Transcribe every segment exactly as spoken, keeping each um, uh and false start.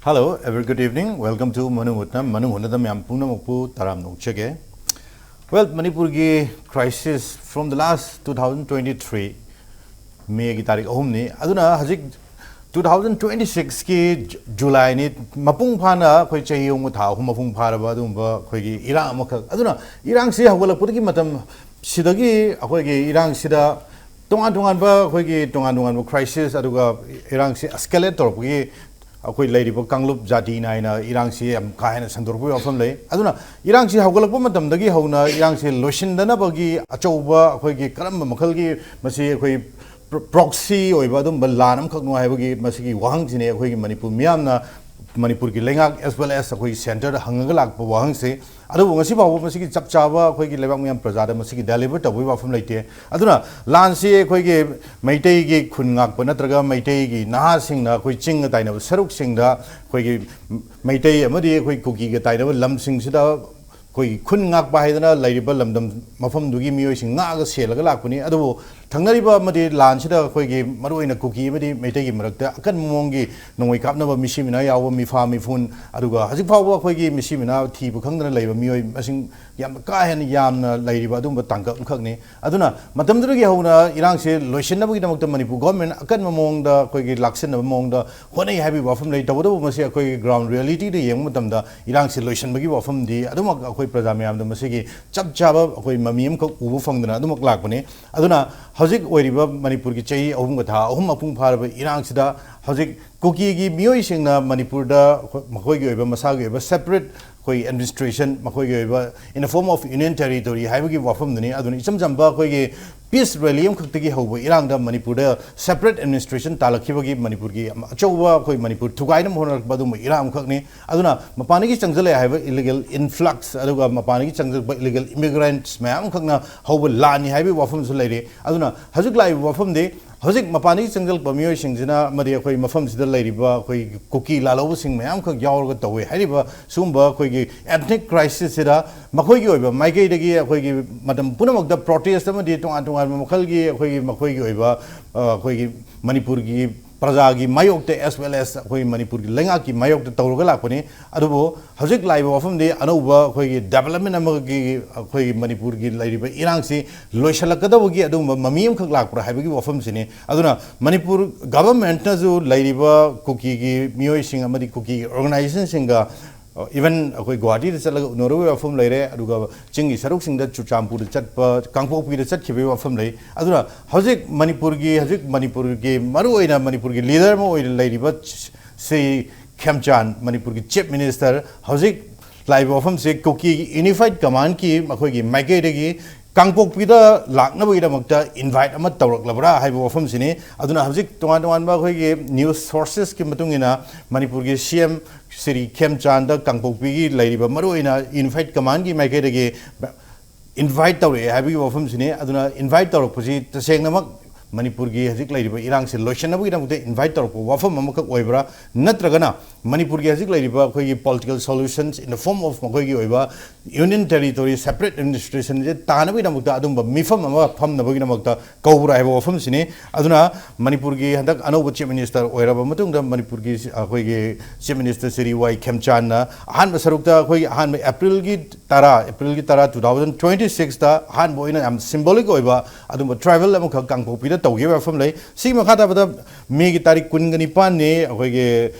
Hello, a very good evening. Welcome to Manung Hutnam. Manung Hutnam ꯃꯌꯥꯝ ꯄꯨꯝꯅꯃꯛꯄꯨ ꯇꯔꯥꯝꯅ ꯑꯣꯛꯆꯒꯦ꯫ Well, ꯃꯅꯤꯄꯨꯔꯒꯤ crisis from the last two thousand twenty-three May ꯒꯤ ꯇꯥꯔꯤꯛ ꯑꯍꯨꯝꯅꯤ꯫ ꯑꯗꯨꯅ ꯍꯧꯖꯤꯛ two thousand twenty-six ꯀꯤ Ju- July ꯅꯤ꯫ ꯃꯄꯨꯡ ꯐꯥꯅ ꯑꯩꯈꯣꯏ ꯆꯍꯤ ꯑꯍꯨꯝꯒ ꯊꯥ ꯑꯍꯨꯝ ꯃꯄꯨꯡ ꯐꯥꯔꯕ ꯑꯗꯨꯒꯨꯝꯕ ꯑꯩꯈꯣꯏꯒꯤ ꯏꯔꯥꯡ ꯑꯃꯈꯛ꯫ ꯑꯗꯨꯅ ꯏꯔꯥꯡꯁꯤ ꯍꯧꯒꯠꯂꯛꯄꯗꯒꯤ ꯃꯇꯝ ꯁꯤꯗꯒꯤ ꯑꯩꯈꯣꯏꯒꯤ ꯏꯔꯥꯡꯁꯤꯗ ꯇꯣꯉꯥꯟ ꯇꯣꯉꯥꯟꯕ ꯑꯩꯈꯣꯏꯒꯤ ꯇꯣꯉꯥꯟ ꯇꯣꯉꯥꯟꯕ crisis ꯑꯗꯨꯒ ꯏꯔꯥꯡꯁꯤ escalate ꯇꯧꯔꯛꯄꯒꯤ ꯑꯩꯈꯣꯏ ꯂꯩꯔꯤꯕ ꯀꯥꯡꯂꯨꯞ ꯖꯥꯇꯤ ꯅꯥꯏꯅ ꯏꯔꯥꯡꯁꯤ ꯌꯥꯝ ꯀꯥ ꯍꯦꯟꯅ ꯁꯟꯗꯣꯔꯛꯄꯒꯤ ꯋꯥꯐꯝ ꯂꯩ꯫ ꯑꯗꯨꯅ ꯏꯔꯥꯡꯁꯤ ꯍꯧꯒꯠꯂꯛꯄ ꯃꯇꯝꯗꯒꯤ ꯍꯧꯅ ꯏꯔꯥꯡꯁꯤ ꯂꯣꯏꯁꯤꯟꯗꯅꯕꯒꯤ ꯑꯆꯧꯕ ꯑꯩꯈꯣꯏꯒꯤ ꯀꯔꯝꯕ ꯃꯈꯜꯒꯤ ꯃꯁꯤ ꯑꯩꯈꯣꯏ proxy ꯑꯣꯏꯕ ꯑꯗꯨꯝꯕ ꯂꯥꯟ ꯑꯃꯈꯛꯅꯣ ꯍꯥꯏꯕꯒꯤ ꯃꯁꯤꯒꯤ ꯋꯥꯍꯪꯁꯤꯅꯤ ꯑꯩꯈꯣꯏꯒꯤ ꯃꯅꯤꯄꯨꯔ ꯃꯤꯌꯥꯝꯅ ꯃꯅꯤꯄꯨꯔꯒꯤ ꯂꯩꯉꯥꯛ as well as ꯑꯩꯈꯣꯏꯒꯤ centre ꯗ ꯍꯪꯉꯒ ꯂꯥꯛꯄ ꯋꯥꯍꯪꯁꯦ꯫ ꯑꯗꯨꯕꯨ ꯉꯁꯤ ꯐꯥꯎꯕ ꯃꯁꯤꯒꯤ ꯆꯞ ꯆꯥꯕ ꯑꯩꯈꯣꯏꯒꯤ ꯂꯩꯕꯥꯛ ꯃꯤꯌꯥꯝ ꯄ꯭ꯔꯖꯥꯗ ꯃꯁꯤꯒꯤ deliver ꯇꯧꯕꯒꯤ ꯋꯥꯐꯝ ꯂꯩꯇꯦ꯫ ꯑꯗꯨꯅ ꯂꯥꯟꯁꯤ ꯑꯩꯈꯣꯏꯒꯤ ꯃꯩꯇꯩꯒꯤ ꯈꯨꯟ ꯉꯥꯛꯄ ꯅꯠꯇ꯭ꯔꯒ ꯃꯩꯇꯩꯒꯤ ꯅꯍꯥꯁꯤꯡꯅ ꯑꯩꯈꯣꯏ ꯆꯤꯡꯒ ꯇꯥꯏꯅꯕ ꯁꯔꯨꯛꯁꯤꯡꯗ ꯑꯩꯈꯣꯏꯒꯤ ꯃꯩꯇꯩ ꯑꯃꯗꯤ ꯑꯩꯈꯣꯏ ꯀꯨꯀꯤꯒ ꯇꯥꯏꯅꯕ ꯂꯝꯁꯤꯡꯁꯤꯗ ꯑꯩꯈꯣꯏꯒꯤ ꯈꯨꯟ ꯉꯥꯛꯄ ꯍꯥꯏꯗꯅ ꯂꯩꯔꯤꯕ ꯂꯝꯗꯝ ꯃꯐꯝꯗꯨꯒꯤ ꯃꯤꯑꯣꯏꯁꯤꯡ ꯉꯥꯛꯑꯒ ꯁꯦꯜꯂꯒ ꯂꯥꯛꯄꯅꯤ꯫ ꯑꯗꯨꯕꯨ ꯊꯪꯅꯔꯤꯕ ꯑꯃꯗꯤ ꯂꯥꯟꯁꯤꯗ ꯑꯩꯈꯣꯏꯒꯤ ꯃꯔꯨꯑꯣꯏꯅ ꯀꯨꯀꯤ ꯑꯃꯗꯤ ꯃꯩꯇꯩꯒꯤ ꯃꯔꯛꯇ ꯑꯀꯟꯕ ꯃꯑꯣꯡꯒꯤ ꯅꯣꯡꯃꯩ ꯀꯥꯞꯅꯕ ꯃꯤꯁꯤ ꯃꯤꯅꯥ ꯌꯥꯎꯕ ꯃꯤꯐꯥ ꯃꯤꯐꯨꯟ, ꯑꯗꯨꯒ ꯍꯧꯖꯤꯛ ꯐꯥꯎꯕ ꯑꯩꯈꯣꯏꯒꯤ ꯃꯤꯁꯤ ꯃꯤꯅꯥ ꯊꯤꯕ ꯈꯪꯗꯅ ꯂꯩꯕ ꯃꯤꯑꯣꯏ ꯃꯁꯤꯡ ꯌꯥꯝꯅ ꯀꯥ ꯍꯦꯟꯅ ꯌꯥꯝꯅ ꯂꯩꯔꯤꯕ ꯑꯗꯨꯒꯨꯝꯕ ꯇꯥꯡꯀꯛ ꯑꯃꯈꯛꯅꯤ꯫ ꯑꯗꯨꯅ ꯃꯇꯝꯗꯨꯗꯒꯤ ꯍꯧꯅ ꯏꯔꯥꯡꯁꯤ ꯂꯣꯏꯁꯤꯟꯅꯕꯒꯤꯗꯃꯛꯇ ꯃꯅꯤꯄꯨꯔ government ꯑꯀꯟꯕ ꯃꯑꯣꯡꯗ ꯑꯩꯈꯣꯏꯒꯤ ꯂꯥꯛꯁꯤꯟꯅꯕ ꯃꯑꯣꯡꯗ ꯍꯣꯠꯅꯩ ꯍꯥꯏꯕꯒꯤ ꯋꯥꯐꯝ ꯂꯩ꯫ ꯇꯧꯕꯇꯕꯨ ꯃꯁꯤ ꯑꯩꯈꯣꯏꯒꯤ ground reality ꯗ ꯌꯦꯡꯕ ꯃꯇꯝꯗ ꯏꯔꯥꯡꯁꯤ ꯂꯣꯏꯁꯤꯟꯕꯒꯤ ꯋꯥꯐꯝꯗꯤ ꯑꯗꯨꯃꯛ ꯑꯩꯈꯣꯏ ꯄ꯭ꯔꯖꯥ ꯃꯌꯥꯝꯗ ꯃꯁꯤꯒꯤ ꯆꯞ ꯆꯥꯕ ꯑꯩꯈꯣꯏ ꯃꯃꯤ ꯑꯃꯈꯛ ꯎꯕ ꯐꯪꯗꯅ ꯑꯗꯨꯃꯛ ꯂꯥꯛꯄꯅꯤ꯫ ꯑꯗꯨꯅ ꯍꯧꯖꯤꯛ ꯑꯣꯏꯔꯤꯕ ꯃꯅꯤꯄꯨꯔꯒꯤ ꯆꯍꯤ ꯑꯍꯨꯝꯒ ꯊꯥ ꯑꯍꯨꯝ ꯃꯄꯨꯡ ꯐꯥꯔꯕ ꯏꯔꯥꯡꯁꯤꯗ ꯍꯧꯖꯤꯛ ꯀꯨꯀꯤꯒꯤ ꯃꯤꯑꯣꯏꯁꯤꯡꯅ ꯃꯅꯤꯄꯨꯔꯗ ꯃꯈꯣꯏꯒꯤ ꯑꯣꯏꯕ ꯃꯁꯥꯒꯤ ꯑꯣꯏꯕ separate ꯑꯩꯈꯣꯏ administration, ꯃꯈꯣꯏꯒꯤ ꯑꯣꯏꯕ in the form of union territory ꯍꯥꯏꯕꯒꯤ ꯋꯥꯐꯝꯗꯨꯅꯤ꯫ ꯑꯗꯨꯅ ꯏꯆꯝ ꯆꯝꯕ ꯑꯩꯈꯣꯏꯒꯤ peace rally ꯑꯃꯈꯛꯇꯒꯤ ꯍꯧꯕ ꯏꯔꯥꯡꯗ ꯃꯅꯤꯄꯨꯔꯗ separate administration ꯇꯥꯜꯂꯛꯈꯤꯕꯒꯤ ꯃꯅꯤꯄꯨꯔꯒꯤ ꯑꯆꯧꯕ ꯑꯩꯈꯣꯏ ꯃꯅꯤꯄꯨꯔ ꯊꯨꯒꯥꯏꯅꯕ ꯍꯣꯠꯅꯔꯛꯄ ꯑꯗꯨꯒꯨꯝꯕ ꯏꯔꯥꯡ ꯑꯃꯈꯛꯅꯤ꯫ ꯑꯗꯨꯅ ꯃꯄꯥꯟꯗꯒꯤ ꯆꯪꯁꯤꯜꯂꯛꯑꯦ ꯍꯥꯏꯕ illegal influx ꯑꯗꯨꯒ ꯃꯄꯥꯟꯗꯒꯤ ꯆꯪꯁꯤꯜꯂꯛꯄ illegal immigrants ꯃꯌꯥꯝ ꯑꯃꯈꯛꯅ ꯍꯧꯕ ꯂꯥꯟꯅꯤ ꯍꯥꯏꯕꯒꯤ ꯋꯥꯐꯝꯁꯨ ꯂꯩꯔꯤ꯫ ꯑꯗꯨꯅ ꯍꯧꯖꯤꯛ ꯂꯥꯛꯏꯕ ꯋꯥꯐꯝꯗꯤ ꯍꯧꯖꯤꯛ ꯃꯄꯥꯟꯗꯒꯤ ꯆꯪꯁꯤꯜꯂꯛꯄ ꯃꯤꯑꯣꯏꯁꯤꯡꯁꯤꯅ ꯑꯃꯗꯤ ꯑꯩꯈꯣꯏ ꯃꯐꯝꯁꯤꯗ ꯂꯩꯔꯤꯕ ꯑꯩꯈꯣꯏ ꯀꯨꯀꯤ ꯂꯥꯜꯍꯧꯕꯁꯤꯡ ꯃꯌꯥꯝ ꯑꯃꯈꯛ ꯌꯥꯎꯔꯒ ꯇꯧꯋꯦ ꯍꯥꯏꯔꯤꯕ ꯁꯤꯒꯨꯝꯕ ꯑꯩꯈꯣꯏꯒꯤ ethnic crisis ꯁꯤꯗ ꯃꯈꯣꯏꯒꯤ ꯑꯣꯏꯕ ꯃꯥꯏꯀꯩꯗꯒꯤ ꯑꯩꯈꯣꯏꯒꯤ ꯃꯇꯝ ꯄꯨꯝꯅꯃꯛꯇ protest ꯑꯃꯗꯤ ꯇꯣꯉꯥꯟ ꯇꯣꯉꯥꯟꯕ ꯃꯈꯜꯒꯤ ꯑꯩꯈꯣꯏꯒꯤ ꯃꯈꯣꯏꯒꯤ ꯑꯣꯏꯕ, ꯑ, ꯑꯩꯈꯣꯏꯒꯤ ꯃꯅꯤꯄꯨꯔꯒꯤ ꯄ꯭ꯔꯖꯥꯒꯤ ꯃꯥꯌꯣꯛꯇ, as well as ꯑꯩꯈꯣꯏ ꯃꯅꯤꯄꯨꯔꯒꯤ ꯂꯩꯉꯥꯛꯀꯤ ꯃꯥꯌꯣꯛꯇ ꯇꯧꯔꯒ ꯂꯥꯛꯄꯅꯤ꯫ ꯑꯗꯨꯕꯨ ꯍꯧꯖꯤꯛ ꯂꯥꯛꯏꯕ ꯋꯥꯐꯝꯗꯤ ꯑꯅꯧꯕ ꯑꯩꯈꯣꯏꯒꯤ development ꯑꯃꯒꯤ ꯑꯩꯈꯣꯏꯒꯤ ꯃꯅꯤꯄꯨꯔꯒꯤ ꯂꯩꯔꯤꯕ ꯏꯔꯥꯡꯁꯤ ꯂꯣꯏꯁꯤꯜꯂꯛꯀꯗꯕꯒꯤ ꯑꯗꯨꯒꯨꯝꯕ ꯃꯃꯤ ꯑꯃꯈꯛ ꯂꯥꯛꯄ꯭ꯔꯥ ꯍꯥꯏꯕꯒꯤ ꯋꯥꯐꯝꯁꯤꯅꯤ꯫ ꯑꯗꯨꯅ ꯃꯅꯤꯄꯨꯔ government ꯅꯁꯨ ꯂꯩꯔꯤꯕ ꯀꯨꯀꯤꯒꯤ ꯃꯤꯑꯣꯏꯁꯤꯡ ꯑꯃꯗꯤ ꯀꯨꯀꯤꯒꯤ organization ꯁꯤꯡꯒ, even ꯑꯩꯈꯣꯏ ꯒꯨꯋꯥꯍꯥꯇꯤꯗ ꯆꯠꯂꯒ ꯎꯅꯔꯨꯕꯒꯤ ꯋꯥꯐꯝ ꯂꯩꯔꯦ, ꯑꯗꯨꯒ ꯆꯤꯡꯒꯤ ꯁꯔꯨꯛꯁꯤꯡꯗ ꯆꯨꯔꯆꯥꯟꯄꯨꯔꯗ ꯆꯠꯄ, ꯀꯥꯡꯄꯣꯛꯄꯤꯗ ꯆꯠꯈꯤꯕꯒꯤ ꯋꯥꯐꯝ ꯂꯩ꯫ ꯑꯗꯨꯅ ꯍꯧꯖꯤꯛ ꯃꯅꯤꯄꯨꯔꯒꯤ, ꯍꯧꯖꯤꯛ ꯃꯅꯤꯄꯨꯔꯒꯤ ꯃꯔꯨꯑꯣꯏꯅ ꯃꯅꯤꯄꯨꯔꯒꯤ leader ꯑꯃ ꯑꯣꯏꯅ ꯂꯩꯔꯤꯕ ꯁ꯭ꯔꯤ ꯈꯦꯝꯆꯥꯟ, ꯃꯅꯤꯄꯨꯔꯒꯤ Chief Minister, ꯍꯧꯖꯤꯛ ꯂꯥꯛꯏꯕ ꯋꯥꯐꯝꯁꯤ ꯀꯨꯀꯤ Unified Command ꯀꯤ ꯃꯈꯣꯏꯒꯤ ꯃꯥꯏꯀꯩꯗꯒꯤ ꯀꯥꯡꯄꯣꯛꯄꯤꯗ ꯂꯥꯛꯅꯕꯒꯤꯗꯃꯛꯇ invite ꯑꯃ ꯇꯧꯔꯛꯂꯕ꯭ꯔꯥ ꯍꯥꯏꯕ ꯋꯥꯐꯝꯁꯤꯅꯤ꯫ ꯑꯗꯨꯅ ꯍꯧꯖꯤꯛ ꯇꯣꯉꯥꯟ ꯇꯣꯉꯥꯟꯕ ꯑꯩꯈꯣꯏꯒꯤ news sources ꯀꯤ ꯃꯇꯨꯡ ꯏꯟꯅ ꯃꯅꯤꯄꯨꯔꯒꯤ C M ꯁ꯭ꯔꯤ ꯈꯦꯝꯆꯥꯟꯗ ꯀꯥꯡꯄꯣꯛꯄꯤꯒꯤ ꯂꯩꯔꯤꯕ ꯃꯔꯨꯑꯣꯏꯅ Unified Command ꯀꯤ ꯃꯥꯏꯀꯩꯗꯒꯤ invite ꯇꯧꯔꯛꯑꯦ ꯍꯥꯏꯕꯒꯤ ꯋꯥꯐꯝꯁꯤꯅꯤ꯫ ꯑꯗꯨꯅ invite ꯇꯧꯔꯛꯄꯁꯤ ꯇꯁꯦꯡꯅꯃꯛ ꯃꯅꯤꯄꯨꯔꯒꯤ ꯍꯧꯖꯤꯛ ꯂꯩꯔꯤꯕ ꯏꯔꯥꯡꯁꯤ ꯂꯣꯏꯁꯤꯟꯅꯕꯒꯤꯗꯃꯛꯇ invite ꯇꯧꯔꯛꯄ ꯋꯥꯐꯝ ꯑꯃꯈꯛ ꯑꯣꯏꯕ꯭ꯔꯥ, ꯅꯠꯇ꯭ꯔꯒꯅ ꯃꯅꯤꯄꯨꯔꯒꯤ ꯍꯧꯖꯤꯛ ꯂꯩꯔꯤꯕ ꯑꯩꯈꯣꯏꯒꯤ political solutions in the form of ꯃꯈꯣꯏꯒꯤ ꯑꯣꯏꯕ union territory separate administration ꯁꯦ ꯇꯥꯅꯕꯒꯤꯗꯃꯛꯇ ꯑꯗꯨꯝꯕ ꯃꯤꯐꯝ ꯑꯃ ꯐꯝꯅꯕꯒꯤꯗꯃꯛꯇ ꯀꯧꯕ꯭ꯔꯥ ꯍꯥꯏꯕ ꯋꯥꯐꯝꯁꯤꯅꯤ꯫ ꯑꯗꯨꯅ ꯃꯅꯤꯄꯨꯔꯒꯤ ꯍꯟꯗꯛ ꯑꯅꯧꯕ Chief Minister ꯑꯣꯏꯔꯕ ꯃꯇꯨꯡꯗ ꯃꯅꯤꯄꯨꯔꯒꯤ ꯑꯩꯈꯣꯏꯒꯤ Chief Minister ꯁ꯭ꯔꯤ ꯋꯥꯏ ꯈꯦꯝꯆꯥꯟꯅ ꯑꯍꯥꯟꯕ ꯁꯔꯨꯛꯇ ꯑꯩꯈꯣꯏꯒꯤ ꯑꯍꯥꯟꯕ April ꯒꯤ ꯇꯔꯥ, April ꯒꯤ ꯇꯔꯥ, two thousand twenty six ꯇ ꯑꯍꯥꯟꯕ ꯑꯣꯏꯅ ꯌꯥꯝ symbolic ꯑꯣꯏꯕ ꯑꯗꯨꯝꯕ travel ꯑꯃꯈꯛ ꯀꯥꯡꯄꯣꯛꯄꯤꯗ ꯇꯧꯈꯤꯕ ꯋꯥꯐꯝ ꯂꯩ꯫ ꯁꯤꯒꯤ ꯃꯈꯥ ꯇꯥꯕꯗ May ꯒꯤ ꯇꯥꯔꯤꯛ ꯀꯨꯟꯒ ꯅꯤꯄꯥꯟꯅꯤ ꯑꯩꯈꯣꯏꯒꯤ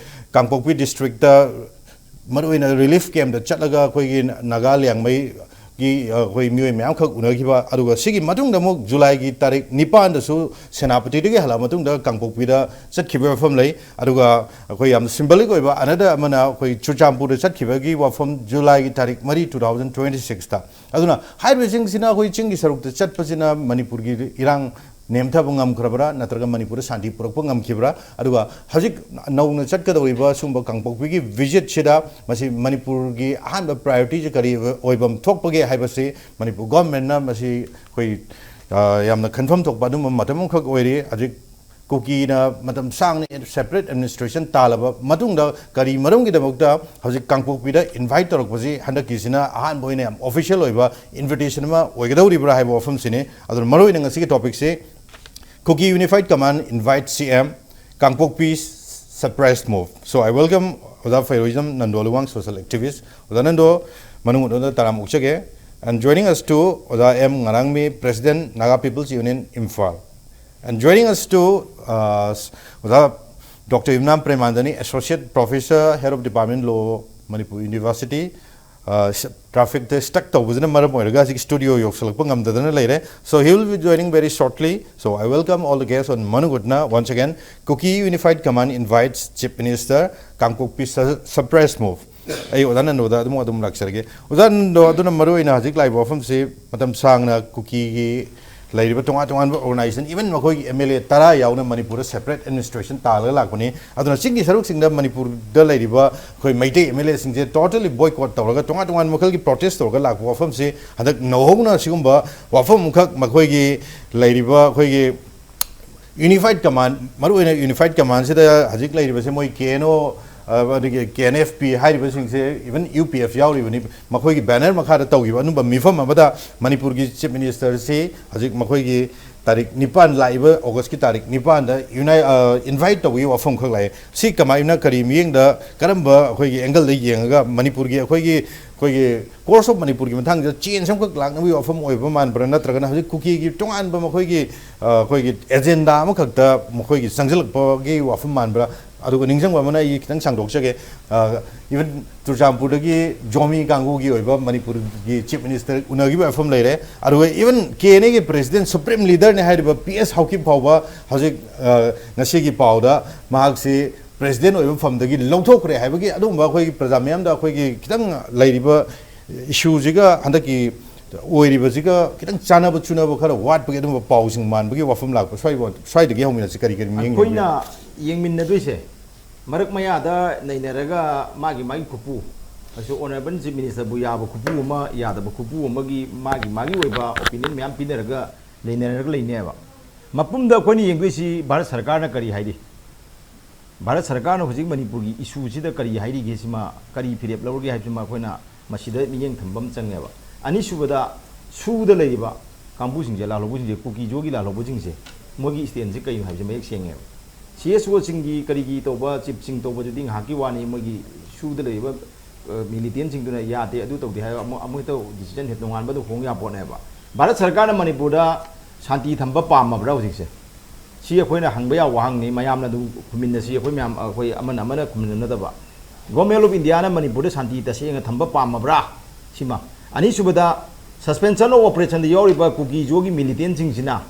ꯀꯥꯡꯄꯣꯛꯄꯤ district ꯇ ꯃꯔꯨꯑꯣꯏꯅ relief camp ꯇ ꯆꯠꯂꯒ ꯑꯩꯈꯣꯏꯒꯤ ꯅꯥꯒꯥ ꯂꯤꯌꯥꯡꯃꯩꯒꯤ ꯑꯩꯈꯣꯏ ꯃꯤꯑꯣꯏ ꯃꯌꯥꯝꯈꯛ ꯎꯅꯈꯤꯕ, ꯑꯗꯨꯒ ꯁꯤꯒꯤ ꯃꯇꯨꯡꯗ ꯑꯃꯨꯛ July ꯒꯤ ꯇꯥꯔꯤꯛ ꯅꯤꯄꯥꯟꯗꯁꯨ ꯁꯦꯅꯥꯄꯇꯤꯗꯒꯤ ꯍꯜꯂꯛꯑ ꯃꯇꯨꯡꯗ ꯀꯥꯡꯄꯣꯛꯄꯤꯗ ꯆꯠꯈꯤꯕ ꯋꯥꯐꯝ ꯂꯩ꯫ ꯑꯗꯨꯒ ꯑꯩꯈꯣꯏ ꯌꯥꯝꯅ symbolic ꯑꯣꯏꯕ another ꯑꯃꯅ ꯑꯩꯈꯣꯏ ꯆꯨꯔꯆꯥꯟꯄꯨꯔꯗ ꯆꯠꯈꯤꯕꯒꯤ ꯋꯥꯐꯝ July ꯒꯤ ꯇꯥꯔꯤꯛ ꯃꯔꯤ, two thousand twenty six ꯇ꯫ ꯑꯗꯨꯅ ꯍꯥꯏꯔꯤꯕꯁꯤꯡꯁꯤꯅ ꯑꯩꯈꯣꯏ ꯆꯤꯡꯒꯤ ꯁꯔꯨꯛꯇ ꯆꯠꯄꯁꯤꯅ ꯃꯅꯤꯄꯨꯔꯒꯤ ꯏꯔꯥꯡ ꯅꯦꯝꯊꯕ ꯉꯝꯈ꯭ꯔꯕ꯭ꯔꯥ, ꯅꯠꯇ꯭ꯔꯒ ꯃꯅꯤꯄꯨꯔꯗ ꯁꯥꯟꯇꯤ ꯄꯨꯔꯛꯄ ꯉꯝꯈꯤꯕ꯭ꯔꯥ? ꯑꯗꯨꯒ ꯍꯧꯖꯤꯛ ꯅꯧꯅ ꯆꯠꯀꯗꯧꯔꯤꯕ ꯁꯨꯝꯕ ꯀꯥꯡꯄꯣꯛꯄꯤꯒꯤ visit ꯁꯤꯗ ꯃꯁꯤ ꯃꯅꯤꯄꯨꯔꯒꯤ ꯑꯍꯥꯟꯕ priority ꯁꯦ ꯀꯔꯤ ꯑꯣꯏꯐꯝ ꯊꯣꯛꯄꯒꯦ ꯍꯥꯏꯕꯁꯤ ꯃꯅꯤꯄꯨꯔ government ꯅ ꯃꯁꯤ ꯑꯩꯈꯣꯏ, ꯑ, ꯌꯥꯝꯅ ꯈꯟꯐꯝ ꯊꯣꯛꯄ ꯑꯗꯨꯝꯕ ꯃꯇꯝ ꯑꯃꯈꯛ ꯑꯣꯏꯔꯤ꯫ ꯍꯧꯖꯤꯛ ꯀꯨꯀꯤꯅ ꯃꯇꯝ ꯁꯥꯡꯅ separate administration ꯇꯥꯜꯂꯕ ꯃꯇꯨꯡꯗ ꯀꯔꯤ ꯃꯔꯝꯒꯤꯗꯃꯛꯇ ꯍꯧꯖꯤꯛ ꯀꯥꯡꯄꯣꯛꯄꯤꯗ invite ꯇꯧꯔꯛꯄꯁꯤ ꯍꯟꯗꯛꯀꯤꯁꯤꯅ ꯑꯍꯥꯟꯕ ꯑꯣꯏꯅ ꯌꯥꯝ official ꯑꯣꯏꯕ invitation ꯑꯃ ꯑꯣꯏꯒꯗꯧꯔꯤꯕ꯭ꯔꯥ ꯍꯥꯏꯕ ꯋꯥꯐꯝꯁꯤꯅꯤ꯫ ꯑꯗꯨꯅ ꯃꯔꯨꯑꯣꯏꯅ ꯉꯁꯤꯒꯤ topic ꯁꯤ Kuki Unified Command invite C M, Kangpokpi surprise move. So I welcome ꯑꯣꯖꯥ ꯐꯩꯔꯣꯏꯖꯝ ꯅꯟꯗꯣ ꯂꯨꯋꯥꯡ, social activist. ꯑꯣꯖꯥ ꯅꯟꯗꯣ, ꯃꯅꯨꯡ ꯍꯨꯠꯅ ꯇꯔꯥꯝ ꯑꯣꯛꯆꯒꯦ꯫ And joining us too, ꯑꯣꯖꯥ M ꯉꯔꯥꯡꯃꯤ, President, Naga People's Union, Imphal. And joining us too, uh, ꯑꯣꯖꯥ Doctor Yumnam ꯄ꯭ꯔꯦꯃꯥꯟꯗꯅꯤ, Associate Professor, Head of Department Law, Manipur University. Traffic ꯇ stuck ꯇꯧꯕꯁꯤꯅ ꯃꯔꯝ ꯑꯣꯏꯔꯒ ꯍꯧꯖꯤꯛ studio ꯌꯧꯁꯜꯂꯛꯄ ꯉꯝꯗꯗꯅ ꯂꯩꯔꯦ꯫ So he will be joining very shortly. So I welcome all the guests on ꯃꯅꯨꯡ ꯍꯨꯠꯅ once again. Kuki Unified Command invites Chief Minister, Kangpokpi su- surprise move. ꯑꯩ ꯑꯣꯖꯥ ꯅꯟꯗꯣꯗ ꯑꯗꯨꯝ ꯑꯗꯨꯝ ꯂꯥꯛꯆꯔꯒꯦ꯫ ꯑꯣꯖꯥ ꯅꯟꯗꯣ, ꯑꯗꯨꯅ ꯃꯔꯨꯑꯣꯏꯅ ꯍꯧꯖꯤꯛ ꯂꯥꯛꯏꯕ ꯋꯥꯐꯝꯁꯤ, ꯃꯇꯝ ꯁꯥꯡꯅ ꯀꯨꯀꯤꯒꯤ ꯂꯩꯔꯤꯕ ꯇꯣꯉꯥꯟ ꯇꯣꯉꯥꯟꯕ organization, even ꯃꯈꯣꯏꯒꯤ M L A ꯇꯔꯥ ꯌꯥꯎꯅ ꯃꯅꯤꯄꯨꯔꯗ separate administration ꯇꯥꯜꯂꯒ ꯂꯥꯛꯄꯅꯤ꯫ ꯑꯗꯨꯅ ꯆꯤꯡꯒꯤ ꯁꯔꯨꯛꯁꯤꯡꯗ ꯃꯅꯤꯄꯨꯔꯗ ꯂꯩꯔꯤꯕ ꯑꯩꯈꯣꯏ ꯃꯩꯇꯩ M L A ꯁꯤꯡꯁꯦ totally boycott ꯇꯧꯔꯒ, ꯇꯣꯉꯥꯟ ꯇꯣꯉꯥꯟꯕ ꯃꯈꯜꯒꯤ protest ꯇꯧꯔꯒ ꯂꯥꯛꯄ ꯋꯥꯐꯝꯁꯤ, ꯍꯟꯗꯛ ꯅꯧꯍꯧꯅ ꯁꯤꯒꯨꯝꯕ ꯋꯥꯐꯝ ꯑꯃꯈꯛ ꯃꯈꯣꯏꯒꯤ ꯂꯩꯔꯤꯕ ꯑꯩꯈꯣꯏꯒꯤ Unified Command, ꯃꯔꯨꯑꯣꯏꯅ Unified Command ꯁꯤꯗ ꯍꯧꯖꯤꯛ ꯂꯩꯔꯤꯕꯁꯦ ꯃꯣꯏ K N O, ꯑ, ꯑꯗꯒꯤ K N F P ꯍꯥꯏꯔꯤꯕꯁꯤꯡꯁꯦ, even U P F ꯌꯥꯎꯔꯤꯕꯅꯤ, ꯃꯈꯣꯏꯒꯤ banner ꯃꯈꯥꯗ ꯇꯧꯈꯤꯕ ꯑꯗꯨꯝꯕ ꯃꯤꯐꯝ ꯑꯃꯗ ꯃꯅꯤꯄꯨꯔꯒꯤ Chief Minister ꯁꯤ ꯍꯧꯖꯤꯛ ꯃꯈꯣꯏꯒꯤ ꯇꯥꯔꯤꯛ ꯅꯤꯄꯥꯟ, ꯂꯥꯛꯏꯕ August ꯀꯤ ꯇꯥꯔꯤꯛ ꯅꯤꯄꯥꯟꯗ uni-, ꯑ, invite ꯇꯧꯕꯒꯤ ꯋꯥꯐꯝ ꯈꯛ ꯂꯥꯛꯑꯦ꯫ ꯁꯤ ꯀꯃꯥꯏꯅ, ꯀꯔꯤ ꯃꯤꯠꯌꯦꯡꯗ, ꯀꯔꯝꯕ ꯑꯩꯈꯣꯏꯒꯤ angle ꯗ ꯌꯦꯡꯉꯒ ꯃꯅꯤꯄꯨꯔꯒꯤ ꯑꯩꯈꯣꯏꯒꯤ, ꯑꯩꯈꯣꯏꯒꯤ course of ꯃꯅꯤꯄꯨꯔꯒꯤ ꯃꯇꯥꯡꯁꯤꯗ change ꯑꯃꯈꯛ ꯂꯥꯛꯅꯕꯒꯤ ꯋꯥꯐꯝ ꯑꯣꯏꯕ ꯃꯥꯟꯕ꯭ꯔꯥ, ꯅꯠꯇ꯭ꯔꯒꯅ ꯍꯧꯖꯤꯛ ꯀꯨꯀꯤꯒꯤ ꯇꯣꯉꯥꯟꯕ ꯃꯈꯣꯏꯒꯤ, ꯑ, ꯑꯩꯈꯣꯏꯒꯤ agenda ꯑꯃꯈꯛꯇ ꯃꯈꯣꯏꯒꯤ ꯆꯪꯁꯤꯜꯂꯛꯄꯒꯤ ꯋꯥꯐꯝ ꯃꯥꯟꯕ꯭ꯔꯥ? ꯑꯗꯨꯒ ꯅꯤꯡꯁꯤꯡꯕ ꯑꯃꯅ ꯑꯩ ꯈꯤꯇꯪ ꯁꯥꯡꯗꯣꯛꯆꯒꯦ꯫ ꯑ, even ꯆꯨꯔꯆꯥꯟꯄꯨꯔꯗꯒꯤ ꯖꯣꯃꯤ ꯀꯥꯡꯕꯨꯒꯤ ꯑꯣꯏꯕ ꯃꯅꯤꯄꯨꯔꯒꯤ Chief Minister ꯎꯅꯈꯤꯕ ꯋꯥꯐꯝ ꯂꯩꯔꯦ꯫ ꯑꯗꯨꯒ even K N A ꯒꯤ President, Supreme Leader ꯅꯤ ꯍꯥꯏꯔꯤꯕ P S ꯍꯥꯎꯀꯤꯞ ꯐꯥꯎꯕ ꯍꯧꯖꯤꯛ, ꯑ, ꯉꯁꯤꯒꯤ ꯄꯥꯎꯗ ꯃꯍꯥꯛꯁꯤ President ꯑꯣꯏꯕ ꯐꯝꯗꯒꯤ ꯂꯧꯊꯣꯛꯈ꯭ꯔꯦ ꯍꯥꯏꯕꯒꯤ ꯑꯗꯨꯒꯨꯝꯕ ꯑꯩꯈꯣꯏꯒꯤ ꯄ꯭ꯔꯖꯥ ꯃꯤꯌꯥꯝꯗ ꯑꯩꯈꯣꯏꯒꯤ ꯈꯤꯇꯪ ꯂꯩꯔꯤꯕ issue ꯁꯤꯒ ꯍꯟꯗꯛꯀꯤ ꯑꯣꯏꯔꯤꯕꯁꯤꯒ ꯈꯤꯇꯪ ꯆꯥꯅꯕ ꯆꯨꯅꯕ ꯈꯔ ꯋꯥꯠꯄꯒꯤ ꯑꯗꯨꯒꯨꯝꯕ ꯄꯥꯎꯁꯤꯡ ꯃꯥꯟꯕꯒꯤ ꯋꯥꯐꯝ ꯂꯥꯛꯄ꯫ ꯁ꯭ꯋꯥꯏ-, ꯁ꯭ꯋꯥꯏꯗꯒꯤ ꯍꯧꯃꯤꯟꯅꯁꯤ꯫ ꯀꯔꯤ ꯀꯔꯤ ꯃꯤꯠꯌꯦꯡ ꯂꯩꯒꯦ? ꯑꯩꯈꯣꯏꯅ ꯌꯦꯡꯃꯤꯟꯅꯗꯣꯏꯁꯦ, ꯃꯔꯛ ꯃꯌꯥꯗ ꯅꯩꯅꯔꯒ ꯃꯥꯒꯤ ꯃꯥꯒꯤ ꯈꯨꯄꯨ, ꯑꯁꯤ Honourable Chief Minister ꯕꯨ ꯌꯥꯕ ꯈꯨꯄꯨ ꯑꯃ, ꯌꯥꯗꯕ ꯈꯨꯄꯨ ꯑꯃꯒꯤ ꯃꯥꯒꯤ ꯃꯥꯒꯤ ꯑꯣꯏꯕ opinion ꯃꯌꯥꯝ ꯄꯤꯅꯔꯒ ꯅꯩꯅꯔꯒ ꯂꯩꯅꯦꯕ꯫ ꯃꯄꯨꯝꯗ ꯑꯩꯈꯣꯏꯅ ꯌꯦꯡꯗꯣꯏꯁꯤ ꯚꯥꯔꯠ ꯁꯔꯀꯥꯔꯅ ꯀꯔꯤ ꯍꯥꯏꯔꯤ, ꯚꯥꯔꯠ ꯁꯔꯀꯥꯔꯅ ꯍꯧꯖꯤꯛ ꯃꯅꯤꯄꯨꯔꯒꯤ issue ꯁꯤꯗ ꯀꯔꯤ ꯍꯥꯏꯔꯤꯒꯦ, ꯁꯤꯃ ꯀꯔꯤ ꯐꯤꯔꯦꯞ ꯂꯧꯔꯒꯦ ꯍꯥꯏꯕꯁꯤꯃ ꯑꯩꯈꯣꯏꯅ ꯃꯁꯤꯗ ꯃꯤꯠꯌꯦꯡ ꯊꯝꯕ ꯑꯃ ꯆꯪꯉꯦꯕ꯫ ꯑꯅꯤꯁꯨꯕꯗ, ꯁꯨꯗ ꯂꯩꯔꯤꯕ ꯀꯥꯡꯕꯨꯁꯤꯡꯁꯦ, ꯂꯥꯜꯍꯧꯕꯁꯤꯡꯁꯦ, ꯀꯨꯀꯤ ꯖꯣꯒꯤ ꯂꯥꯜꯍꯧꯕꯁꯤꯡꯁꯦ, ꯃꯣꯏꯒꯤ stand ꯁꯦ ꯀꯩꯅꯣ ꯍꯥꯏꯕꯁꯦ ꯃꯌꯦꯛ ꯁꯦꯡꯉꯦꯕ꯫ ꯁꯤ ꯑꯦꯁ ꯑꯣꯁꯤꯡꯒꯤ ꯀꯔꯤꯒꯤ ꯇꯧꯕ, ꯆꯤꯞꯁꯤꯡ ꯇꯧꯕꯗꯨꯗꯤ ꯉꯥꯏꯍꯥꯛꯀꯤ ꯋꯥꯅꯤ, ꯃꯣꯏꯒꯤ ꯁꯨꯗ ꯂꯩꯔꯤꯕ ꯃꯤꯂꯤꯇꯦꯟꯁꯤꯡꯗꯨꯅ ꯌꯥꯗꯦ, ꯑꯗꯨ ꯇꯧꯗꯦ ꯍꯥꯏꯕ ꯑꯃꯨꯛ ꯑꯃꯨꯛ ꯍꯦꯛꯇ ꯗꯤꯁꯤꯖꯟ ꯍꯦꯛ ꯅꯣꯡꯉꯥꯟꯕꯗ ꯍꯣꯡ ꯌꯥꯄꯣꯠꯅꯦꯕ꯫ ꯚꯥꯔꯠ ꯁꯔꯀꯥꯔꯅ ꯃꯅꯤꯄꯨꯔꯗ ꯁꯥꯟꯇꯤ ꯊꯝꯕ ꯄꯥꯝꯃꯕ꯭ꯔꯥ ꯍꯧꯖꯤꯛꯁꯦ? ꯁꯤ ꯑꯩꯈꯣꯏꯅ ꯍꯪꯕ ꯌꯥꯕ ꯋꯥꯍꯪꯅꯤ, ꯃꯌꯥꯝꯅ ꯑꯗꯨꯝ ꯈꯨꯝꯃꯤꯟꯅꯁꯤ, ꯑꯩꯈꯣꯏ ꯃꯌꯥꯝ, ꯑꯩꯈꯣꯏ ꯑꯃꯅ ꯑꯃꯅ ꯈꯨꯝꯃꯤꯟꯅꯅꯗꯕ꯫ Government of Indiaꯅ ꯃꯅꯤꯄꯨꯔꯗ ꯁꯥꯟꯇꯤ ꯇꯁꯦꯡꯅ ꯊꯝꯕ ꯄꯥꯝꯃꯕ꯭ꯔꯥ? ꯁꯤꯃ꯫ ꯑꯅꯤꯁꯨꯕꯗ, suspension of operationꯗ ꯌꯥꯎꯔꯤꯕ ꯀꯨꯀꯤ ꯖꯣꯒꯤ ꯃꯤꯂꯤꯇꯦꯟꯁꯤꯡꯁꯤꯅ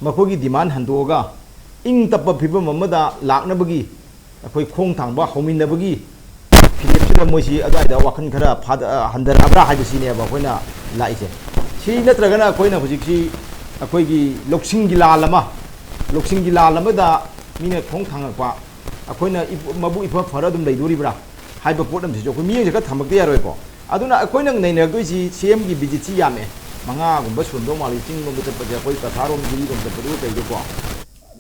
ꯃꯈꯣꯏꯒꯤ ꯗꯤꯃꯥꯟ ꯍꯟꯗꯣꯛꯑꯒ ꯏꯪ ꯇꯞꯄ ꯐꯤꯕꯝ ꯑꯃꯗ ꯂꯥꯛꯅꯕꯒꯤ ꯑꯩꯈꯣꯏ ꯈꯣꯡ ꯊꯥꯡꯕ ꯍꯧꯃꯤꯟꯅꯕꯒꯤ ꯐꯤꯔꯦꯞꯁꯤꯗ ꯃꯣꯏꯁꯤ ꯑꯗꯨꯋꯥꯏꯗ ꯋꯥꯈꯜ ꯈꯔ ꯐꯥꯗ-, ꯑ, ꯍꯟꯊꯔꯛꯑꯕ꯭ꯔꯥ ꯍꯥꯏꯕꯁꯤꯅꯦꯕ ꯑꯩꯈꯣꯏꯅ ꯂꯥꯛꯏꯁꯦ꯫ ꯁꯤ ꯅꯠꯇ꯭ꯔꯒꯅ ꯑꯩꯈꯣꯏꯅ ꯍꯧꯖꯤꯛꯁꯤ ꯑꯩꯈꯣꯏꯒꯤ ꯂꯧꯁꯤꯡꯒꯤ ꯂꯥꯜ ꯑꯃ, ꯂꯧꯁꯤꯡꯒꯤ ꯂꯥꯜ ꯑꯃꯗ ꯃꯤꯅ ꯈꯣꯡ ꯊꯥꯡꯉꯛꯄ, ꯑꯩꯈꯣꯏꯅ ꯏꯄ-, ꯃꯕꯨꯛ ꯏꯐ ꯐꯔ ꯑꯗꯨꯝ ꯂꯩꯗꯣꯔꯤꯕ꯭ꯔꯥ ꯍꯥꯏꯕ ꯄꯣꯠ ꯑꯃꯁꯤꯁꯨ ꯑꯩꯈꯣꯏ ꯃꯤꯠꯌꯦꯡꯁꯦ ꯈꯔ ꯊꯝꯃꯛꯇ ꯌꯥꯔꯣꯏꯀꯣ꯫ ꯑꯗꯨꯅ ꯑꯩꯈꯣꯏꯅ ꯅꯩꯅꯔꯛꯇꯣꯏꯁꯤ ꯁꯤ ꯑꯦꯝꯒꯤ ꯚꯤꯖꯤꯠꯁꯤ ꯌꯥꯝꯃꯦ, ꯃꯉꯥꯒꯨꯝꯕ ꯁꯨꯔꯝꯗꯧ ꯃꯥꯜꯂꯤ, ꯆꯤꯡꯂꯣꯝꯗ ꯆꯠꯄꯁꯦ, ꯑꯩꯈꯣꯏ ꯀꯊꯥꯔꯣꯝ, ꯖꯤꯔꯤꯔꯣꯝ ꯆꯠꯄꯗꯨꯒ ꯀꯩꯗꯣꯀꯣ꯫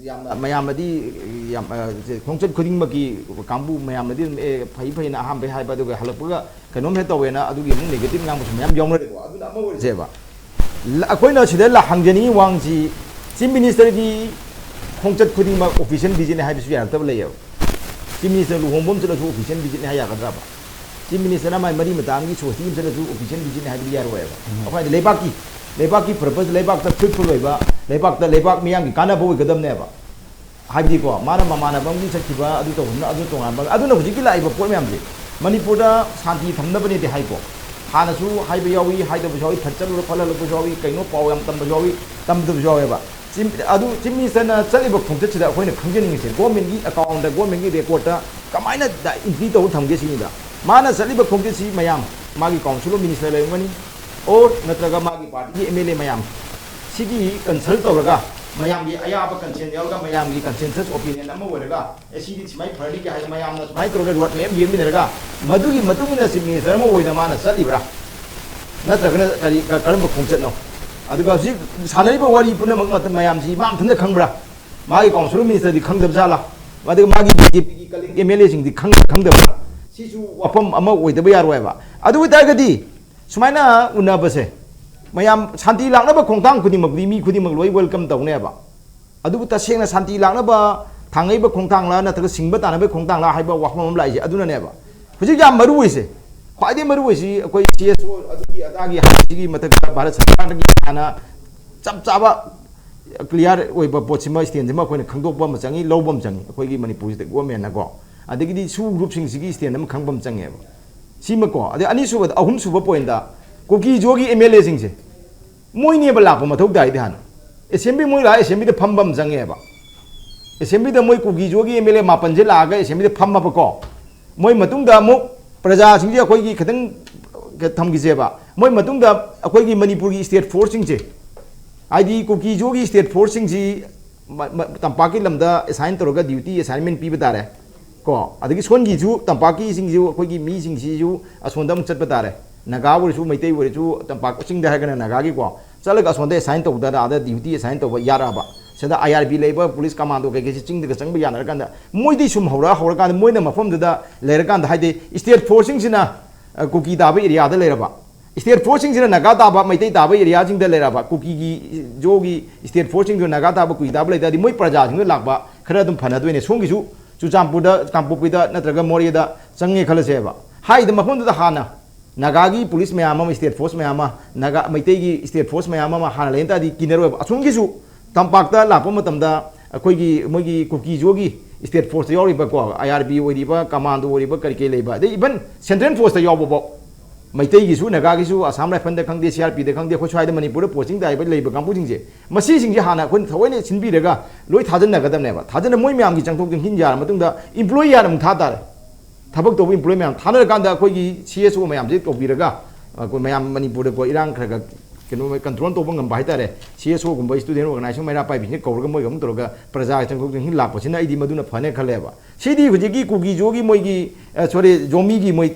ꯌꯥꯝꯅ ꯃꯌꯥꯝꯅꯗꯤ ꯌꯥꯝ, ꯑ, ꯈꯣꯡꯆꯠ ꯈꯨꯗꯤꯡꯃꯛꯀꯤ ꯀꯥꯡꯕꯨ ꯃꯌꯥꯝꯅꯗꯤ ꯑꯗꯨꯝ, "ꯑꯦ, ꯐꯩ ꯐꯩꯅ" ꯑꯍꯥꯟꯕꯩ ꯍꯥꯏꯕ, ꯑꯗꯨꯒ ꯍꯜꯂꯛꯄꯒ ꯀꯩꯅꯣꯝ ꯍꯦꯛ ꯇꯧꯋꯦꯅ ꯑꯗꯨꯒꯤ ꯑꯃꯨꯛ negative ꯉꯥꯡꯕꯁꯨ ꯃꯌꯥꯝ ꯌꯥꯎꯅꯔꯦꯀꯣ꯫ ꯑꯗꯨꯅ ꯑꯃ ꯑꯣꯏꯔꯁꯦꯕ, ꯂ-, ꯑꯩꯈꯣꯏꯅ ꯁꯤꯗ ꯂ-, ꯍꯪꯖꯅꯤꯡꯉꯤ ꯋꯥꯍꯪꯁꯤ, Chief Ministerꯒꯤ ꯈꯣꯡꯆꯠ ꯈꯨꯗꯤꯡꯃꯛ official visitꯅꯤ ꯍꯥꯏꯕꯁꯨ ꯌꯥꯔꯛꯇꯕ ꯂꯩꯌꯦꯕ꯫ Chief Minister ꯂꯨꯍꯣꯡꯕ ꯑꯃ ꯆꯠꯂꯁꯨ official visitꯅꯤ ꯍꯥꯏ ꯌꯥꯒꯗ꯭ꯔꯕ? Chief Ministerꯅ ꯃꯥꯏ ꯃꯔꯤ ꯃꯇꯥꯒꯤ ꯁꯣꯁꯇꯤ ꯑꯃ ꯆꯠꯂꯁꯨ official visitꯅꯤ ꯍꯥꯏꯕꯗꯤ ꯌꯥꯔꯣꯏꯕ꯫ ꯎꯝ꯫ ꯑꯩꯈꯣꯏꯅ ꯂꯩꯕꯥꯛꯀꯤ, ꯂꯩꯕꯥꯛꯀꯤ purpose, ꯂꯩꯕꯥꯛꯇ fruitful ꯑꯣꯏꯕ, ꯂꯩꯕꯥꯛꯇ, ꯂꯩꯕꯥꯛ ꯃꯤꯌꯥꯝꯒꯤ ꯀꯥꯟꯅꯕ ꯑꯣꯏꯒꯗꯕꯅꯦꯕ꯫ ꯍꯥꯏꯕꯗꯤꯀꯣ, ꯃꯥꯅ ꯃꯃꯥꯟꯅꯕ ꯑꯃꯒꯤ ꯆꯠꯈꯤꯕ ꯑꯗꯨ ꯇꯧꯕꯅ ꯑꯗꯨ ꯇꯣꯉꯥꯟꯕ, ꯑꯗꯨꯅ ꯍꯧꯖꯤꯛꯀꯤ ꯂꯥꯛꯏꯕ ꯄꯣꯠ ꯃꯌꯥꯝꯁꯦ ꯃꯅꯤꯄꯨꯔꯗ ꯁꯥꯟꯇꯤ ꯊꯝꯅꯕꯅꯦꯗꯤ ꯍꯥꯏꯀꯣ꯫ ꯍꯥꯟꯅꯁꯨ ꯍꯥꯏꯕ ꯌꯥꯎꯏ, ꯍꯥꯏꯗꯕꯁꯨ ꯌꯥꯎꯏ, ꯐꯠ ꯆꯠꯂꯨꯔ ꯐꯠ ꯍꯜꯂꯛꯄꯁꯨ ꯌꯥꯎꯏ, ꯀꯩꯅꯣ ꯄꯥꯎ ꯌꯥꯝ ꯇꯝꯕꯁꯨ ꯌꯥꯎꯏ, ꯇꯝꯗꯕꯁꯨ ꯌꯥꯎꯋꯦꯕ꯫ Chief, ꯑꯗꯨ Chief Ministerꯅ ꯆꯠꯂꯤꯕ ꯈꯣꯡꯆꯠꯁꯤꯗ ꯑꯩꯈꯣꯏꯅ ꯈꯪꯖꯅꯤꯡꯉꯤꯁꯦ, governmentꯀꯤ accountꯇ, governmentꯀꯤ recordꯇ ꯀꯃꯥꯏꯅ ꯗ-, entry ꯇꯧꯔ ꯊꯝꯒꯦ ꯁꯤꯅꯤꯗ꯫ ꯃꯥꯅ ꯆꯠꯂꯤꯕ ꯈꯣꯡꯆꯠꯁꯤ ꯃꯌꯥꯝ, ꯃꯥꯒꯤ Council of Minister ꯂꯩꯔꯝꯒꯅꯤ, or ꯅꯠꯇ꯭ꯔꯒ ꯃꯥꯒꯤ partyꯒꯤ M L A ꯃꯌꯥꯝ, ꯁꯤꯒꯤ consult ꯇꯧꯔꯒ, ꯃꯌꯥꯝꯒꯤ ꯑꯌꯥꯕ consent ꯌꯥꯎꯔꯒ, ꯃꯌꯥꯝꯒꯤ consensus opinion ꯑꯃ ꯑꯣꯏꯔꯒ, "ꯑꯦ, ꯁꯤꯗꯤ ꯁꯨꯃꯥꯏꯅ ꯐꯔꯅꯤ" ꯀꯥꯏ ꯍꯥꯏꯔꯒ ꯃꯌꯥꯝꯅ ꯁꯨꯃꯥꯏꯅ ꯇꯧꯔꯒ road map ꯌꯦꯡꯃꯤꯟꯅꯔꯒ, ꯃꯗꯨꯒꯤ ꯃꯇꯨꯡ ꯏꯟꯅ Chief Minister ꯑꯃ ꯑꯣꯏꯅ ꯃꯥꯅ ꯆꯠꯂꯤꯕ꯭ꯔꯥ? ꯅꯠꯇ꯭ꯔꯒꯅ ꯀꯔꯤ, ꯀ-, ꯀꯔꯝꯕ ꯈꯣꯡꯆꯠꯅꯣ? ꯑꯗꯨꯒ ꯍꯧꯖꯤꯛ ꯁꯥꯟꯅꯔꯤꯕ ꯋꯥꯔꯤ ꯄꯨꯝꯅꯃꯛ ꯃꯇꯝ ꯃꯌꯥꯝꯁꯤ ꯃꯥ ꯃꯊꯟꯇ ꯈꯪꯕ꯭ꯔꯥ? ꯃꯥꯒꯤ Council of Ministerꯗꯤ ꯈꯪꯗꯕ ꯖꯥꯠꯂꯥ? ꯑꯗꯨꯒ ꯃꯥꯒꯤ BJPꯒꯤ colleague M L Aꯁꯤꯡꯗꯤ ꯈꯪ-, ꯈꯪꯗꯕ꯭ꯔꯥ? ꯁꯤꯁꯨ ꯋꯥꯐꯝ ꯑꯃ ꯑꯣꯏꯗꯕ ꯌꯥꯔꯣꯏꯕ꯫ ꯑꯗꯨ ꯑꯣꯏꯇꯥꯔꯒꯗꯤ ꯁꯨꯃꯥꯏꯅ ꯎꯅꯕꯁꯦ, ꯃꯌꯥꯝ ꯁꯥꯟꯇꯤ ꯂꯥꯛꯅꯕ ꯈꯣꯡꯊꯥꯡ ꯈꯨꯗꯤꯡꯃꯛꯇꯤ ꯃꯤ ꯈꯨꯗꯤꯡꯃꯛ ꯂꯣꯏ welcome ꯇꯧꯅꯦꯕ꯫ ꯑꯗꯨꯕꯨ ꯇꯁꯦꯡꯅ ꯁꯥꯟꯇꯤ ꯂꯥꯛꯅꯕ ꯊꯥꯡꯉꯛꯏꯕ ꯈꯣꯡꯊꯥꯡꯂ ꯅꯠꯇ꯭ꯔꯒ ꯁꯤꯡꯕ ꯇꯥꯟꯅꯕꯒꯤ ꯈꯣꯡꯊꯥꯡꯂ ꯍꯥꯏꯕ ꯋꯥꯐꯝ ꯑꯃ ꯂꯥꯛꯏꯁꯦ ꯑꯗꯨꯅꯅꯦꯕ꯫ ꯍꯧꯖꯤꯛ ꯌꯥꯝ ꯃꯔꯨ ꯑꯣꯏꯁꯦ, ꯈ꯭ꯋꯥꯏꯗꯒꯤ ꯃꯔꯨ ꯑꯣꯏꯁꯤ ꯑꯩꯈꯣꯏ ꯁꯤ ꯑꯦꯁ ꯑꯣ ꯑꯗꯨꯒꯤ ꯑꯗꯥꯒꯤ ꯍꯥꯏꯕꯁꯤꯒꯤ ꯃꯊꯛꯇ ꯚꯥꯔꯠ ꯁꯔꯀꯥꯔꯗꯒꯤ ꯍꯥꯟꯅ ꯆꯞ ꯆꯥꯕ ꯀ꯭ꯂꯤꯌꯥꯔ ꯑꯣꯏꯕ ꯄꯣꯠꯁꯤꯃ, ꯁ꯭ꯇꯦꯟꯁꯤꯃ ꯑꯩꯈꯣꯏꯅ ꯈꯪꯗꯣꯛꯄ ꯑꯃ ꯆꯪꯉꯤ, ꯂꯧꯕ ꯑꯃ ꯆꯪꯉꯤ ꯑꯩꯈꯣꯏꯒꯤ ꯃꯅꯤꯄꯨꯔꯁꯤꯗ ꯒꯣꯔꯃꯦꯟꯅꯀꯣ꯫ ꯑꯗꯒꯤꯗꯤ ꯁꯨ ꯒ꯭ꯔꯨꯞꯁꯤꯡꯁꯤꯒꯤ ꯁ꯭ꯇꯦꯟ ꯑꯃ ꯈꯪꯕ ꯑꯃ ꯆꯪꯉꯦꯕ꯫ ꯁꯤꯃꯀꯣ꯫ ꯑꯗꯩ ꯑꯅꯤꯁꯨꯕꯗ, ꯑꯍꯨꯝꯁꯨꯕ ꯄꯣꯏꯟꯗ, ꯀꯨꯀꯤ ꯖꯣꯒꯤ ꯑꯦꯝ ꯑꯦꯜ ꯑꯦꯁꯤꯡꯁꯦ ꯃꯣꯏꯅꯦꯕ ꯂꯥꯛꯄ ꯃꯊꯧ ꯇꯥꯏꯗꯤ ꯍꯥꯟꯅ꯫ ꯑꯦꯁꯦꯝꯕ꯭ꯂꯤ ꯃꯣꯏ ꯂꯥꯛꯑ ꯑꯦꯁꯦꯝꯕ꯭ꯂꯤꯗ ꯐꯝꯕ ꯑꯃ ꯆꯪꯉꯦꯕ꯫ ꯑꯦꯁꯦꯝꯕ꯭ꯂꯤꯗ ꯃꯣꯏ ꯀꯨꯀꯤ ꯖꯣꯒꯤ ꯑꯦꯝ ꯑꯦꯜ ꯑꯦ ꯃꯥꯄꯟꯁꯦ ꯂꯥꯛꯑꯒ ꯑꯦꯁꯦꯝꯕ꯭ꯂꯤꯗ ꯐꯝꯃꯕꯀꯣ꯫ ꯃꯣꯏ ꯃꯇꯨꯡꯗ ꯑꯃꯨꯛ ꯄ꯭ꯔꯖꯥꯁꯤꯡꯁꯦ ꯑꯩꯈꯣꯏꯒꯤ ꯈꯤꯇꯪ ꯊꯝꯈꯤꯁꯦꯕ꯫ ꯃꯣꯏ ꯃꯇꯨꯡꯗ ꯑꯩꯈꯣꯏꯒꯤ ꯃꯅꯤꯄꯨꯔꯒꯤ ꯁ꯭ꯇꯦꯠ ꯐꯣꯔꯁꯁꯤꯡꯁꯦ, ꯍꯥꯏꯗꯤ ꯀꯨꯀꯤ ꯖꯣꯒꯤ ꯁ꯭ꯇꯦꯠ ꯐꯣꯔꯁꯁꯤꯡꯁꯤ ꯃ-, ꯃ-, ꯇꯝꯄꯥꯛꯀꯤ ꯂꯝꯗ ꯑꯦꯁꯥꯏꯟ ꯇꯧꯔꯒ ꯗ꯭ꯌꯨꯇꯤ ꯑꯦꯁꯥꯏꯟꯃꯦꯟ ꯄꯤꯕ ꯇꯥꯔꯦ꯫ ꯀꯣ, ꯑꯗꯒꯤ ꯁꯣꯟꯒꯤꯁꯨ ꯇꯝꯄꯥꯛꯀꯤꯁꯤꯡꯁꯤꯁꯨ ꯑꯩꯈꯣꯏꯒꯤ ꯃꯤꯁꯤꯡꯁꯤꯁꯨ ꯑꯁꯣꯟꯗ ꯑꯃꯨꯛ ꯆꯠꯄ ꯇꯥꯔꯦ꯫ ꯅꯥꯒꯥ ꯑꯣꯏꯔꯁꯨ, ꯃꯩꯇꯩ ꯑꯣꯏꯔꯁꯨ, ꯇꯝꯄꯥꯛ ꯆꯤꯡꯗ ꯍꯥꯏꯔꯒꯅ ꯅꯥꯒꯥꯒꯤꯀꯣ, ꯆꯠꯂꯒ ꯑꯁꯣꯝꯗ ꯑꯦꯁꯥꯏꯟ ꯇꯧꯗꯅ ꯑꯥꯗ ꯗ꯭ꯌꯨꯇꯤ ꯑꯦꯁꯥꯏꯟ ꯇꯧꯕ ꯌꯥꯔꯛꯑꯕ꯫ ꯁꯤꯗ ꯑꯥꯏ ꯑꯥꯔ ꯕꯤ ꯂꯩꯕ ꯄꯨꯂꯤꯁ ꯀꯃꯥꯟꯗꯣ ꯀꯩꯀꯩꯁꯤ ꯆꯤꯡꯗꯒ ꯆꯪꯕ ꯌꯥꯅꯔꯀꯥꯟꯗ ꯃꯣꯏꯗꯤ ꯁꯨꯝ ꯍꯧꯔ ꯍꯧꯔꯀꯥꯟꯗ ꯃꯣꯏꯅ ꯃꯐꯝꯗꯨꯗ ꯂꯩꯔꯀꯥꯟꯗ, ꯍꯥꯏꯗꯤ ꯁ꯭ꯇꯦꯠ ꯐꯣꯔꯁꯁꯤꯡꯁꯤꯅ, ꯑ, ꯀꯨꯀꯤ ꯇꯥꯕ ꯑꯦꯔꯤꯌꯥꯗ ꯂꯩꯔꯕ, ꯁ꯭ꯇꯦꯠ ꯐꯣꯔꯁꯁꯤꯡꯁꯤꯅ ꯅꯥꯒꯥ ꯇꯥꯕ, ꯃꯩꯇꯩ ꯇꯥꯕ ꯑꯦꯔꯤꯌꯥꯁꯤꯡꯗ ꯂꯩꯔꯕ, ꯀꯨꯀꯤꯒꯤ ꯖꯣꯒꯤ ꯁ꯭ꯇꯦꯠ ꯐꯣꯔꯁꯁꯤꯡꯗꯨ ꯅꯥꯒꯥ ꯇꯥꯕ, ꯀꯨꯀꯤ ꯇꯥꯕ ꯂꯩꯇꯥꯔꯗꯤ ꯃꯣꯏ ꯄ꯭ꯔꯖꯥꯁꯤꯡꯗꯨ ꯂꯥꯛꯄ ꯈꯔ ꯑꯗꯨꯝ ꯐꯅꯗꯣꯏꯅꯦ꯫ ꯁꯣꯝꯒꯤꯁꯨ ꯆꯨꯔꯆꯥꯟꯄꯨꯔꯗ, ꯀꯥꯡꯄꯣꯛꯄꯤꯗ ꯅꯠꯇ꯭ꯔꯒ ꯃꯣꯔꯦꯗ ꯆꯪꯉꯦ ꯈꯜꯂꯁꯦꯕ꯫ ꯍꯥꯏꯔꯤꯕ ꯃꯐꯝꯗꯨꯗ ꯍꯥꯟꯅ ꯅꯥꯒꯥꯒꯤ ꯄꯨꯂꯤꯁ ꯃꯌꯥꯝ ꯑꯃ, ꯁ꯭ꯇꯦꯠ ꯐꯣꯔꯁ ꯃꯌꯥꯝ ꯑꯃ, ꯅꯥꯒꯥ, ꯃꯩꯇꯩꯒꯤ ꯁ꯭ꯇꯦꯠ ꯐꯣꯔꯁ ꯃꯌꯥꯝ ꯑꯃ ꯍꯥꯟꯅ ꯂꯩꯔꯝ ꯇꯥꯔꯗꯤ ꯀꯤꯅꯔꯣꯏꯕ꯫ ꯑꯁꯣꯝꯒꯤꯁꯨ ꯇꯝꯄꯥꯛꯇ ꯂꯥꯛꯄ ꯃꯇꯝꯗ ꯑꯩꯈꯣꯏꯒꯤ ꯃꯣꯏꯒꯤ ꯀꯨꯀꯤ ꯖꯣꯒꯤ ꯁ꯭ꯇꯦꯠ ꯐꯣꯔꯁꯇ ꯌꯥꯎꯔꯤꯕꯀꯣ, ꯑꯥꯏ ꯑꯥꯔ ꯕꯤ ꯑꯣꯏꯔꯤꯕ, ꯀꯃꯥꯟꯗꯣ ꯑꯣꯏꯔꯤꯕ, ꯀꯔꯤ ꯀꯔꯤ ꯂꯩꯕ, ꯑꯗꯩ ꯏꯚꯟ ꯁꯦꯟꯇ꯭ꯔꯦꯜ ꯐꯣꯔꯁꯇ ꯌꯥꯎꯕꯐꯥꯎ, ꯃꯩꯇꯩꯒꯤꯁꯨ, ꯅꯥꯒꯥꯒꯤꯁꯨ, ꯑꯁꯥꯝ ꯔꯥꯏꯐꯜꯗ ꯈꯪꯗꯦ, ꯁꯤ ꯑꯥꯔ ꯄꯤꯗ ꯈꯪꯗꯦ, ꯑꯩꯈꯣꯏ ꯁ꯭ꯋꯥꯏꯗ ꯃꯅꯤꯄꯨꯔꯗ ꯄꯣꯁꯇꯤꯡ ꯇꯥꯔꯤꯕ ꯂꯩꯕ ꯀꯥꯡꯕꯨꯁꯤꯡꯁꯦ, ꯃꯁꯤꯁꯤꯡꯁꯦ ꯍꯥꯟꯅ ꯑꯩꯈꯣꯏꯅ ꯊꯑꯣꯏꯅ ꯁꯤꯟꯕꯤꯔꯒ ꯂꯣꯏ ꯊꯥꯖꯤꯟꯅꯒꯗꯕꯅꯦꯕ꯫ ꯊꯥꯖꯤꯟꯅ ꯃꯣꯏ ꯃꯌꯥꯝꯒꯤ ꯆꯪꯊꯣꯛ ꯆꯪꯁꯤꯟ ꯌꯥꯔ ꯃꯇꯨꯡꯗ ꯏꯝꯄ꯭ꯂꯣꯌꯤ ꯍꯥꯟꯅ ꯑꯃꯨꯛ ꯊꯥ ꯇꯥꯔꯦ꯫ ꯊꯕꯛ ꯇꯧꯕ ꯏꯝꯄ꯭ꯂꯣꯌꯤ ꯃꯌꯥꯝ ꯊꯥꯅꯔꯀꯥꯟꯗ ꯑꯩꯈꯣꯏꯒꯤ ꯁꯤ ꯑꯦꯁ ꯑꯣ ꯃꯌꯥꯝꯁꯦ ꯀꯧꯕꯤꯔꯒ ꯑꯩꯈꯣꯏ ꯃꯌꯥꯝ ꯃꯅꯤꯄꯨꯔꯗꯀꯣ ꯏꯔꯥꯡ ꯈꯔ ꯈꯔ ꯀꯩꯅꯣ ꯀꯟꯇ꯭ꯔꯣꯜ ꯇꯧꯕ ꯉꯝꯕ ꯍꯥꯏꯇꯥꯔꯦ꯫ ꯁꯤ ꯑꯦꯁ ꯑꯣꯒꯨꯝꯕ, ꯁ꯭ꯇꯨꯗꯦꯟ ꯑꯣꯔꯒꯅꯥꯏꯖꯦꯁꯟ ꯃꯩꯔꯥ ꯄꯥꯏꯕꯤꯁꯤꯡꯁꯦ ꯀꯧꯔꯒ ꯃꯣꯏꯒ ꯑꯃꯨꯛ ꯇꯧꯔꯒ ꯄ꯭ꯔꯖꯥꯒꯤ ꯆꯪꯊꯣꯛ ꯆꯪꯁꯤꯟ ꯂꯥꯛꯄꯁꯤꯅ ꯑꯩꯗꯤ ꯃꯗꯨꯅ ꯐꯅꯦ ꯈꯜꯂꯦꯕ꯫ ꯁꯤꯗꯤ ꯍꯧꯖꯤꯛꯀꯤ ꯀꯨꯀꯤ ꯖꯣꯒꯤ ꯃꯣꯏꯒꯤ, ꯑ, ꯁꯣꯔꯤ, ꯖꯣꯃꯤꯒꯤ ꯃꯣꯏ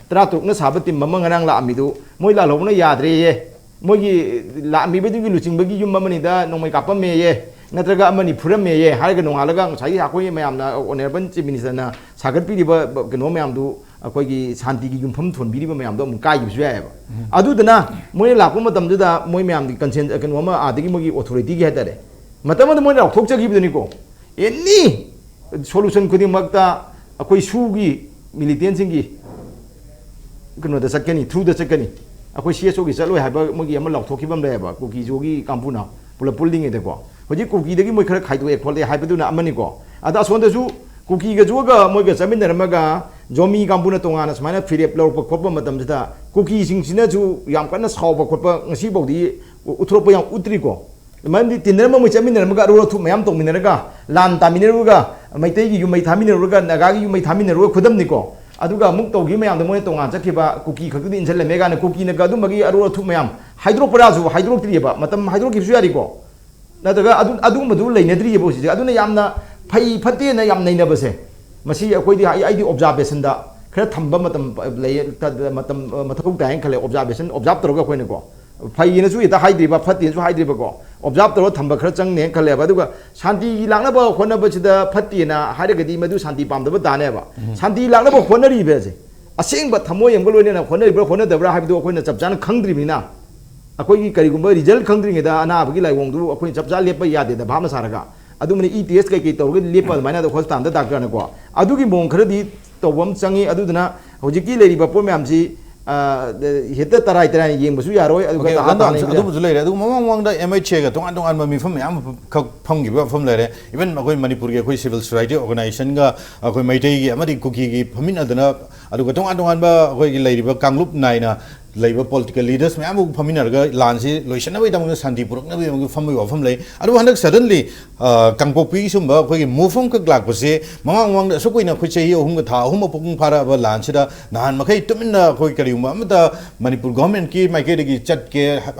ꯇꯔꯥ ꯇꯔꯨꯛꯅ ꯁꯥꯕ ꯇꯤꯝ ꯑꯃ ꯉꯔꯥꯡ ꯂꯥꯛꯑꯝꯃꯤꯗꯨ ꯃꯣꯏ ꯂꯥꯜꯍꯧꯕꯅ ꯌꯥꯗ꯭ꯔꯦꯌꯦ꯫ ꯃꯣꯏꯒꯤ ꯂꯥꯛꯑꯝꯃꯤꯕꯗꯨꯒꯤ ꯂꯨꯆꯤꯡꯕꯒꯤ ꯌꯨꯝ ꯑꯃꯅꯤꯗ ꯅꯣꯡꯃꯩ ꯀꯥꯞꯄꯝꯃꯦꯌꯦ, ꯅꯠꯇ꯭ꯔꯒ ꯑꯃꯅꯤ ꯐꯨꯔꯝꯃꯦꯌꯦ ꯍꯥꯏꯔꯒ ꯅꯣꯡꯉꯥꯜꯂꯒ ꯉꯁꯥꯏꯒꯤ ꯑꯩꯈꯣꯏ ꯃꯌꯥꯝꯅ ꯑꯣꯅꯔꯦꯕꯜ ꯆꯤꯐ ꯃꯤꯅꯤꯁꯇꯔꯅ ꯁꯥꯒꯠꯄꯤꯔꯤꯕ ꯀꯩꯅꯣ ꯃꯌꯥꯝꯗꯨ ꯑꯩꯈꯣꯏꯒꯤ ꯁꯥꯟꯇꯤꯒꯤ ꯌꯨꯝꯐꯝ ꯊꯣꯟꯕꯤꯔꯤꯕ ꯃꯌꯥꯝꯗꯣ ꯑꯃꯨꯛ ꯀꯥꯏꯈꯤꯕꯁꯨ ꯌꯥꯏꯑꯕ꯫ ꯑꯗꯨꯗꯨꯅ ꯃꯣꯏꯅ ꯂꯥꯛꯄ ꯃꯇꯝꯗꯨꯗ ꯃꯣꯏ ꯃꯌꯥꯝꯒꯤ ꯀꯟꯁꯦꯟ-, ꯀꯩꯅꯣ ꯑꯃ ꯑꯥꯗꯒꯤ ꯃꯣꯏꯒꯤ ꯑꯣꯊꯣꯔꯤꯇꯤꯒꯤ ꯍꯥꯏꯇꯥꯔꯦ, ꯃꯇꯝ ꯑꯃꯗ ꯃꯣꯏꯅ ꯂꯥꯎꯊꯣꯛꯆꯈꯤꯕꯗꯨꯅꯤꯀꯣ꯫ ꯑꯦꯅꯤ ꯁꯣꯂꯨꯁꯟ ꯈꯨꯗꯤꯡꯃꯛꯇ ꯑꯩꯈꯣꯏ ꯁꯨꯒꯤ ꯃꯤꯂꯤꯇꯦꯟꯁꯤꯡꯒꯤ ꯀꯩꯅꯣꯗ ꯆꯠꯀꯅꯤ, ꯊ꯭ꯔꯨꯗ ꯆꯠꯀꯅꯤ꯫ ꯑꯩꯈꯣꯏ ꯁꯤ ꯑꯦꯁ ꯑꯣꯒꯤ ꯆꯠꯂꯣꯏ ꯍꯥꯏꯕ ꯃꯣꯏꯒꯤ ꯑꯃ ꯂꯥꯎꯊꯣꯛꯈꯤꯕ ꯑꯃ ꯂꯩꯌꯦꯕ, ꯀꯨꯀꯤ ꯖꯣꯒꯤ ꯀꯥꯡꯕꯨꯅ ꯄꯨꯂꯞ ꯄꯨꯜꯂꯤꯉꯩꯗꯀꯣ꯫ ꯍꯧꯖꯤꯛ ꯀꯨꯀꯤꯗꯒꯤ ꯃꯣꯏ ꯈꯔ ꯈꯥꯏꯗꯣꯛꯑꯦ ꯈꯣꯠꯂꯦ ꯍꯥꯏꯕꯗꯨꯅ ꯑꯃꯅꯤꯀꯣ꯫ ꯑꯗ ꯑꯁꯣꯝꯗꯁꯨ ꯀꯨꯀꯤꯒ ꯖꯣꯒ ꯃꯣꯏꯒ ꯆꯠꯃꯤꯟꯅꯔꯝꯃꯒ ꯖꯣꯃꯤ ꯀꯥꯡꯕꯨꯅ ꯇꯣꯉꯥꯟꯅ ꯁꯨꯃꯥꯏꯅ ꯐꯤꯔꯦꯞ ꯂꯧꯔꯛꯄ ꯈꯣꯠꯄ ꯃꯇꯝꯁꯤꯗ ꯀꯨꯀꯤꯁꯤꯡꯁꯤꯅꯁꯨ ꯌꯥꯝ ꯀꯟꯅ ꯁꯥꯎꯕ ꯈꯣꯠꯄ ꯉꯁꯤꯐꯥꯎꯗꯤ ꯎ-, ꯎꯠꯊꯣꯔꯛꯄ ꯌꯥꯝ ꯎꯠꯇ꯭ꯔꯤꯀꯣ꯫ ꯃꯔꯝꯗꯤ ꯇꯤꯟꯅꯔꯝꯕ ꯃꯣꯏ ꯆꯠꯃꯤꯟꯅꯔꯝꯃꯒ ꯑꯔꯨ ꯑꯊꯨꯞ ꯃꯌꯥꯝ ꯇꯧꯃꯤꯟꯅꯔꯒ, ꯂꯥꯟ ꯇꯥꯃꯤꯟꯅꯔꯨꯔꯒ, ꯃꯩꯇꯩꯒꯤ ꯌꯨꯝ ꯃꯩ ꯊꯥꯃꯤꯟꯅꯔꯨꯔꯒ, ꯅꯥꯒꯥꯒꯤ ꯌꯨꯝ ꯃꯩ ꯊꯥꯃꯤꯟꯅꯔꯨꯔꯒ ꯈꯨꯗꯝꯅꯤꯀꯣ꯫ ꯑꯗꯨꯒ ꯑꯃꯨꯛ ꯇꯧꯈꯤꯕ ꯃꯌꯥꯝꯗꯣ ꯃꯣꯏꯅ ꯇꯣꯉꯥꯟ ꯆꯠꯈꯤꯕ, ꯀꯨꯀꯤ ꯈꯛꯇꯗꯤ ꯏꯟꯁꯤꯜꯂꯝꯃꯦ ꯀꯥꯏꯅ ꯀꯨꯀꯤꯅꯒ ꯑꯗꯨꯝꯕꯒꯤ ꯑꯔꯨ ꯑꯊꯨꯞ ꯃꯌꯥꯝ ꯍꯥꯏꯗꯣꯔꯛꯄ꯭ꯔꯥꯁꯨ ꯍꯥꯏꯗꯣꯔꯛꯇ꯭ꯔꯤꯑꯕ, ꯃꯇꯝ ꯍꯥꯏꯗꯣꯔꯛꯈꯤꯕꯁꯨ ꯌꯥꯔꯤꯀꯣ꯫ ꯅꯠꯇ꯭ꯔꯒ ꯑꯗꯨ, ꯑꯗꯨꯒꯨꯝꯕꯗꯨ ꯂꯩꯅꯗ꯭ꯔꯤꯑꯕ ꯍꯧꯖꯤꯛꯁꯦ꯫ ꯑꯗꯨꯅ ꯌꯥꯝꯅ ꯐꯩ ꯐꯠꯇꯦꯅ ꯌꯥꯝ ꯅꯩꯅꯕꯁꯦ, ꯃꯁꯤ ꯑꯩꯈꯣꯏꯗꯤ, ꯑꯩ, ꯑꯩꯗꯤ ꯑꯣꯕꯖꯥꯔꯕꯦꯁꯟꯗ ꯈꯔ ꯊꯝꯕ ꯃꯇꯝ ꯂꯩ, ꯃꯇꯝ ꯃꯊꯧ ꯇꯥꯏ ꯍꯥꯏꯅ ꯈꯜꯂꯦ꯫ ꯑꯣꯕꯖꯥꯔꯕꯦꯁꯟ, ꯑꯣꯕꯖꯥꯔꯕ ꯇꯧꯔꯒ ꯑꯩꯈꯣꯏꯅꯀꯣ, ꯐꯩꯌꯦꯅꯁꯨ ꯍꯦꯛꯇ ꯍꯥꯏꯗ꯭ꯔꯤꯕ, ꯐꯠꯇꯦꯅꯁꯨ ꯍꯥꯏꯗ꯭ꯔꯤꯕꯀꯣ, ꯑꯣꯕꯖꯥꯔꯕ ꯇꯧꯔꯒ ꯊꯝꯕ ꯈꯔ ꯆꯪꯅꯦꯅ ꯈꯜꯂꯦꯕ꯫ ꯑꯗꯨꯒ ꯁꯥꯟꯇꯤ ꯂꯥꯛꯅꯕ ꯍꯣꯠꯅꯕꯁꯤꯗ ꯐꯠꯇꯦꯅ ꯍꯥꯏꯔꯒꯗꯤ ꯃꯗꯨ ꯁꯥꯟꯇꯤ ꯄꯥꯝꯗꯕ ꯇꯥꯅꯦꯕ꯫ ꯁꯥꯟꯇꯤ ꯂꯥꯛꯅꯕ ꯍꯣꯠꯅꯔꯤꯕꯁꯦ ꯑꯁꯦꯡꯕ ꯊꯃꯣꯏ ꯑꯃꯒ ꯂꯣꯏꯅꯅ ꯍꯣꯠꯅꯔꯤꯕ꯭ꯔꯥ ꯍꯣꯠꯅꯗꯕ꯭ꯔꯥ ꯍꯥꯏꯕꯗꯨ ꯑꯩꯈꯣꯏꯅ ꯆꯞ ꯆꯥꯅ ꯈꯪꯗ꯭ꯔꯤꯕꯅꯤꯅ, ꯑꯩꯈꯣꯏꯒꯤ ꯀꯔꯤꯒꯨꯝꯕ ꯔꯤꯖꯜ ꯈꯪꯗ꯭ꯔꯤꯉꯩꯗ ꯑꯅꯥꯕꯒꯤ ꯂꯥꯏꯑꯣꯡꯗꯨ ꯑꯩꯈꯣꯏꯅ ꯆꯞ ꯆꯥ ꯂꯦꯞꯄ ꯌꯥꯗꯦꯗ, ꯚꯥꯞꯅ ꯁꯥꯔꯒ꯫ ꯑꯗꯨꯃꯅ ꯏ ꯇꯦꯁ ꯀꯩꯀꯩ ꯇꯧꯔꯒ ꯂꯦꯞꯄ ꯑꯗꯨꯃꯥꯏꯅ ꯍꯣꯁꯄꯤꯇꯥꯜꯗ ꯗꯥꯛꯇꯔꯅꯀꯣ꯫ ꯑꯗꯨꯒꯤ ꯃꯑꯣꯡ ꯈꯔꯗꯤ ꯇꯧꯕ ꯑꯃ ꯆꯪꯉꯤ꯫ ꯑꯗꯨꯗꯨꯅ ꯍꯧꯖꯤꯛꯀꯤ ꯂꯩꯔꯤꯕ ꯄꯣꯠ ꯃꯌꯥꯝꯁꯤ, ꯑ, ꯍꯦꯛꯇ ꯇꯔꯥꯏ ꯇꯔꯥꯏꯅ ꯌꯦꯡꯕꯁꯨ ꯌꯥꯔꯣꯏ꯫ ꯑꯗꯨꯒ ꯑꯣꯀꯦ, ꯇꯍꯥ ꯂꯟꯗꯥ, ꯇꯍꯥꯅ ꯌꯦꯡꯕ ꯌꯥꯏ꯫ ꯑꯗꯨꯕꯨꯁꯨ ꯂꯩꯔꯦ꯫ ꯑꯗꯨꯒ ꯃꯃꯥꯡ ꯃꯃꯥꯡꯗ ꯑꯦꯝ ꯑꯩꯆ ꯑꯦꯒ ꯇꯣꯉꯥꯟ ꯇꯣꯉꯥꯟꯕ ꯃꯤꯐꯝ ꯃꯌꯥꯝ ꯑꯃ ꯈꯛ ꯐꯝꯈꯤꯕ ꯃꯐꯝ ꯂꯩꯔꯦ꯫ ꯏꯚꯟ ꯑꯩꯈꯣꯏ ꯃꯅꯤꯄꯨꯔꯒꯤ ꯑꯩꯈꯣꯏ ꯁꯤꯚꯤꯜ ꯁꯣꯁꯥꯏꯇꯤ ꯑꯣꯔꯒꯅꯥꯏꯖꯦꯁꯟꯒ ꯑꯩꯈꯣꯏ ꯃꯩꯇꯩꯒꯤ ꯑꯃꯗꯤ ꯀꯨꯀꯤꯒꯤ ꯐꯝꯃꯤꯟꯅꯗꯅ, ꯑꯗꯨꯒ ꯇꯣꯉꯥꯟ ꯇꯣꯉꯥꯟꯕ ꯑꯩꯈꯣꯏꯒꯤ ꯂꯩꯔꯤꯕ ꯀꯥꯡꯂꯨꯞ ꯅꯥꯏꯅ ꯂꯩꯕ ꯄꯣꯂꯤꯇꯤꯀꯦꯜ ꯂꯤꯗꯔꯁ ꯃꯌꯥꯝ ꯑꯃ ꯐꯝꯃꯤꯟꯅꯔꯒ ꯂꯥꯟꯁꯤ ꯂꯣꯏꯁꯤꯟꯅꯕꯒꯤꯗꯃꯛꯇ, ꯁꯥꯟꯇꯤ ꯄꯨꯔꯛꯅꯕꯒꯤꯗꯃꯛꯇ ꯐꯝꯕꯒꯤ ꯋꯥꯐꯝ ꯂꯩ꯫ ꯑꯗꯨꯕꯨ ꯍꯟꯗꯛ ꯁꯗꯟꯂꯤ, ꯑ, ꯀꯥꯡꯄꯣꯛꯄꯤꯒꯤ ꯁꯨꯝꯕ ꯑꯩꯈꯣꯏꯒꯤ ꯃꯨꯚ ꯑꯃꯈꯛ ꯂꯥꯛꯄꯁꯦ, ꯃꯃꯥꯡ ꯃꯃꯥꯡꯗ ꯑꯁꯨꯛ ꯀꯨꯏꯅ ꯑꯩꯈꯣꯏ ꯆꯍꯤ ꯑꯍꯨꯝꯒ ꯊꯥ ꯑꯍꯨꯝ ꯃꯄꯨꯡ ꯐꯥꯔꯛꯑꯕ ꯂꯥꯟꯁꯤꯗ ꯅꯍꯥꯟ ꯃꯈꯩ ꯇꯨꯃꯤꯟꯅ ꯑꯩꯈꯣꯏ ꯀꯔꯤꯒꯨꯝꯕ ꯑꯃꯇ ꯃꯅꯤꯄꯨꯔ ꯒꯣꯔꯃꯦꯟꯀꯤ ꯃꯥꯏꯀꯩꯗꯒꯤ ꯆꯠꯀꯦ,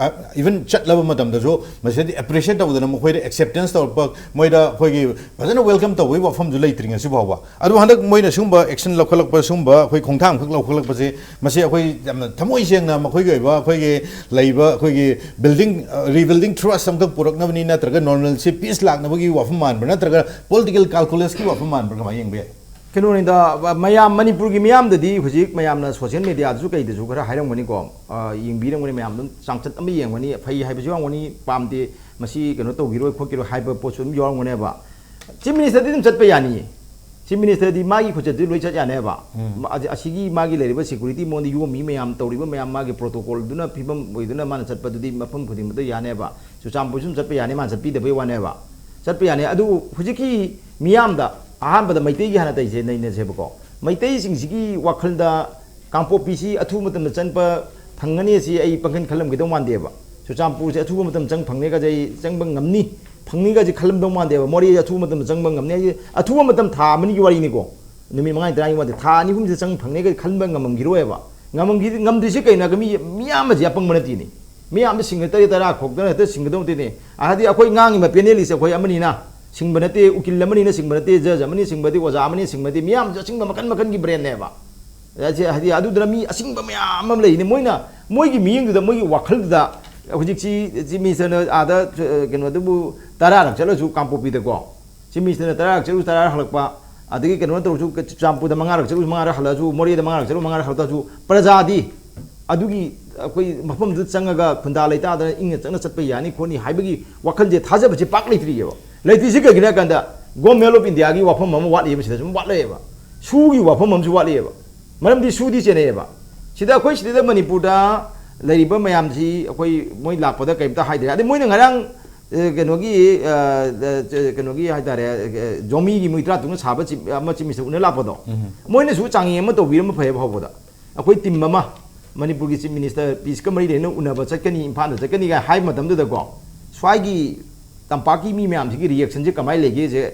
ꯏꯚꯟ ꯆꯠꯂꯕ ꯃꯇꯝꯗꯁꯨ ꯃꯁꯤꯗꯤ ꯑꯦꯄ꯭ꯔꯤꯁꯤꯌꯦꯠ ꯇꯧꯗꯅ ꯃꯈꯣꯏꯗ ꯑꯦꯛꯁꯦꯞꯇꯦꯟꯁ ꯇꯧꯔꯛꯄ, ꯃꯣꯏꯗ ꯑꯩꯈꯣꯏꯒꯤ ꯐꯖꯅ ꯋꯦꯜꯀꯝ ꯇꯧꯕꯒꯤ ꯋꯥꯐꯝꯁꯨ ꯂꯩꯇ꯭ꯔꯤ ꯉꯁꯤ ꯐꯥꯎꯕ꯫ ꯑꯗꯨꯕꯨ ꯍꯟꯗꯛ ꯃꯣꯏꯅ ꯁꯤꯒꯨꯝꯕ ꯑꯦꯛꯁꯟ ꯂꯧꯈꯠꯂꯛꯄ, ꯁꯤꯒꯨꯝꯕ ꯑꯩꯈꯣꯏ ꯈꯣꯡꯊꯥꯡ ꯑꯃꯈꯛ ꯂꯧꯈꯠꯂꯛꯄꯁꯦ, ꯃꯁꯤ ꯑꯩꯈꯣꯏ ꯌꯥꯝꯅ ꯊꯃꯣꯏ ꯁꯦꯡꯅ ꯃꯈꯣꯏꯒꯤ ꯑꯣꯏꯕ ꯑꯩꯈꯣꯏꯒꯤ ꯂꯩꯕ ꯑꯩꯈꯣꯏꯒꯤ ꯕꯤꯜꯗꯤꯡ, ꯑ, ꯔꯤꯕꯤꯜꯗꯤꯡ ꯊ꯭ꯔꯁ ꯑꯃꯈꯛ ꯄꯨꯔꯛꯅꯕꯅꯤ, ꯅꯠꯇ꯭ꯔꯒ ꯅꯣꯔꯃꯦꯜꯁꯤ, ꯄꯤꯁ ꯂꯥꯛꯅꯕꯒꯤ ꯋꯥꯐꯝ ꯃꯥꯟꯕ꯭ꯔꯥ, ꯅꯠꯇ꯭ꯔꯒ ꯄꯣꯂꯤꯇꯤꯀꯦꯜ ꯀꯥꯜꯀꯨꯂꯁꯀꯤ ꯋꯥꯐꯝ ꯃꯥꯟꯕ꯭ꯔꯥ, ꯀꯃꯥꯏꯅ ꯌꯦꯡꯕ ꯌꯥꯏ? ꯀꯩꯅꯣꯅꯤꯗ, ꯃꯌꯥꯝ, ꯃꯅꯤꯄꯨꯔꯒꯤ ꯃꯤꯌꯥꯝꯗꯗꯤ ꯍꯧꯖꯤꯛ ꯃꯌꯥꯝꯅ ꯁꯣꯁꯤꯌꯦꯜ ꯃꯦꯗꯤꯌꯥꯗꯁꯨ ꯀꯩꯗꯁꯨ ꯈꯔ ꯍꯥꯏꯔꯝꯒꯅꯤꯀꯣ, ꯑ, ꯌꯦꯡꯕꯤꯔꯝꯒꯅꯤ, ꯃꯌꯥꯝ ꯑꯗꯨꯝ ꯆꯥꯡꯆꯠ ꯑꯃ ꯌꯦꯡꯒꯅꯤ, ꯐꯩ ꯍꯥꯏꯕꯁꯨ ꯌꯥꯎꯔꯝꯒꯅꯤ, ꯄꯥꯝꯗꯦ, ꯃꯁꯤ ꯀꯩꯅꯣ ꯇꯧꯈꯤꯔꯣꯏ ꯈꯣꯠꯈꯤꯔꯣꯏ ꯍꯥꯏꯕ ꯄꯣꯠꯁꯨ ꯑꯗꯨꯝ ꯌꯥꯎꯔꯝꯒꯅꯦꯕ꯫ ꯆꯤꯐ ꯃꯤꯅꯤꯁꯇꯔꯗꯤ ꯑꯗꯨꯝ ꯆꯠꯄ ꯌꯥꯅꯤꯌꯦ꯫ ꯆꯤꯐ ꯃꯤꯅꯤꯁꯇꯔꯗꯤ ꯃꯥꯒꯤ ꯈꯨꯆꯠꯇꯨ ꯂꯣꯏ ꯆꯠ ꯌꯥꯅꯦꯕ꯫ ꯎꯝ꯫ ꯃꯥ-, ꯑꯁꯤ-, ꯑꯁꯤꯒꯤ ꯃꯥꯒꯤ ꯂꯩꯔꯤꯕ ꯁꯦꯀ꯭ꯌꯨꯔꯤꯇꯤ ꯃꯉꯣꯟꯗ ꯌꯣꯝꯃꯤ ꯃꯌꯥꯝ, ꯇꯧꯔꯤꯕ ꯃꯌꯥꯝ, ꯃꯥꯒꯤ ꯄ꯭ꯔꯣꯇꯣꯀꯣꯜꯗꯨꯅ ꯐꯤꯕꯝ ꯑꯣꯏꯗꯨꯅ ꯃꯥꯅ ꯆꯠꯄꯗꯨꯗꯤ ꯃꯐꯝ ꯈꯨꯗꯤꯡꯃꯛꯇ ꯌꯥꯅꯦꯕ꯫ ꯆꯨꯔꯆꯥꯟꯄꯨꯔꯁꯨ ꯑꯗꯨꯝ ꯆꯠꯄ ꯌꯥꯅꯤ, ꯃꯥꯅ ꯆꯠꯄꯤꯗꯕꯩ ꯋꯥꯅꯦꯕ꯫ ꯆꯠꯄ ꯌꯥꯅꯤ꯫ ꯑꯗꯨꯕꯨ ꯍꯧꯖꯤꯛꯀꯤ ꯃꯤꯌꯥꯝꯗ ꯑꯍꯥꯟꯕꯗ ꯃꯩꯇꯩꯒꯤ ꯍꯥꯟꯅ ꯇꯩꯁꯦ ꯅꯩꯅꯁꯦꯕꯀꯣ꯫ ꯃꯩꯇꯩꯁꯤꯡꯁꯤꯒꯤ ꯋꯥꯈꯜꯗ ꯀꯥꯡꯄꯣꯛꯄꯤꯁꯤ ꯑꯊꯨꯕ ꯃꯇꯝꯗ ꯆꯪꯕ ꯐꯪꯒꯅꯤ ꯑꯁꯤ ꯑꯩ ꯄꯥꯡꯒꯜ ꯈꯜꯂꯝꯒꯗꯧ ꯃꯥꯟꯗꯦꯕ꯫ ꯆꯨꯔꯆꯥꯟꯄꯨꯔꯁꯦ ꯑꯊꯨꯕ ꯃꯇꯝ ꯆꯪ ꯐꯪꯅꯤꯒꯁꯦ ꯑꯩ ꯆꯪꯕ ꯉꯝꯅꯤ, ꯐꯪꯅꯤꯒꯁꯦ ꯈꯜꯂꯝꯗꯧ ꯃꯥꯟꯗꯦꯕ꯫ ꯃꯣꯔꯦ ꯑꯊꯨꯕ ꯃꯇꯝꯗ ꯆꯪꯕ ꯉꯝꯅꯤ ꯍꯥꯏꯁꯦ, ꯑꯊꯨꯕ ꯃꯇꯝ ꯊꯥ ꯑꯃꯅꯤꯒꯤ ꯋꯥꯔꯤꯅꯤꯀꯣ, ꯅꯨꯃꯤꯠ ꯃꯉꯥꯅꯤ ꯇꯔꯥꯅꯤ ꯋꯥꯗꯦ, ꯊꯥ ꯑꯅꯤ ꯑꯍꯨꯝꯁꯤꯗ ꯆꯪ ꯐꯪꯅꯤꯒ ꯈꯟꯕ ꯉꯝꯃꯝꯈꯤꯔꯣꯏꯕ꯫ ꯉꯝꯃꯝꯈꯤ-, ꯉꯝꯗ꯭ꯔꯤꯁꯤ ꯀꯩꯅꯣ ꯍꯥꯏꯔꯒ ꯃꯤ, ꯃꯤꯌꯥꯝ ꯑꯁꯤ ꯑꯄꯪꯕ ꯅꯠꯇꯦꯅꯦ꯫ ꯃꯤꯌꯥꯝꯗ ꯁꯤꯡꯒ ꯇꯔꯦꯠ ꯇꯔꯥ ꯈꯣꯛꯇꯅ ꯍꯦꯛꯇ ꯁꯤꯡꯒꯗꯧ ꯅꯠꯇꯦꯅꯦ꯫ ꯍꯥꯏꯗꯤ ꯑꯩꯈꯣꯏ ꯉꯥꯡꯉꯤꯕ ꯄꯦꯅꯦꯂꯤꯁꯦ ꯑꯩꯈꯣꯏ ꯑꯃꯅꯤꯅ ꯁꯤꯡꯕ ꯅꯠꯇꯦ, ꯎꯀꯤꯜ ꯑꯃꯅꯤꯅ ꯁꯤꯡꯕ ꯅꯠꯇꯦ, ꯖꯖ ꯑꯃꯅꯤ ꯁꯤꯡꯕ ꯅꯠꯇꯦ, ꯑꯣꯖꯥ ꯑꯃꯅꯤ ꯁꯤꯡꯕ ꯅꯠꯇꯦ, ꯃꯤꯌꯥꯝꯁꯦ ꯑꯁꯤꯡꯕ ꯃꯈꯟ ꯃꯈꯟꯒꯤ ꯕ꯭ꯔꯦꯟꯅꯦꯕ꯫ ꯑꯁꯤ ꯍꯥꯏꯗꯤ ꯑꯗꯨꯗꯨꯅ ꯃꯤ ꯑꯁꯤꯡꯕ ꯃꯌꯥꯝ ꯑꯃ ꯂꯩꯅꯤ꯫ ꯃꯣꯏꯅ ꯃꯣꯏꯒꯤ ꯃꯤꯠꯌꯦꯡꯗꯨꯗ, ꯃꯣꯏꯒꯤ ꯋꯥꯈꯜꯗꯨꯗ ꯍꯧꯖꯤꯛꯁꯤ ꯆꯤꯐ ꯃꯤꯅꯤꯁꯇꯔꯅ ꯑꯥꯗ, ꯑ, ꯀꯩꯅꯣꯗꯨꯕꯨ ꯇꯔꯥꯔꯛ ꯆꯠꯂꯁꯨ ꯀꯥꯡꯄꯣꯛꯄꯤꯗꯀꯣ, ꯆꯤꯐ ꯃꯤꯅꯤꯁꯇꯔꯅ ꯇꯔꯥꯔꯛ ꯆꯠꯂꯨ ꯇꯔꯥꯔꯛ ꯍꯜꯂꯛꯄ, ꯑꯗꯒꯤ ꯀꯩꯅꯣ ꯇꯧꯔꯁꯨ, ꯆꯨꯔꯆꯥꯟꯄꯨꯔꯗ ꯃꯉꯥꯔꯛ ꯆꯠꯂꯨ ꯃꯉꯥꯔꯛ ꯍꯜꯂꯛꯑꯁꯨ, ꯃꯣꯔꯦꯗ ꯃꯉꯥꯔꯛ ꯆꯠꯂꯨ ꯃꯉꯥꯔꯛ ꯍꯜꯂꯛꯇꯁꯨ, ꯄ꯭ꯔꯖꯥꯗꯤ ꯑꯗꯨꯒꯤ ꯑꯩꯈꯣꯏ ꯃꯐꯝꯗꯨꯗ ꯆꯪꯉꯒ ꯈꯨꯟꯗꯥ ꯂꯩꯇꯥꯗꯅ ꯏꯪꯅ ꯆꯪꯅ ꯆꯠꯄ ꯌꯥꯅꯤ ꯈꯣꯠꯅꯤ ꯍꯥꯏꯕꯒꯤ ꯋꯥꯈꯜꯁꯦ, ꯊꯥꯖꯕꯁꯦ ꯄꯥꯛ ꯂꯩꯇ꯭ꯔꯤꯑꯕ꯫ ꯂꯩꯇ꯭ꯔꯤꯁꯦ ꯀꯩꯒꯤꯅꯣ ꯍꯥꯏ ꯀꯥꯟꯗ, ꯒꯣꯃꯦꯟ ꯑꯣꯐ ꯏꯟꯗꯤꯌꯥꯒꯤ ꯋꯥꯐꯝ ꯑꯃ ꯋꯥꯠꯂꯤꯑꯕ, ꯁꯤꯗ ꯁꯨꯝ ꯋꯥꯠꯂꯛꯑꯦꯕ꯫ ꯁꯨꯒꯤ ꯋꯥꯐꯝ ꯑꯃꯁꯨ ꯋꯥꯠꯂꯤꯑꯕ꯫ ꯃꯔꯝꯗꯤ ꯁꯨꯗꯤ ꯆꯦꯟꯅꯩꯑꯕ꯫ ꯁꯤꯗ ꯑꯩꯈꯣꯏ ꯁꯤꯗ ꯃꯅꯤꯄꯨꯔꯗ ꯂꯩꯔꯤꯕ ꯃꯌꯥꯝꯁꯤ ꯑꯩꯈꯣꯏ ꯃꯣꯏ ꯂꯥꯛꯄꯗ ꯀꯩꯝꯇ ꯍꯥꯏꯗ꯭ꯔꯦ꯫ ꯑꯗꯩ ꯃꯣꯏꯅ ꯉꯔꯥꯡ, ꯑ, ꯀꯩꯅꯣꯒꯤ, ꯑ, ꯑ, ꯀꯩꯅꯣꯒꯤ ꯍꯥꯏꯇꯥꯔꯦ, ꯑ, ꯖꯣꯃꯤꯒꯤ ꯃꯣꯏ ꯇꯔꯥ ꯇꯔꯨꯛꯅ ꯁꯥꯕ ꯆꯤꯞ ꯑꯃ, ꯆꯤꯞ ꯃꯤꯅꯤꯁꯇꯔ ꯎꯅ ꯂꯥꯛꯄꯗꯣ, ꯎꯝ꯫ ꯃꯣꯏꯅꯁꯨ ꯆꯥꯡꯌꯦꯡ ꯑꯃ ꯇꯧꯕꯤꯔꯝꯕ ꯐꯩꯌꯦꯕ ꯍꯧꯕꯗ꯫ ꯑꯩꯈꯣꯏ ꯇꯤꯝ ꯑꯃ, ꯃꯅꯤꯄꯨꯔꯒꯤ ꯆꯤꯞ ꯃꯤꯅꯤꯁꯇꯔ ꯄꯤꯁꯀ ꯃꯔꯤ ꯂꯩꯅꯅ ꯎꯅꯕ ꯆꯠꯀꯅꯤ, ꯏꯝꯐꯥꯜꯗ ꯆꯠꯀꯅꯤꯒ ꯍꯥꯏꯕ ꯃꯇꯝꯗꯨꯗꯀꯣ, ꯁ꯭ꯋꯥꯏꯒꯤ ꯇꯝꯄꯥꯛꯀꯤ ꯃꯤ ꯃꯌꯥꯝꯁꯤꯒꯤ ꯔꯤꯌꯦꯛꯁꯟꯁꯦ ꯀꯃꯥꯏꯅ ꯂꯩꯒꯦꯁꯦ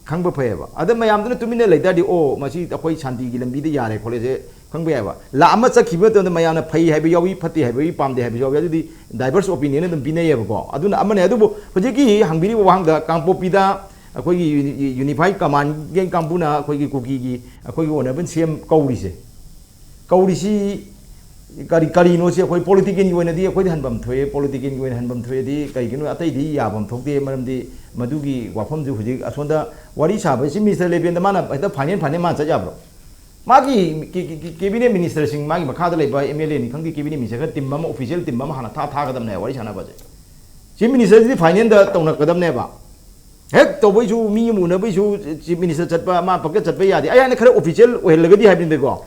ꯈꯪꯕ ꯐꯩꯌꯦꯕ꯫ ꯑꯗ ꯃꯌꯥꯝꯗꯨꯅ ꯇꯨꯃꯤꯟꯅ ꯂꯩꯇꯥꯔꯗꯤ, "ꯑꯣ, ꯃꯁꯤ ꯑꯩꯈꯣꯏ ꯁꯥꯟꯇꯤꯒꯤ ꯂꯝꯕꯤꯗ ꯌꯥꯔꯦ ꯈꯣꯠꯂꯦꯁꯦ" ꯈꯪꯕ ꯌꯥꯏꯕ꯫ ꯂꯥꯛ ꯑꯃ ꯆꯠꯈꯤꯕ ꯃꯇꯝꯗ ꯃꯌꯥꯝꯅ ꯐꯩ ꯍꯥꯏꯕ ꯌꯥꯎꯏ, ꯐꯠꯇꯦ ꯍꯥꯏꯕ ꯌꯥꯎꯏ, ꯄꯥꯝꯗꯦ ꯍꯥꯏꯕ ꯌꯥꯎꯏ, ꯑꯗꯨꯗꯤ ꯗꯥꯏꯚꯔꯁ ꯑꯣꯄꯤꯅꯤꯌꯟ ꯑꯗꯨꯝ ꯄꯤꯅꯩꯌꯦꯕꯀꯣ꯫ ꯑꯗꯨꯅ ꯑꯃꯅꯦ꯫ ꯑꯗꯨꯕꯨ ꯍꯧꯖꯤꯛꯀꯤ ꯍꯪꯕꯤꯔꯤꯕ ꯋꯥꯍꯪꯗ, ꯀꯥꯡꯄꯣꯛꯄꯤꯗ ꯑꯩꯈꯣꯏꯒꯤ ꯌꯨꯅꯤ-, ꯌꯨꯅꯤꯐꯥꯏꯠ ꯀꯃꯥꯟꯒꯤ ꯀꯥꯡꯕꯨꯅ ꯑꯩꯈꯣꯏꯒꯤ ꯀꯨꯀꯤꯒꯤ ꯑꯩꯈꯣꯏꯒꯤ ꯑꯣꯅꯔꯕꯜ ꯁꯤ ꯑꯦꯝ ꯀꯧꯔꯤꯁꯦ, ꯀꯧꯔꯤꯁꯤ ꯀꯔꯤ, ꯀꯔꯤꯅꯣꯁꯤ ꯑꯩꯈꯣꯏ ꯄꯣꯂꯤꯇꯤꯀꯦꯜꯒꯤ ꯑꯣꯏꯅꯗꯤ ꯑꯩꯈꯣꯏꯗꯤ ꯍꯟꯐꯝ ꯊꯣꯛꯑꯦ꯫ ꯄꯣꯂꯤꯇꯤꯀꯦꯜꯒꯤ ꯑꯣꯏꯅ ꯍꯟꯐꯝ ꯊꯣꯛꯑꯦꯗꯤ ꯀꯩꯒꯤꯅꯣ, ꯑꯇꯩꯗꯤ ꯌꯥꯐꯝ ꯊꯣꯛꯇꯦ꯫ ꯃꯔꯝꯗꯤ ꯃꯗꯨꯒꯤ ꯋꯥꯐꯝꯁꯨ ꯍꯧꯖꯤꯛ ꯑꯁꯣꯝꯗ ꯋꯥꯔꯤ ꯁꯥꯕ ꯆꯤꯐ ꯃꯤꯅꯤꯁꯇꯔ ꯂꯦꯚꯦꯜꯗ ꯃꯥꯅ ꯍꯦꯛꯇ ꯐꯥꯏꯅꯦꯜ, ꯐꯥꯏꯅꯦꯜ ꯃꯥꯅ ꯆꯠ ꯌꯥꯕ꯭ꯔꯣ? ꯃꯥꯒꯤ ꯀꯦ-, ꯀꯦ-, ꯀꯦ-, ꯀꯦꯕꯤꯅꯦꯠ ꯃꯤꯅꯤꯁꯇꯔꯁꯤꯡ, ꯃꯥꯒꯤ ꯃꯈꯥꯗ ꯂꯩꯕ ꯑꯦꯝ ꯑꯦꯜ ꯑꯦꯅꯤ ꯈꯪꯗꯦ, ꯀꯦꯕꯤꯅꯦꯠ ꯃꯤꯅꯤꯁꯇꯔ ꯈꯔ ꯇꯤꯝ ꯑꯃ, ꯑꯣꯐꯤꯁꯤꯌꯦꯜ ꯇꯤꯝ ꯑꯃ ꯍꯥꯟꯅ ꯊꯥ ꯊꯥꯒꯗꯕꯅꯦ ꯋꯥꯔꯤ ꯁꯥꯟꯅꯕꯁꯦ꯫ ꯆꯤꯐ ꯃꯤꯅꯤꯁꯇꯔꯁꯤꯗꯤ ꯐꯥꯏꯅꯦꯜꯗ ꯇꯧꯅꯔꯛꯀꯗꯕꯅꯦꯕ꯫ ꯍꯦꯛ ꯇꯧꯕꯩꯁꯨ, ꯃꯤ ꯑꯃ ꯎꯅꯕꯩꯁꯨ chief minister ꯆꯠꯄ, ꯃꯥ ꯄꯛꯀ ꯆꯠꯄ ꯌꯥꯗꯦ꯫ ꯑꯩ ꯍꯥꯏꯅ ꯈꯔ official ꯑꯣꯏꯍꯜꯂꯒꯗꯤ ꯍꯥꯏꯕꯅꯤꯀꯣ꯫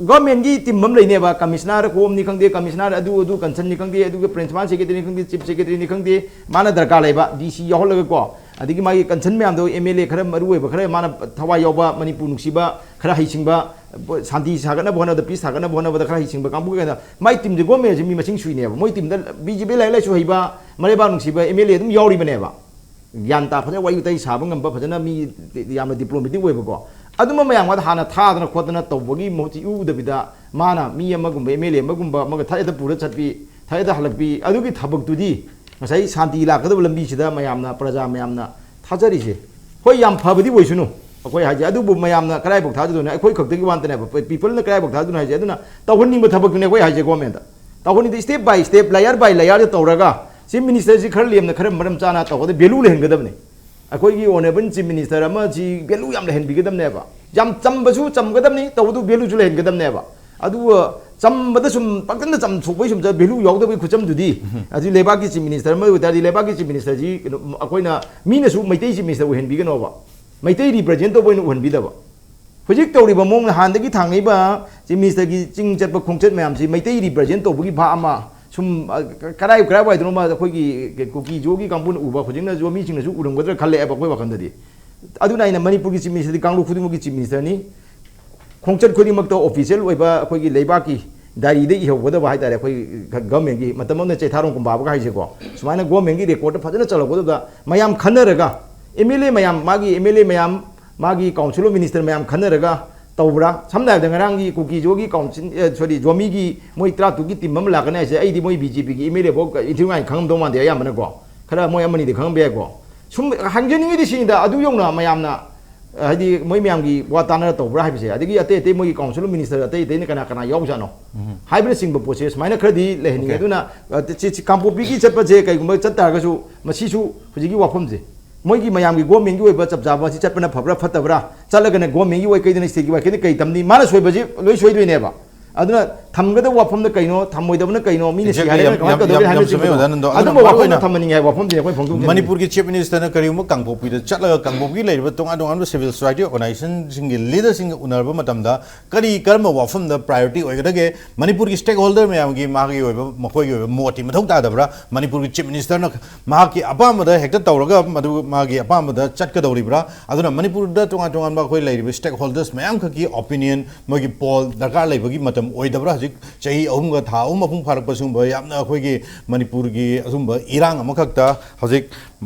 Governmentꯀꯤ team ꯑꯃ ꯂꯩꯅꯦꯕ, commissioner ꯍꯣꯝꯅꯤ ꯈꯪꯗꯦ, commissioner ꯑꯗꯨ, ꯑꯗꯨ concernꯅꯤ ꯈꯪꯗꯦ, ꯑꯗꯨꯒ principal secretaryꯅꯤ ꯈꯪꯗꯦ, chief secretaryꯅꯤ ꯈꯪꯗꯦ, ꯃꯥꯅ ꯗꯔꯀꯥꯔ ꯂꯩꯕ, D C ꯌꯥꯎꯍꯜꯂꯒꯀꯣ, ꯑꯗꯒꯤ ꯃꯥꯒꯤ concern ꯃꯌꯥꯝꯗꯣ, M L A ꯈꯔ ꯃꯔꯨ ꯑꯣꯏꯕ ꯈꯔ, ꯃꯥꯅ ꯊꯋꯥꯏ ꯌꯥꯎꯕ, ꯃꯅꯤꯄꯨꯔ ꯅꯨꯡꯁꯤꯕ, ꯈꯔ ꯍꯩꯁꯤꯡꯕ, ꯁꯥꯟꯇꯤ ꯁꯥꯒꯠꯅꯕ ꯍꯣꯠꯅꯕꯗ, peace ꯁꯥꯒꯠꯅꯕ ꯍꯣꯠꯅꯕꯗ ꯈꯔ ꯍꯩꯁꯤꯡꯕ ꯀꯥꯡꯕꯨ ꯀꯩꯅꯣ, ꯃꯥꯏ teamꯁꯦ governmentꯁꯦ ꯃꯤ ꯃꯁꯤꯡ ꯁꯨꯏꯅꯦꯕ꯫ ꯃꯣꯏ teamꯗ B J P ꯂꯥꯏꯔꯤꯛ ꯂꯥꯏꯁꯨ ꯍꯩꯕ, ꯃꯔꯩꯕꯥꯛ ꯅꯨꯡꯁꯤꯕ M L A ꯑꯗꯨꯝ ꯌꯥꯎꯔꯤꯕꯅꯦꯕ꯫ ꯒ꯭ꯌꯥꯟ ꯇꯥ, ꯐꯖꯅ ꯋꯥꯔꯤ ꯋꯥꯇꯥꯏ ꯁꯥꯕ ꯉꯝꯕ, ꯐꯖꯅ ꯃꯤ ꯌꯥꯝꯅ diplomatic ꯑꯣꯏꯕꯀꯣ, ꯑꯗꯨꯝꯕ ꯃꯌꯥꯝ ꯑꯃꯗ ꯍꯥꯟꯅ ꯊꯥꯗꯅ ꯈꯣꯠꯇꯅ ꯇꯧꯕꯒꯤ ꯃꯍꯨꯠꯇꯤ ꯎꯗꯕꯤꯗ, ꯃꯥꯅ ꯃꯤ ꯑꯃꯒꯨꯝꯕ, M L A ꯑꯃꯒꯨꯝꯕ ꯑꯃꯒ ꯊꯥꯏꯗ ꯄꯨꯔ ꯆꯠꯄꯤ, ꯊꯥꯏꯗ ꯍꯜꯂꯛꯄꯤ, ꯑꯗꯨꯒꯤ ꯊꯕꯛꯇꯨꯗꯤ ꯉꯁꯥꯏ ꯁꯥꯟꯇꯤ ꯂꯥꯛꯀꯗꯕ ꯂꯝꯕꯤꯁꯤꯗ ꯃꯌꯥꯝꯅ, ꯄ꯭ꯔꯖꯥ ꯃꯌꯥꯝꯅ ꯊꯥꯖꯔꯤꯁꯦ꯫ ꯍꯣꯏ, ꯌꯥꯝ ꯐꯕꯗꯤ ꯑꯣꯏꯁꯅꯨ, ꯑꯩꯈꯣꯏ ꯍꯥꯏꯁꯦ, ꯑꯗꯨꯕꯨ ꯃꯌꯥꯝꯅ ꯀꯗꯥꯏꯐꯥꯎ ꯊꯥꯖꯗꯣꯏꯅꯣ? ꯑꯩꯈꯣꯏ ꯈꯛꯇꯒꯤ ꯋꯥ ꯅꯠꯇꯅꯦꯕ, peopleꯅ ꯀꯗꯥꯏꯐꯥꯎ ꯊꯥꯖꯗꯣꯏꯅꯣ ꯍꯥꯏꯁꯦ꯫ ꯑꯗꯨꯅ ꯇꯧꯍꯟꯅꯤꯡꯕ ꯊꯕꯛꯇꯨꯅꯦ ꯑꯩꯈꯣꯏ ꯍꯥꯏꯁꯦ꯫ Governmentꯇ ꯇꯧꯍꯟꯅꯤꯡꯗꯦ, step by step, layer by layerꯗ ꯇꯧꯔꯒ, chief ministerꯁꯤ ꯈꯔ ꯂꯦꯝꯅ, ꯈꯔ ꯃꯔꯝ ꯆꯥꯅ ꯇꯧꯒꯗꯕ, value ꯂꯩꯍꯟꯒꯗꯕꯅꯤ꯫ ꯑꯩꯈꯣꯏꯒꯤ honourable chief minister ꯑꯃꯁꯤ value ꯌꯥꯝ ꯂꯩꯍꯟꯕꯤꯒꯗꯕꯅꯦꯕ꯫ ꯌꯥꯝ ꯆꯝꯕꯁꯨ ꯆꯝꯒꯗꯕꯅꯤ, ꯇꯧꯕꯗꯨ valueꯁꯨ ꯂꯩꯍꯟꯒꯗꯕꯅꯦꯕ꯫ ꯑꯗꯨꯒ ꯆꯝꯕꯗ ꯁꯨꯝ ꯄꯪꯆꯝꯗ ꯆꯝꯊꯣꯛꯄꯩ ꯁꯨꯝ value ꯌꯥꯎꯗꯕꯒꯤ ꯈꯨꯆꯝꯗꯨꯗꯤ, ꯑꯗꯨ ꯂꯩꯕꯥꯛꯀꯤ chief minister ꯑꯃ ꯑꯣꯏꯇꯥꯔꯗꯤ, ꯂꯩꯕꯥꯛꯀꯤ chief ministerꯁꯤ ꯀꯩꯅꯣ, ꯑꯩꯈꯣꯏꯅ, ꯃꯤꯅꯁꯨ Meitei chief minister ꯑꯣꯏꯍꯟꯕꯤꯒꯅꯣꯕ, Meitei represent ꯇꯧꯕ ꯑꯣꯏꯅ ꯎꯍꯟꯕꯤꯗꯕ꯫ ꯍꯧꯖꯤꯛ ꯇꯧꯔꯤꯕ ꯃꯑꯣꯡ, ꯅꯍꯥꯟꯗꯒꯤ ꯊꯥꯡꯉꯛꯏꯕ chief ministerꯒꯤ ꯆꯤꯡ ꯆꯠꯄ ꯈꯣꯡꯆꯠ ꯃꯌꯥꯝꯁꯤ ꯃꯩꯇꯩ represent ꯇꯧꯕꯒꯤ ꯚꯥꯞ ꯑꯃ ꯁꯨꯝ, ꯑ, ꯀꯔꯥꯏ ꯀꯔꯥꯏꯋꯥꯏꯗꯅꯣꯃ ꯑꯩꯈꯣꯏꯒꯤ ꯀꯨꯀꯤ ꯖꯣꯒꯤ ꯀꯥꯡꯕꯨꯅ ꯎꯕ, ꯍꯧꯖꯤꯛꯅꯁꯨ ꯃꯤꯁꯤꯡꯅꯁꯨ ꯎꯔꯝꯒꯗ꯭ꯔꯥ ꯈꯜꯂꯛꯑꯦꯕ ꯑꯩꯈꯣꯏ ꯋꯥꯈꯜꯗꯗꯤ꯫ ꯑꯗꯨꯅ ꯑꯩꯅ ꯃꯅꯤꯄꯨꯔꯒꯤ chief ministerꯗꯤ ꯀꯥꯡꯂꯨꯞ ꯈꯨꯗꯤꯡꯃꯛꯀꯤ chief ministerꯅꯤ꯫ ꯈꯣꯡꯆꯠ ꯈꯨꯗꯤꯡꯃꯛꯇ official ꯑꯣꯏꯕ ꯑꯩꯈꯣꯏꯒꯤ ꯂꯩꯕꯥꯛꯀꯤ diaryꯗ ꯏꯍꯧꯒꯗꯕ ꯍꯥꯏꯇꯥꯔꯦ꯫ ꯑꯩꯈꯣꯏ governmentꯀꯤ ꯃꯇꯝ ꯑꯃꯗ ꯆꯩꯊꯥꯔꯣꯡ ꯀꯨꯝꯕꯥꯕꯒ ꯍꯥꯏꯁꯦꯀꯣ, ꯁꯨꯃꯥꯏꯅ governmentꯀꯤ recordꯇ ꯐꯖꯅ ꯆꯜꯍꯧꯒꯗꯕꯗ, ꯃꯌꯥꯝ ꯈꯟꯅꯔꯒ, M L A ꯃꯌꯥꯝ, ꯃꯥꯒꯤ M L A ꯃꯌꯥꯝ, ꯃꯥꯒꯤ council of minister ꯃꯌꯥꯝ ꯈꯟꯅꯔꯒ ꯇꯧꯕ꯭ꯔꯥ? ꯁꯝꯅ ꯍꯥꯏꯔꯕꯗ, ꯉꯔꯥꯡꯒꯤ ꯀꯨꯀꯤ ꯖꯣꯒꯤ council, ꯑꯦ, sorry, ꯖꯣꯃꯤꯒꯤ ꯃꯣꯏ ꯇꯔꯥꯇꯔꯨꯛꯀꯤ team ꯑꯃ ꯂꯥꯛꯀꯅꯤ ꯍꯥꯏꯁꯦ, ꯑꯩꯗꯤ ꯃꯣꯏ B J Pꯒꯤ M L A ꯐꯥꯎ interview ꯉꯥꯏ ꯈꯪꯉꯝꯗꯧ ꯃꯥꯟꯗꯦ, ꯑꯌꯥꯝꯕꯅꯀꯣ꯫ ꯈꯔ ꯃꯣꯏ ꯑꯃꯅꯤꯗꯤ ꯈꯪꯉꯝꯕ ꯌꯥꯏꯀꯣ꯫ ꯁꯨꯝ ꯍꯪꯖꯅꯤꯡꯉꯤꯗꯤ ꯁꯤꯅꯤꯗ, ꯑꯗꯨ ꯌꯧꯅ ꯃꯌꯥꯝꯅ, ꯑ, ꯍꯥꯏꯗꯤ ꯃꯣꯏ ꯃꯌꯥꯝꯒꯤ ꯋꯥ ꯇꯥꯟꯅꯔ ꯇꯧꯕ꯭ꯔꯥ ꯍꯥꯏꯕꯁꯦ, ꯑꯗꯒꯤ ꯑꯇꯩ ꯑꯇꯩ ꯃꯣꯏꯒꯤ council of minister ꯑꯇꯩ ꯑꯇꯩꯅ ꯀꯅꯥ ꯀꯅꯥ ꯌꯥꯎꯖꯥꯠꯅꯣ ꯎꯝ꯫ ꯍꯥꯏꯕꯅꯆꯤꯡꯕ ꯄꯣꯠꯁꯦ ꯁꯨꯃꯥꯏꯅ ꯈꯔꯗꯤ ꯂꯩꯍꯟꯅꯤꯡꯉꯦ꯫ Okay꯫ ꯑꯗꯨꯅ, ꯑ, ꯁꯤ, ꯁꯤ ꯀꯥꯡꯄꯣꯛꯄꯤꯒꯤ ꯆꯠꯄꯁꯦ ꯀꯩꯒꯨꯝꯕ ꯆꯠ ꯇꯥꯔꯒꯁꯨ, ꯃꯁꯤꯁꯨ ꯍꯧꯖꯤꯛꯀꯤ ꯋꯥꯐꯝꯁꯦ, ꯃꯣꯏꯒꯤ ꯃꯌꯥꯝꯒꯤ governmentꯀꯤ ꯑꯣꯏꯕ ꯆꯞ ꯆꯥꯕ ꯑꯁꯤ ꯆꯠꯄꯅ ꯐꯕ꯭ꯔꯥ ꯐꯠꯇꯕ꯭ꯔꯥ? ꯆꯠꯂꯒꯅ governmentꯀꯤ ꯑꯣꯏ ꯀꯩꯗꯅ stateꯀꯤ ꯑꯣꯏ ꯀꯩꯗꯅ ꯀꯩ ꯇꯝꯅꯤ? ꯃꯥꯅ ꯁꯣꯏꯕꯁꯤ ꯂꯣꯏ ꯁꯣꯏꯗꯣꯏꯅꯦꯕ꯫ ꯑꯗꯨꯅ ꯊꯝꯒꯗꯕ ꯋꯥꯐꯝꯅ ꯀꯩꯅꯣ, ꯊꯝꯃꯣꯏꯗꯕꯅ ꯀꯩꯅꯣ, ꯃꯤꯅ ꯁꯤ ꯍꯥꯏꯔꯒꯅ ꯀꯃꯥꯏꯅ ꯀꯩꯗꯧꯒꯦ ꯍꯥꯏꯕꯅꯆꯤꯡꯕꯗꯣ, ꯑꯗꯨꯝꯕ ꯋꯥꯐꯝ ꯑꯃ ꯊꯝꯍꯟꯅꯤꯡꯉꯦ ꯍꯥꯏꯕ ꯋꯥꯐꯝꯁꯤꯅ ꯑꯩꯈꯣꯏ ꯐꯣꯡꯗꯣꯛꯆꯅꯤꯡꯉꯤ꯫ ꯃꯅꯤꯄꯨꯔꯒꯤ ꯆꯤꯐ ꯃꯤꯅꯤꯁꯇꯔꯅ ꯀꯔꯤꯒꯨꯝꯕ ꯀꯥꯡꯄꯣꯛꯄꯤꯗ ꯆꯠꯂꯒ ꯀꯥꯡꯄꯣꯛꯄꯤꯒꯤ ꯂꯩꯔꯤꯕ ꯇꯣꯉꯥꯟ ꯇꯣꯉꯥꯟꯕ ꯁꯤꯚꯤꯜ ꯁꯣꯁꯥꯏꯇꯤ ꯑꯣꯔꯒꯅꯥꯏꯖꯦꯁꯟꯁꯤꯡꯒꯤ ꯂꯤꯗꯔꯁꯤꯡꯒ ꯎꯅꯔꯕ ꯃꯇꯝꯗ ꯀꯔꯤ, ꯀꯔꯝꯕ ꯋꯥꯐꯝꯗ ꯄ꯭ꯔꯥꯏꯌꯣꯔꯤꯇꯤ ꯑꯣꯏꯒꯗꯒꯦ? ꯃꯅꯤꯄꯨꯔꯒꯤ ꯁ꯭ꯇꯦꯛ ꯍꯣꯜꯗꯔ ꯃꯌꯥꯝꯒꯤ ꯃꯥꯒꯤ ꯑꯣꯏꯕ, ꯃꯈꯣꯏꯒꯤ ꯑꯣꯏꯕ ꯃꯣꯠꯇꯤ ꯃꯊꯧ ꯇꯥꯗꯕ꯭ꯔꯥ? ꯃꯅꯤꯄꯨꯔꯒꯤ ꯆꯤꯐ ꯃꯤꯅꯤꯁꯇꯔꯅ ꯃꯍꯥꯛꯀꯤ ꯑꯄꯥꯝꯕꯗ ꯍꯦꯛꯇ ꯇꯧꯔꯒ ꯃꯗꯨ ꯃꯥꯒꯤ ꯑꯄꯥꯝꯕꯗ ꯆꯠꯀꯗꯧꯔꯤꯕ꯭ꯔꯥ? ꯑꯗꯨꯅ ꯃꯅꯤꯄꯨꯔꯗ ꯇꯣꯉꯥꯟ ꯇꯣꯉꯥꯟꯕ ꯑꯩꯈꯣꯏ ꯂꯩꯔꯤꯕ ꯁ꯭ꯇꯦꯛ ꯍꯣꯜꯗꯔꯁ ꯃꯌꯥꯝꯈꯛꯀꯤ ꯑꯣꯄꯤꯅꯤꯌꯟ, ꯃꯣꯏꯒꯤ ꯄꯣꯜ ꯗꯔꯀꯥꯔ ꯂꯩꯕꯒꯤ ꯃꯇꯝ ꯑꯣꯏꯗꯕ꯭ꯔꯥ? ꯍꯧꯖꯤꯛ ꯆꯍꯤ ꯑꯍꯨꯝꯒ ꯊꯥ ꯑꯍꯨꯝ ꯃꯄꯨꯡ ꯐꯥꯔꯛꯄ ꯁꯤꯒꯨꯝꯕ ꯌꯥꯝꯅ ꯑꯩꯈꯣꯏꯒꯤ ꯃꯅꯤꯄꯨꯔꯒꯤ ꯑꯁꯨꯝꯕ ꯏꯔꯥꯡ ꯑꯃꯈꯛꯇ ꯍꯧꯖꯤꯛ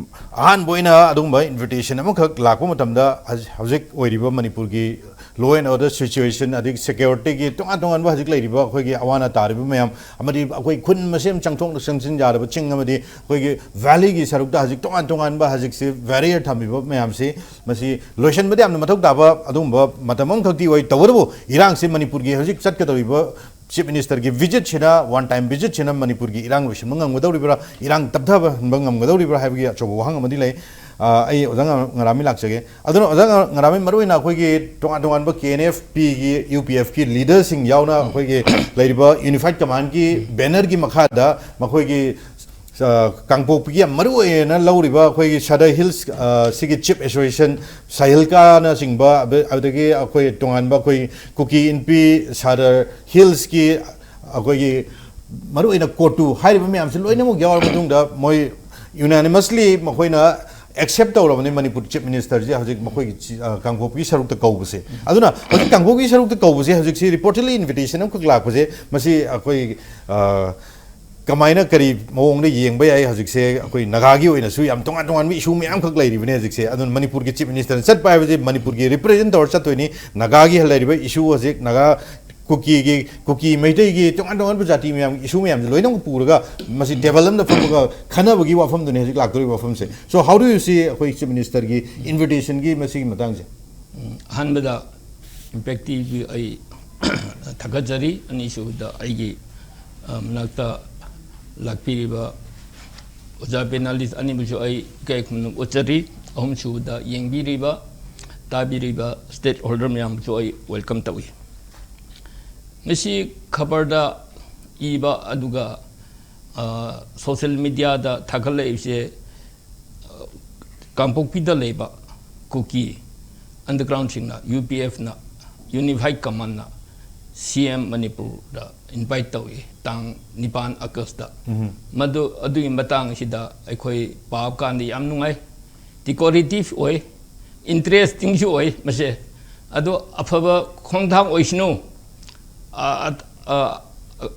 ꯑꯍꯥꯟꯕ ꯑꯣꯏꯅ ꯑꯗꯨꯒꯨꯝꯕ ꯏꯟꯚꯤꯇꯦꯁꯟ ꯑꯃꯈꯛ ꯂꯥꯛꯄ ꯃꯇꯝꯗ ꯍꯧꯖꯤꯛ, ꯍꯧꯖꯤꯛ ꯑꯣꯏꯔꯤꯕ ꯃꯅꯤꯄꯨꯔꯒꯤ law and order situation, ꯑꯗꯒꯤ ꯁꯦꯀ꯭ꯌꯨꯔꯤꯇꯤꯒꯤ ꯇꯣꯉꯥꯟ ꯇꯣꯉꯥꯟꯕ ꯍꯧꯖꯤꯛ ꯂꯩꯔꯤꯕ ꯑꯩꯈꯣꯏꯒꯤ ꯑꯋꯥ ꯑꯅꯥ ꯇꯥꯔꯤꯕ ꯃꯌꯥꯝ, ꯑꯃꯗꯤ ꯑꯩꯈꯣꯏ ꯈꯨꯟ ꯃꯁꯦꯟ ꯆꯪꯊꯣꯛ ꯆꯪꯁꯤꯟ ꯌꯥꯗꯕ ꯆꯤꯡ, ꯑꯃꯗꯤ ꯑꯩꯈꯣꯏꯒꯤ ꯚꯦꯂꯤꯒꯤ ꯁꯔꯨꯛꯇ ꯍꯧꯖꯤꯛ ꯇꯣꯉꯥꯟ ꯇꯣꯉꯥꯟꯕ ꯍꯧꯖꯤꯛꯁꯤ ꯕꯦꯔꯤꯌꯔ ꯊꯝꯃꯤꯕ ꯃꯌꯥꯝꯁꯤ, ꯃꯁꯤ ꯂꯣꯏꯁꯤꯟꯕꯗꯤ ꯌꯥꯝꯅ ꯃꯊꯧ ꯇꯥꯕ ꯑꯗꯨꯒꯨꯝꯕ ꯃꯇꯝ ꯑꯃꯈꯛꯇꯤ ꯑꯣꯏ꯫ ꯇꯧꯕꯇꯕꯨ ꯏꯔꯥꯡꯁꯤ ꯃꯅꯤꯄꯨꯔꯒꯤ ꯍꯧꯖꯤꯛ ꯆꯠꯀꯗꯧꯔꯤꯕ ꯆꯤꯐ ꯃꯤꯅꯤꯁꯇꯔꯒꯤ ꯚꯤꯖꯤꯠꯁꯤꯅ, ꯋꯥꯟ ꯇꯥꯏꯝ ꯚꯤꯖꯤꯠꯁꯤꯅ ꯃꯅꯤꯄꯨꯔꯒꯤ ꯏꯔꯥꯡ ꯂꯣꯏꯁꯤꯟꯕ ꯉꯝꯒꯗꯧꯔꯤꯕ꯭ꯔꯥ, ꯏꯔꯥꯡ ꯇꯞꯊꯍꯟꯕ ꯉꯝꯒꯗꯧꯔꯤꯕ꯭ꯔꯥ ꯍꯥꯏꯕꯒꯤ ꯑꯆꯧꯕ ꯋꯥꯍꯪ ꯑꯃꯗꯤ ꯂꯩ꯫ ꯑ, ꯑꯩ ꯑꯣꯖꯥ ꯉ-, ꯉꯔꯥꯃꯤ ꯂꯥꯛꯆꯒꯦ꯫ ꯑꯗꯨꯅ ꯑꯣꯖꯥ ꯉ-, ꯉꯔꯥꯃꯤ, ꯃꯔꯨꯑꯣꯏꯅ ꯑꯩꯈꯣꯏꯒꯤ ꯇꯣꯉꯥꯟ ꯇꯣꯉꯥꯟꯕ ꯀꯦ ꯑꯦꯟ ꯑꯦꯐ ꯄꯤꯒꯤ, ꯌꯨ ꯄꯤ ꯑꯦꯐꯀꯤ ꯂꯤꯗꯔꯁꯤꯡ ꯌꯥꯎꯅ ꯑꯩꯈꯣꯏꯒꯤ ꯂꯩꯔꯤꯕ ꯌꯨꯅꯤꯐꯥꯏꯠ ꯀꯃꯥꯟꯒꯤ ꯕꯦꯅꯔꯒꯤ ꯃꯈꯥꯗ ꯃꯈꯣꯏꯒꯤ, ꯑ, ꯀꯥꯡꯄꯣꯛꯄꯤꯒꯤ ꯌꯥꯝ ꯃꯔꯨꯑꯣꯏꯅ ꯂꯧꯔꯤꯕ ꯑꯩꯈꯣꯏꯒꯤ ꯁꯥꯗꯔ ꯍꯤꯜꯁ, ꯑ, ꯁꯤꯒꯤ ꯆꯤꯐ ꯑꯦꯁꯣꯁꯤꯌꯦꯁꯟ, ꯁꯥꯍꯤꯜꯀꯥꯅꯆꯤꯡꯕ, ꯑꯗ-, ꯑꯗꯒꯤ ꯑꯩꯈꯣꯏ ꯇꯣꯉꯥꯟꯕ ꯑꯩꯈꯣꯏ ꯀꯨꯀꯤ ꯏꯟꯄꯤ ꯁꯥꯗꯔ ꯍꯤꯜꯁꯀꯤ ꯑꯩꯈꯣꯏꯒꯤ ꯃꯔꯨꯑꯣꯏꯅ ꯀꯣꯇꯨ ꯍꯥꯏꯔꯤꯕ ꯃꯌꯥꯝꯁꯤ ꯂꯣꯏꯅꯃꯛ ꯌꯥꯎꯔꯕ ꯃꯇꯨꯡꯗ ꯃꯣꯏ ꯌꯨꯅꯥꯅꯤꯃꯁꯂꯤ ꯃꯈꯣꯏꯅ ꯑꯦꯛꯁꯦꯞ ꯇꯧꯔꯕꯅꯤ ꯃꯅꯤꯄꯨꯔ ꯆꯤꯐ ꯃꯤꯅꯤꯁꯇꯔꯁꯦ ꯍꯧꯖꯤꯛ ꯃꯈꯣꯏꯒꯤ ꯆꯤ-, ꯑ, ꯀꯥꯡꯄꯣꯛꯄꯤꯒꯤ ꯁꯔꯨꯛꯇ ꯀꯧꯕꯁꯦ꯫ ꯑꯗꯨꯅ ꯍꯧꯖꯤꯛ ꯀꯥꯡꯄꯣꯛꯄꯤꯒꯤ ꯁꯔꯨꯛꯇ ꯀꯧꯕꯁꯦ ꯍꯧꯖꯤꯛꯁꯤ ꯔꯤꯄꯣꯔꯇꯦꯗꯂꯤ ꯏꯟꯚꯤꯇꯦꯁꯟ ꯑꯃꯈꯛ ꯂꯥꯛꯄꯁꯦ, ꯃꯁꯤ ꯑꯩꯈꯣꯏ, ꯑ, ꯀꯃꯥꯏꯅ ꯀꯔꯤ ꯃꯑꯣꯡꯗ ꯌꯦꯡꯕ ꯌꯥꯏ? ꯍꯧꯖꯤꯛꯁꯦ ꯑꯩꯈꯣꯏ ꯅꯥꯒꯥꯒꯤ ꯑꯣꯏꯅꯁꯨ ꯌꯥꯝ ꯇꯣꯉꯥꯟ ꯇꯣꯉꯥꯟꯕ ꯏꯁꯨ ꯃꯌꯥꯝꯈꯛ ꯂꯩꯔꯤꯕꯅꯦ ꯍꯧꯖꯤꯛꯁꯦ꯫ ꯑꯗꯨꯅ ꯃꯅꯤꯄꯨꯔꯒꯤ ꯆꯤꯐ ꯃꯤꯅꯤꯁꯇꯔꯅ ꯆꯠꯄ ꯍꯥꯏꯕꯁꯦ ꯃꯅꯤꯄꯨꯔꯒꯤ ꯔꯤꯄ꯭ꯔꯖꯦꯟ ꯇꯧꯔ ꯆꯠꯇꯣꯏꯅꯤ꯫ ꯅꯥꯒꯥꯒꯤ ꯂꯩꯔꯤꯕ ꯏꯁꯨ ꯍꯧꯖꯤꯛ ꯅꯥꯒꯥ ꯀꯨꯀꯤꯒꯤ, ꯀꯨꯀꯤ ꯃꯩꯇꯩꯒꯤ ꯇꯣꯉꯥꯟ ꯇꯣꯉꯥꯟꯕ ꯖꯥꯇꯤ ꯃꯌꯥꯝꯒꯤ ꯏꯁꯨ ꯃꯌꯥꯝꯁꯦ ꯂꯣꯏꯅꯃꯛ ꯄꯨꯔꯒ ꯃꯁꯤ ꯇꯦꯕꯜ ꯑꯃꯗ ꯐꯝꯃꯒ ꯈꯟꯅꯕꯒꯤ ꯋꯥꯐꯝꯗꯨꯅꯤ ꯍꯧꯖꯤꯛ ꯂꯥꯛꯇꯧꯔꯤꯕ ꯋꯥꯐꯝꯁꯦ꯫ So how do you see ꯑꯩꯈꯣꯏ ꯆꯤꯐ ꯃꯤꯅꯤꯁꯇꯔꯒꯤ ꯏꯟꯚꯤꯇꯦꯁꯟꯒꯤ ꯃꯁꯤꯒꯤ ꯃꯇꯥꯡꯁꯦ? ꯎꯝ, ꯑꯍꯥꯟꯕꯗ ꯏꯝꯄꯦꯛ ꯇꯤꯚꯤ ꯑꯩ ꯊꯥꯒꯠꯆꯔꯤ꯫ ꯑꯅꯤꯁꯨꯕꯗ ꯑꯩꯒꯤ, ꯑ, ꯃꯅꯥꯛꯇ ꯂꯥꯛꯄꯤꯔꯤꯕ ꯑꯣꯖꯥ ꯄꯦꯅꯥꯂꯤꯁ ꯑꯅꯤꯕꯨꯁꯨ ꯑꯩ ꯏꯀꯥꯏ ꯈꯨꯝꯅꯕ ꯎꯠꯆꯔꯤ꯫ ꯑꯍꯨꯝꯁꯨꯕꯗ ꯌꯦꯡꯕꯤꯔꯤꯕ, ꯇꯥꯕꯤꯔꯤꯕ ꯁ꯭ꯇꯦꯛ ꯍꯣꯜꯗꯔ ꯃꯌꯥꯝꯕꯨꯁꯨ ꯑꯩ ꯋꯦꯜꯀꯝ ꯇꯧꯏ꯫ ꯃꯁꯤ ꯈꯕꯔꯗ ꯏꯕ ꯑꯗꯨꯒ ꯁꯣꯁꯤꯌꯦꯜ ꯃꯤꯗꯤꯌꯥꯗ ꯊꯥꯒꯠꯂꯛꯏꯕꯁꯦ, ꯀꯥꯡꯄꯣꯛꯄꯤꯗ ꯂꯩꯕ ꯀꯨꯀꯤ ꯑꯟꯗꯔꯒ꯭ꯔꯥꯎꯟꯁꯤꯡꯅ, ꯌꯨ ꯄꯤ ꯑꯦꯐꯅ, ꯌꯨꯅꯤꯐꯥꯏꯠ ꯀꯃꯥꯟꯅ ꯁꯤ ꯑꯦꯝ ꯃꯅꯤꯄꯨꯔꯗ ꯏꯟꯚꯥꯏꯠ ꯇꯧꯏ, ꯇꯥꯡ ꯅꯤꯄꯥꯟ ꯑꯥꯒꯁꯇ꯫ ꯃꯗꯨ, ꯑꯗꯨꯒꯤ ꯃꯇꯥꯡꯁꯤꯗ ꯑꯩꯈꯣꯏ ꯄꯥꯕ ꯀꯥꯟꯗ ꯌꯥꯝ ꯅꯨꯡꯉꯥꯏ, ꯗꯤꯀꯣꯔꯦꯇꯤꯞ ꯑꯣꯏ, ꯏꯟꯇꯔꯦꯁꯇꯤꯡꯁꯨ ꯑꯣꯏ ꯃꯁꯦ꯫ ꯑꯗꯣ ꯑꯐꯕ ꯈꯣꯡꯊꯥꯡ ꯑꯣꯏꯁꯅꯨ꯫ ꯑ, ꯑ, ꯑ,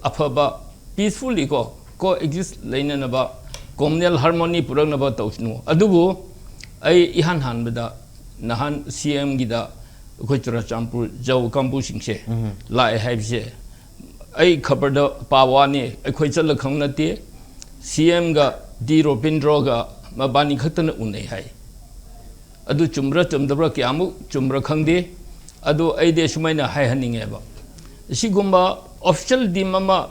ꯑꯐꯕ ꯄꯤꯁꯐꯨꯜꯂꯤ ꯀꯣ, ꯀꯣ ꯑꯦꯛꯖꯤꯁ ꯂꯩꯅꯅꯕ, ꯀꯣꯃꯨꯅꯦꯜ ꯍꯥꯔꯃꯣꯅꯤ ꯄꯨꯔꯛꯅꯕ ꯇꯧꯁꯅꯨ꯫ ꯑꯗꯨꯕꯨ ꯑꯩ ꯏꯍꯥꯟ ꯍꯥꯟꯕꯗ ꯅꯍꯥꯟ ꯁꯤ ꯑꯦꯝꯒꯤꯗ ꯑꯩꯈꯣꯏ ꯆꯨꯔꯆꯥꯟꯄꯨꯔ ꯖꯧ ꯀꯥꯡꯕꯨꯁꯤꯡꯁꯦ ꯂꯥꯛꯑꯦ ꯍꯥꯏꯕꯁꯦ ꯑꯩ ꯈꯕꯔꯗ ꯄꯥꯕ ꯋꯥꯅꯤ, ꯑꯩꯈꯣꯏ ꯆꯠꯂ ꯈꯪꯕ ꯅꯠꯇꯦ꯫ ꯁꯤ ꯑꯦꯝꯒ ꯗꯤ ꯔꯣꯕꯤꯟꯗ꯭ꯔꯣꯒ ꯃꯕꯥꯅꯤ ꯈꯛꯇꯅ ꯎꯅꯩ ꯍꯥꯏ꯫ ꯑꯗꯨ ꯆꯨꯝꯕ꯭ꯔꯥ ꯆꯨꯝꯗꯕ꯭ꯔꯥ, ꯀꯌꯥꯃꯨꯛ ꯆꯨꯝꯕ꯭ꯔꯥ ꯈꯪꯗꯦ꯫ ꯑꯗꯨ ꯑꯩꯗꯤ ꯑꯁꯨꯃꯥꯏꯅ ꯍꯥꯏꯍꯟꯅꯤꯡꯉꯦꯕ, ꯑꯁꯤꯒꯨꯝꯕ ꯑꯣꯐꯤꯁꯤꯌꯦꯜ ꯇꯤꯝ ꯑꯃ,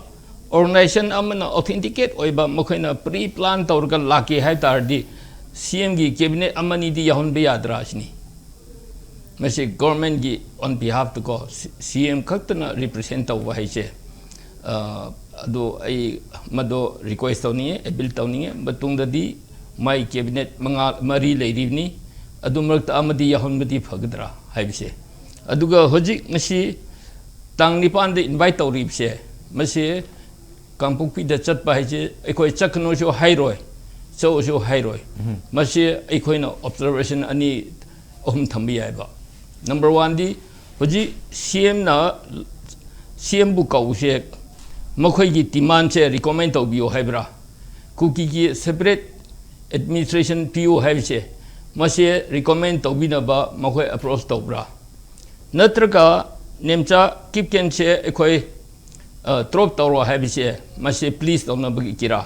ꯑꯣꯔꯒꯅꯥꯏꯖꯦꯁꯟ ꯑꯃꯅ ꯑꯣꯊꯦꯟꯇꯤꯀꯦꯠ ꯑꯣꯏꯕ, ꯃꯈꯣꯏꯅ ꯄ꯭ꯔꯤ ꯄ꯭ꯂꯥꯟ ꯇꯧꯔꯒ ꯂꯥꯛꯀꯦ ꯍꯥꯏ ꯇꯥꯔꯗꯤ, ꯁꯤ ꯑꯦꯝꯒꯤ ꯀꯦꯕꯤꯅꯦꯠ ꯑꯃꯅꯤꯗꯤ ꯌꯥꯎꯍꯟꯕ ꯌꯥꯗ꯭ꯔꯥ ꯑꯁꯤꯅꯤ꯫ ꯃꯁꯤ ꯒꯣꯔꯃꯦꯟꯒꯤ ꯑꯣꯟ ꯕꯤꯍꯥꯐꯇꯀꯣ, ꯁꯤ ꯑꯦꯝ ꯈꯛꯇꯅ ꯔꯤꯄ꯭ꯔꯖꯦꯟ ꯇꯧꯕ ꯍꯥꯏꯁꯦ, ꯑ, ꯑꯗꯨ ꯑꯩ ꯃꯗꯣ ꯔꯤꯀ꯭ꯋꯦꯁ ꯇꯧꯅꯤꯡꯉꯦ, ꯑꯦꯄꯤꯜ ꯇꯧꯅꯤꯡꯉꯦ꯫ ꯃꯇꯨꯡꯗꯗꯤ ꯃꯥꯏ ꯀꯦꯕꯤꯅꯦꯠ ꯃꯉꯥ, ꯃꯔꯤ ꯂꯩꯔꯤꯕꯅꯤ, ꯑꯗꯨ ꯃꯔꯛꯇ ꯑꯃꯗꯤ ꯌꯥꯎꯍꯟꯕꯗꯤ ꯐꯒꯗ꯭ꯔꯥ ꯍꯥꯏꯕꯁꯦ꯫ ꯑꯗꯨꯒ ꯍꯧꯖꯤꯛ ꯉꯁꯤ ꯇꯥꯡ ꯅꯤꯄꯥꯟꯗ ꯏꯟꯚꯥꯏꯠ ꯇꯧꯔꯤꯕꯁꯦ, ꯃꯁꯤ ꯀꯥꯡꯄꯣꯛꯄꯤꯗ ꯆꯠꯄ ꯍꯥꯏꯁꯦ ꯑꯩꯈꯣꯏ ꯆꯠꯀꯅꯨꯁꯨ ꯍꯥꯏꯔꯣꯏ, ꯆꯠꯂꯁꯨ ꯍꯥꯏꯔꯣꯏ꯫ ꯃꯁꯤ ꯑꯩꯈꯣꯏꯅ ꯑꯣꯕꯖꯔꯕꯦꯁꯟ ꯑꯅꯤ ꯑꯍꯨꯝ ꯊꯝꯕ ꯌꯥꯏꯕ꯫ ꯅꯝꯕꯔ ꯋꯥꯟꯗꯤ, ꯍꯧꯖꯤꯛ ꯁꯤ ꯑꯦꯝꯅ, ꯁꯤ ꯑꯦꯝꯕꯨ ꯀꯧꯕꯁꯦ ꯃꯈꯣꯏꯒꯤ ꯗꯤꯃꯥꯟꯁꯦ ꯔꯤꯀꯃꯦꯟ ꯇꯧꯕꯤꯌꯣ ꯍꯥꯏꯕ꯭ꯔꯥ, ꯀꯨꯀꯤꯒꯤ ꯁꯦꯄꯔꯦꯠ ꯑꯦꯗꯃꯤꯅꯤꯁꯇ꯭ꯔꯦꯁꯟ ꯄꯤꯌꯨ ꯍꯥꯏꯕꯁꯦ, ꯃꯁꯦ ꯔꯤꯀꯃꯦꯟ ꯇꯧꯕꯤꯅꯕ ꯃꯈꯣꯏ ꯑꯦꯄ꯭ꯔꯣꯆ ꯇꯧꯕ꯭ꯔꯥ? ꯅꯠꯇ꯭ꯔꯒ ꯅꯦꯝꯆꯥ ꯀꯤꯞꯀꯦꯟꯁꯦ ꯑꯩꯈꯣꯏ, ꯑ, ꯗ꯭ꯔꯣꯞ ꯇꯧꯔꯣ ꯍꯥꯏꯕꯁꯦ, ꯃꯁꯤ ꯄ꯭ꯂꯤꯁ ꯇꯧꯅꯕꯒꯤꯔꯥ?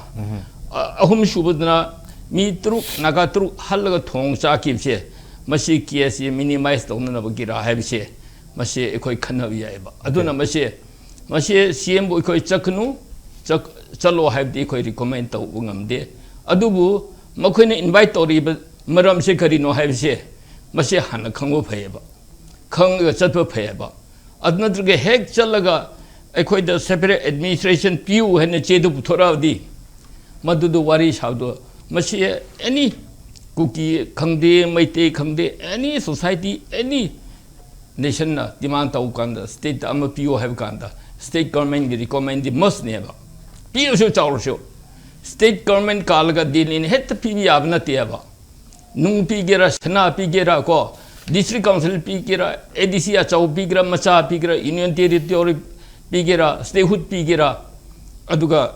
ꯑ, ꯑꯍꯨꯝ ꯁꯨꯕꯗꯅ ꯃꯤ ꯇꯔꯨꯛ, ꯅꯥꯒꯥ ꯇꯔꯨꯛ ꯍꯜꯂꯒ ꯊꯣꯡ ꯆꯥꯈꯤꯕꯁꯦ, ꯃꯁꯤ ꯀꯦꯁꯁꯤ ꯃꯤꯅꯤꯃꯥꯏꯁ ꯇꯧꯅꯅꯕꯒꯤꯔꯥ ꯍꯥꯏꯕꯁꯦ, ꯃꯁꯤ ꯑꯩꯈꯣꯏ ꯈꯟꯅꯕ ꯌꯥꯏꯑꯕ꯫ ꯑꯗꯨꯅ ꯃꯁꯤ, ꯃꯁꯤ ꯁꯤ ꯑꯦꯝꯕꯨ ꯑꯩꯈꯣꯏ ꯆꯠꯀꯅꯨ, ꯆꯠ-, ꯆꯠꯂꯣ ꯍꯥꯏꯕꯗꯤ ꯑꯩꯈꯣꯏ ꯔꯤꯀꯃꯦꯟ ꯇꯧꯕ ꯉꯝꯗꯦ꯫ ꯑꯗꯨꯕꯨ ꯃꯈꯣꯏꯅ ꯏꯟꯚꯥꯏꯠ ꯇꯧꯔꯤꯕ ꯃꯔꯝꯁꯦ ꯀꯔꯤꯅꯣ ꯍꯥꯏꯕꯁꯦ, ꯃꯁꯤ ꯍꯥꯟꯅ ꯈꯪꯕ ꯐꯩꯌꯦꯕ, ꯈꯪꯉꯒ ꯆꯠꯄ ꯐꯩꯌꯦꯕ꯫ ꯑꯗꯨ ꯅꯠꯇ꯭ꯔꯒ ꯍꯦꯛ ꯆꯠꯂꯒ ꯑꯩꯈꯣꯏꯗ separate administration ꯄꯤꯌꯨ ꯍꯥꯏꯅ ꯆꯦꯗꯨ ꯄꯨꯊꯣꯔꯛꯑꯗꯤ, ꯃꯗꯨꯗꯨ ꯋꯥꯔꯤ ꯁꯥꯕꯗꯣ, ꯃꯁꯤ any ꯀꯨꯀꯤ ꯈꯪꯗꯦ, ꯃꯩꯇꯩ ꯈꯪꯗꯦ, any society, any nationꯅ demand ꯇꯧꯕ ꯀꯥꯟꯗ, stateꯇ ꯑꯃ ꯄꯤꯌꯨ ꯍꯥꯏꯕ ꯀꯥꯟꯗ, state governmentꯀꯤ recommendꯗꯤ mustꯅꯦꯕ꯫ ꯄꯤꯔꯁꯨ ꯆꯥꯎꯔꯁꯨ, state government ꯀꯥꯜꯂꯒ ꯗꯦꯜꯂꯤꯅ ꯍꯦꯛꯇ ꯄꯤꯕ ꯌꯥꯕ ꯅꯠꯇꯦꯕ꯫ ꯅꯨꯡ ꯄꯤꯒꯦꯔꯥ, ꯁꯅꯥ ꯄꯤꯒꯦꯔꯥ ꯀꯣ, district council ꯄꯤꯒꯦꯔꯥ, ADC ꯑꯆꯧꯕ ꯄꯤꯒꯦꯔꯥ, ꯃꯆꯥ ꯄꯤꯒꯦꯔꯥ, union territory ꯄꯤꯒꯦꯔꯥ, statehood ꯄꯤꯒꯦꯔꯥ, ꯑꯗꯨꯒ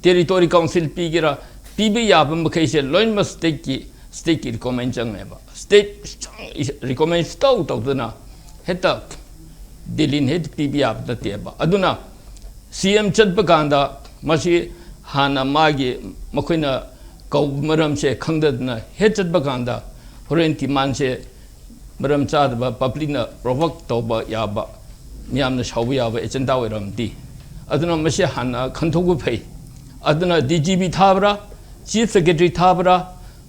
territory council ꯄꯤꯒꯦꯔꯥ, ꯄꯤꯕ ꯌꯥꯕ ꯃꯈꯩꯁꯦ ꯂꯣꯏꯅꯃꯛ stateꯀꯤ, stateꯀꯤ recommend ꯆꯪꯉꯦꯕ꯫ State recommend ꯁꯨꯇꯧ ꯇꯧꯗꯅ ꯍꯦꯛꯇ ꯗꯦꯜꯂꯤꯅ ꯍꯦꯛꯇ ꯄꯤꯕ ꯌꯥꯕ ꯅꯠꯇꯦꯕ꯫ ꯑꯗꯨꯅ CM ꯆꯠꯄ ꯀꯥꯟꯗ ꯃꯁꯤ ꯍꯥꯟꯅ ꯃꯥꯒꯤ, ꯃꯈꯣꯏꯅ ꯀꯧꯕ ꯃꯔꯝꯁꯦ ꯈꯪꯗꯗꯅ ꯍꯦꯛ ꯆꯠꯄ ꯀꯥꯟꯗ ꯍꯣꯔꯦꯟ demandꯁꯦ ꯃꯔꯝ ꯆꯥꯗꯕ, publicꯅ provoke ꯇꯧꯕ ꯌꯥꯕ, ꯃꯤꯌꯥꯝꯅ ꯁꯥꯎꯕ ꯌꯥꯕ agenda ꯑꯣꯏꯔꯝꯗꯤ꯫ ꯑꯗꯨꯅ ꯃꯁꯤ ꯍꯥꯟꯅ ꯈꯟꯊꯣꯛꯄ ꯐꯩ꯫ ꯑꯗꯨꯅ DGP ꯊꯥꯕ꯭ꯔꯥ, Chief Secretary ꯊꯥꯕ꯭ꯔꯥ,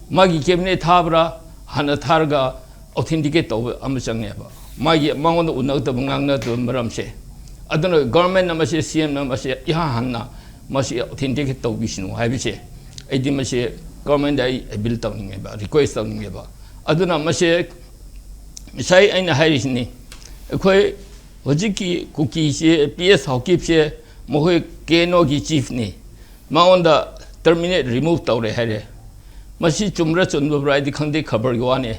ꯃꯥꯒꯤ cabinet ꯊꯥꯕ꯭ꯔꯥ, ꯍꯥꯟꯅ ꯊꯥꯔꯒ authenticate ꯇꯧꯕ ꯑꯃ ꯆꯪꯉꯦꯕ꯫ ꯃꯥꯒꯤ, ꯃꯉꯣꯟꯗ ꯎꯅꯒꯗꯕ, ꯉꯥꯡꯅꯒꯗꯕ ꯃꯔꯝꯁꯦ꯫ ꯑꯗꯨꯅ governmentꯅ ꯃꯁꯤ, CMꯅ ꯃꯁꯤ ꯏꯍꯥꯟ ꯍꯥꯟꯅ ꯃꯁꯤ authenticate ꯇꯧꯕꯤꯁꯅꯨ ꯍꯥꯏꯕꯁꯦ, ꯑꯩꯗꯤ ꯃꯁꯤ governmentꯗ ꯑꯩ appeal ꯇꯧꯅꯤꯡꯉꯦꯕ, request ꯇꯧꯅꯤꯡꯉꯦꯕ꯫ ꯑꯗꯨꯅ ꯃꯁꯤ ꯉꯁꯥꯏ ꯑꯩꯅ ꯍꯥꯏꯔꯤꯁꯤꯅꯤ, ꯑꯩꯈꯣꯏ ꯍꯧꯖꯤꯛꯀꯤ ꯀꯨꯀꯤꯁꯦ, PS ꯍꯥꯎꯀꯤꯞꯁꯦ, ꯃꯈꯣꯏ KNOꯒꯤ chiefꯅꯤ, ꯃꯉꯣꯟꯗ terminate, remove ꯇꯧꯔꯦ ꯍꯥꯏꯔꯦ꯫ ꯃꯁꯤ ꯆꯨꯝꯕ꯭ꯔꯥ ꯆꯨꯝꯗꯕ꯭ꯔꯥ ꯍꯥꯏꯗꯤ ꯈꯪꯗꯦ, ꯈꯕꯔꯒꯤ ꯋꯥꯅꯦ꯫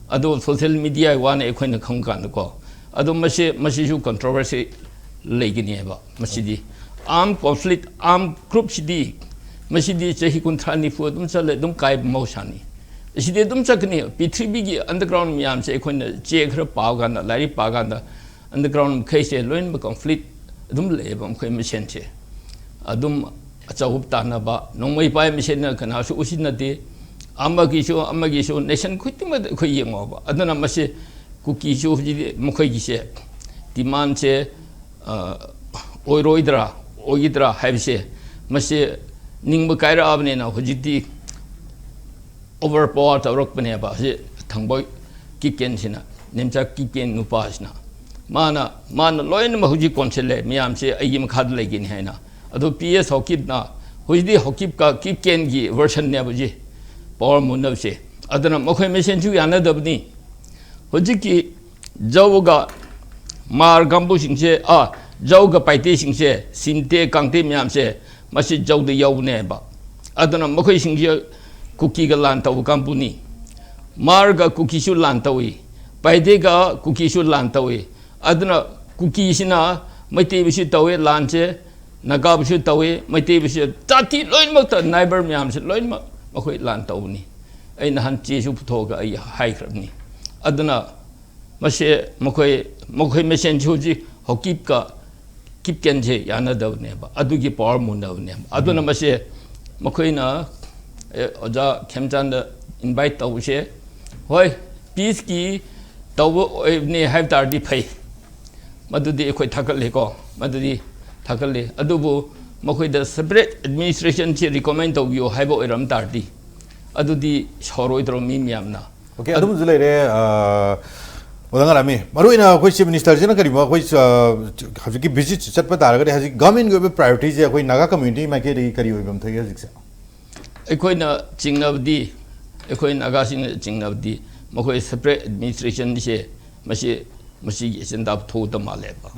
ꯑꯗꯣ social mediaꯒꯤ ꯋꯥꯅꯦ ꯑꯩꯈꯣꯏꯅ ꯈꯪꯕ ꯀꯥꯟꯗꯀꯣ꯫ ꯑꯗꯣ ꯃꯁꯤ, ꯃꯁꯤꯁꯨ controversy ꯂꯩꯒꯅꯤꯕ꯫ ꯃꯁꯤꯗꯤ armed conflict, armed groupꯁꯤꯗꯤ, ꯃꯁꯤꯗꯤ ꯆꯍꯤ ꯀꯨꯟꯊ꯭ꯔꯥ ꯅꯤꯐꯨ ꯑꯗꯨꯝ ꯆꯠꯂꯦ, ꯑꯗꯨꯝ ꯀꯥꯏꯕ ꯃꯍꯧꯁꯥꯅꯤ꯫ ꯑꯁꯤꯗꯤ ꯑꯗꯨꯝ ꯆꯠꯀꯅꯤ꯫ ꯄ꯭ꯔꯤꯊꯤꯕꯤꯒꯤ underground ꯃꯌꯥꯝꯁꯦ ꯑꯩꯈꯣꯏꯅ ꯆꯦ ꯈꯔ ꯄꯥꯕ ꯀꯥꯟꯗ, ꯂꯥꯏꯔꯤꯛ ꯄꯥꯕ ꯀꯥꯟꯗ, underground ꯃꯈꯩꯁꯦ ꯂꯣꯏꯅꯃꯛ conflict ꯑꯗꯨꯝ ꯂꯩꯌꯦꯕ, ꯃꯈꯣꯏ ꯃꯁꯦꯟꯁꯦ꯫ ꯑꯗꯨꯝ ꯑꯆꯧꯕ ꯇꯥꯟꯅꯕ, ꯅꯣꯡꯃꯩ ꯄꯥꯏ ꯃꯁꯦꯟꯅ ꯀꯅꯥꯁꯨ ꯎꯁꯤꯟꯅꯗꯦ꯫ ꯑꯃꯒꯤꯁꯨ, ꯑꯃꯒꯤꯁꯨ, nation ꯈꯨꯗꯤꯡꯃꯛꯇ ꯑꯩꯈꯣꯏ ꯌꯦꯡꯉꯣꯕ꯫ ꯑꯗꯨꯅ ꯃꯁꯤ ꯀꯨꯀꯤꯁꯨ ꯍꯧꯖꯤꯛ ꯃꯈꯣꯏꯒꯤꯁꯦ demandꯁꯦ, ꯑ, ꯑꯣꯏꯔꯣꯏꯗ꯭ꯔꯥ, ꯑꯣꯏꯒꯗ꯭ꯔꯥ ꯍꯥꯏꯕꯁꯦ, ꯃꯁꯤ ꯅꯤꯡꯕ ꯀꯥꯏꯔꯛꯑꯕꯅꯤꯅ ꯍꯧꯖꯤꯛꯇꯤ overpower ꯇꯧꯔꯛꯄꯅꯦꯕ꯫ ꯍꯧꯖꯤꯛ ꯊꯥꯡꯕ ꯀꯤꯞꯀꯦꯟꯁꯤꯅ, ꯅꯦꯝꯆꯥ ꯀꯤꯞꯀꯦꯟ ꯅꯨꯄꯥꯁꯤꯅ꯫ ꯃꯥꯅ ꯃꯥꯅ ꯂꯣꯏꯅꯃꯛ ꯍꯧꯖꯤꯛ ꯀꯣꯟꯁꯤꯜꯂꯦ, ꯃꯌꯥꯝꯁꯦ ꯑꯩꯒꯤ ꯃꯈꯥꯗ ꯂꯩꯒꯅꯤ ꯍꯥꯏꯅ꯫ ꯑꯗꯣ ꯄꯤ ꯑꯦꯁ ꯍꯣꯀꯤꯞꯅ ꯍꯧꯖꯤꯛꯇꯤ ꯍꯣꯀꯤꯞꯀ ꯀꯤꯞꯀꯦꯟꯒꯤ ꯚꯔꯁꯟꯅꯦꯕ ꯍꯧꯖꯤꯛ ꯄꯋꯥꯔ ꯃꯨꯟꯅꯕꯁꯦ꯫ ꯑꯗꯨꯅ ꯃꯈꯣꯏ ꯃꯁꯦꯟꯁꯨ ꯌꯥꯅꯗꯕꯅꯤ꯫ ꯍꯧꯖꯤꯛꯀꯤ ꯖꯧꯒ ꯃꯥꯔ ꯀꯥꯡꯕꯨꯁꯤꯡꯁꯦ, ꯑꯥ, ꯖꯧꯒ ꯄꯥꯏꯇꯦꯁꯤꯡꯁꯦ, ꯁꯤꯟꯇꯦ ꯀꯥꯡꯇꯦ ꯃꯌꯥꯝꯁꯦ ꯃꯁꯤ ꯖꯧꯗ ꯌꯧꯕꯅꯦꯕ꯫ ꯑꯗꯨꯅ ꯃꯈꯣꯏꯁꯤꯡꯁꯦ ꯀꯨꯀꯤꯒ ꯂꯥꯟ ꯇꯧꯕ ꯀꯥꯡꯕꯨꯅꯤ꯫ ꯃꯥꯔꯒ ꯀꯨꯀꯤꯁꯨ ꯂꯥꯟ ꯇꯧꯏ, ꯄꯥꯏꯗꯦꯒ ꯀꯨꯀꯤꯁꯨ ꯂꯥꯟ ꯇꯧꯏ꯫ ꯑꯗꯨꯅ ꯀꯨꯀꯤꯁꯤꯅ ꯃꯩꯇꯩꯕꯨꯁꯨ ꯇꯧꯏ ꯂꯥꯟꯁꯦ, ꯅꯥꯒꯥꯕꯨꯁꯨ ꯇꯧꯏ, ꯃꯩꯇꯩꯕꯨꯁꯨ, ꯖꯥꯇꯤ ꯂꯣꯏꯅꯃꯛꯇ, ꯅꯥꯏꯕꯔ ꯃꯌꯥꯝꯁꯦ ꯂꯣꯏꯅꯃꯛ ꯃꯈꯣꯏ ꯂꯥꯟ ꯇꯧꯕꯅꯤ꯫ ꯑꯩ ꯅꯍꯥꯟ ꯆꯦꯁꯨ ꯄꯨꯊꯣꯛꯑꯒ ꯑꯩ ꯍꯥꯏꯈ꯭ꯔꯕꯅꯤ꯫ ꯑꯗꯨꯅ ꯃꯁꯦ ꯃꯈꯣꯏ, ꯃꯈꯣꯏ ꯃꯁꯦꯟꯁꯨ ꯍꯧꯖꯤꯛ ꯍꯣꯀꯤꯞꯀ ꯀꯤꯞꯀꯦꯟꯁꯦ ꯌꯥꯅꯗꯕꯅꯦꯕ, ꯑꯗꯨꯒꯤ ꯄꯋꯥꯔ ꯃꯨꯟꯅꯕꯅꯦꯕ꯫ ꯑꯗꯨꯅ ꯃꯁꯦ ꯃꯈꯣꯏꯅ, ꯑꯦ, ꯑꯣꯖꯥ ꯈꯦꯝꯆꯥꯟꯗ ꯏꯟꯚꯥꯏꯠ ꯇꯧꯕꯁꯦ, ꯍꯣꯏ, ꯄꯤꯁꯀꯤ ꯇꯧꯕ ꯑꯣꯏꯕꯅꯦ ꯍꯥꯏꯕ ꯇꯥꯔꯗꯤ ꯐꯩ, ꯃꯗꯨꯗꯤ ꯑꯩꯈꯣꯏ ꯊꯥꯒꯠꯂꯦꯀꯣ, ꯃꯗꯨꯗꯤ ꯊꯥꯒꯠꯂꯦ꯫ ꯑꯗꯨꯕꯨ ꯃꯈꯣꯏꯗ ꯁꯦꯄꯔꯦꯠ ꯑꯦꯗꯃꯤꯅꯤꯁꯇ꯭ꯔꯦꯁꯟꯁꯤ ꯔꯤꯀꯃꯦꯟ ꯇꯧꯕꯤꯌꯨ ꯍꯥꯏꯕ ꯑꯣꯏꯔꯝ ꯇꯥꯔꯗꯤ, ꯑꯗꯨꯗꯤ ꯁꯥꯎꯔꯣꯏꯗ꯭ꯔꯣ ꯃꯤ ꯃꯌꯥꯝꯅ? ꯑꯣꯀꯦ, ꯑꯗꯨ ꯑꯗꯨꯝꯁꯨ ꯂꯩꯔꯦ꯫ ꯑ, ꯑꯣꯖꯥ ꯉꯔꯥꯃꯤ, ꯃꯔꯨꯑꯣꯏꯅ ꯑꯩꯈꯣꯏ ꯆꯤꯐ ꯃꯤꯅꯤꯁꯇꯔꯁꯤꯅ ꯀꯔꯤꯒꯨꯝꯕ ꯑꯩꯈꯣꯏ, ꯑ, ꯍꯧꯖꯤꯛꯀꯤ ꯚꯤꯖꯤꯠꯁꯤ ꯆꯠꯄ ꯇꯥꯔꯒꯗꯤ, ꯍꯧꯖꯤꯛ ꯒꯚꯔꯟꯃꯦꯟꯠꯀꯤ ꯑꯣꯏꯕ ꯄ꯭ꯔꯥꯏꯑꯣꯔꯤꯇꯤꯁꯦ ꯑꯩꯈꯣꯏ ꯅꯥꯒꯥ ꯀꯝꯃ꯭ꯌꯨꯅꯤꯇꯤ ꯃꯥꯏꯀꯩꯗꯒꯤ ꯀꯔꯤ ꯑꯣꯏꯕ ꯑꯃ ꯊꯣꯛꯏ ꯍꯧꯖꯤꯛꯁꯦ? ꯑꯩꯈꯣꯏꯅ ꯆꯤꯡꯅꯕꯗꯤ, ꯑꯩꯈꯣꯏ ꯅꯥꯒꯥꯁꯤꯡꯅ ꯆꯤꯡꯅꯕꯗꯤ, ꯃꯈꯣꯏ ꯁꯦꯄꯔꯦꯠ ꯑꯦꯗꯃꯤꯅꯤꯁꯇ꯭ꯔꯦꯁꯟꯁꯦ ꯃꯁꯤ, ꯃꯁꯤꯒꯤ ꯑꯦꯖꯦꯟꯗꯥ ꯊꯣꯛꯇ ꯃꯥꯜꯂꯦꯕ꯫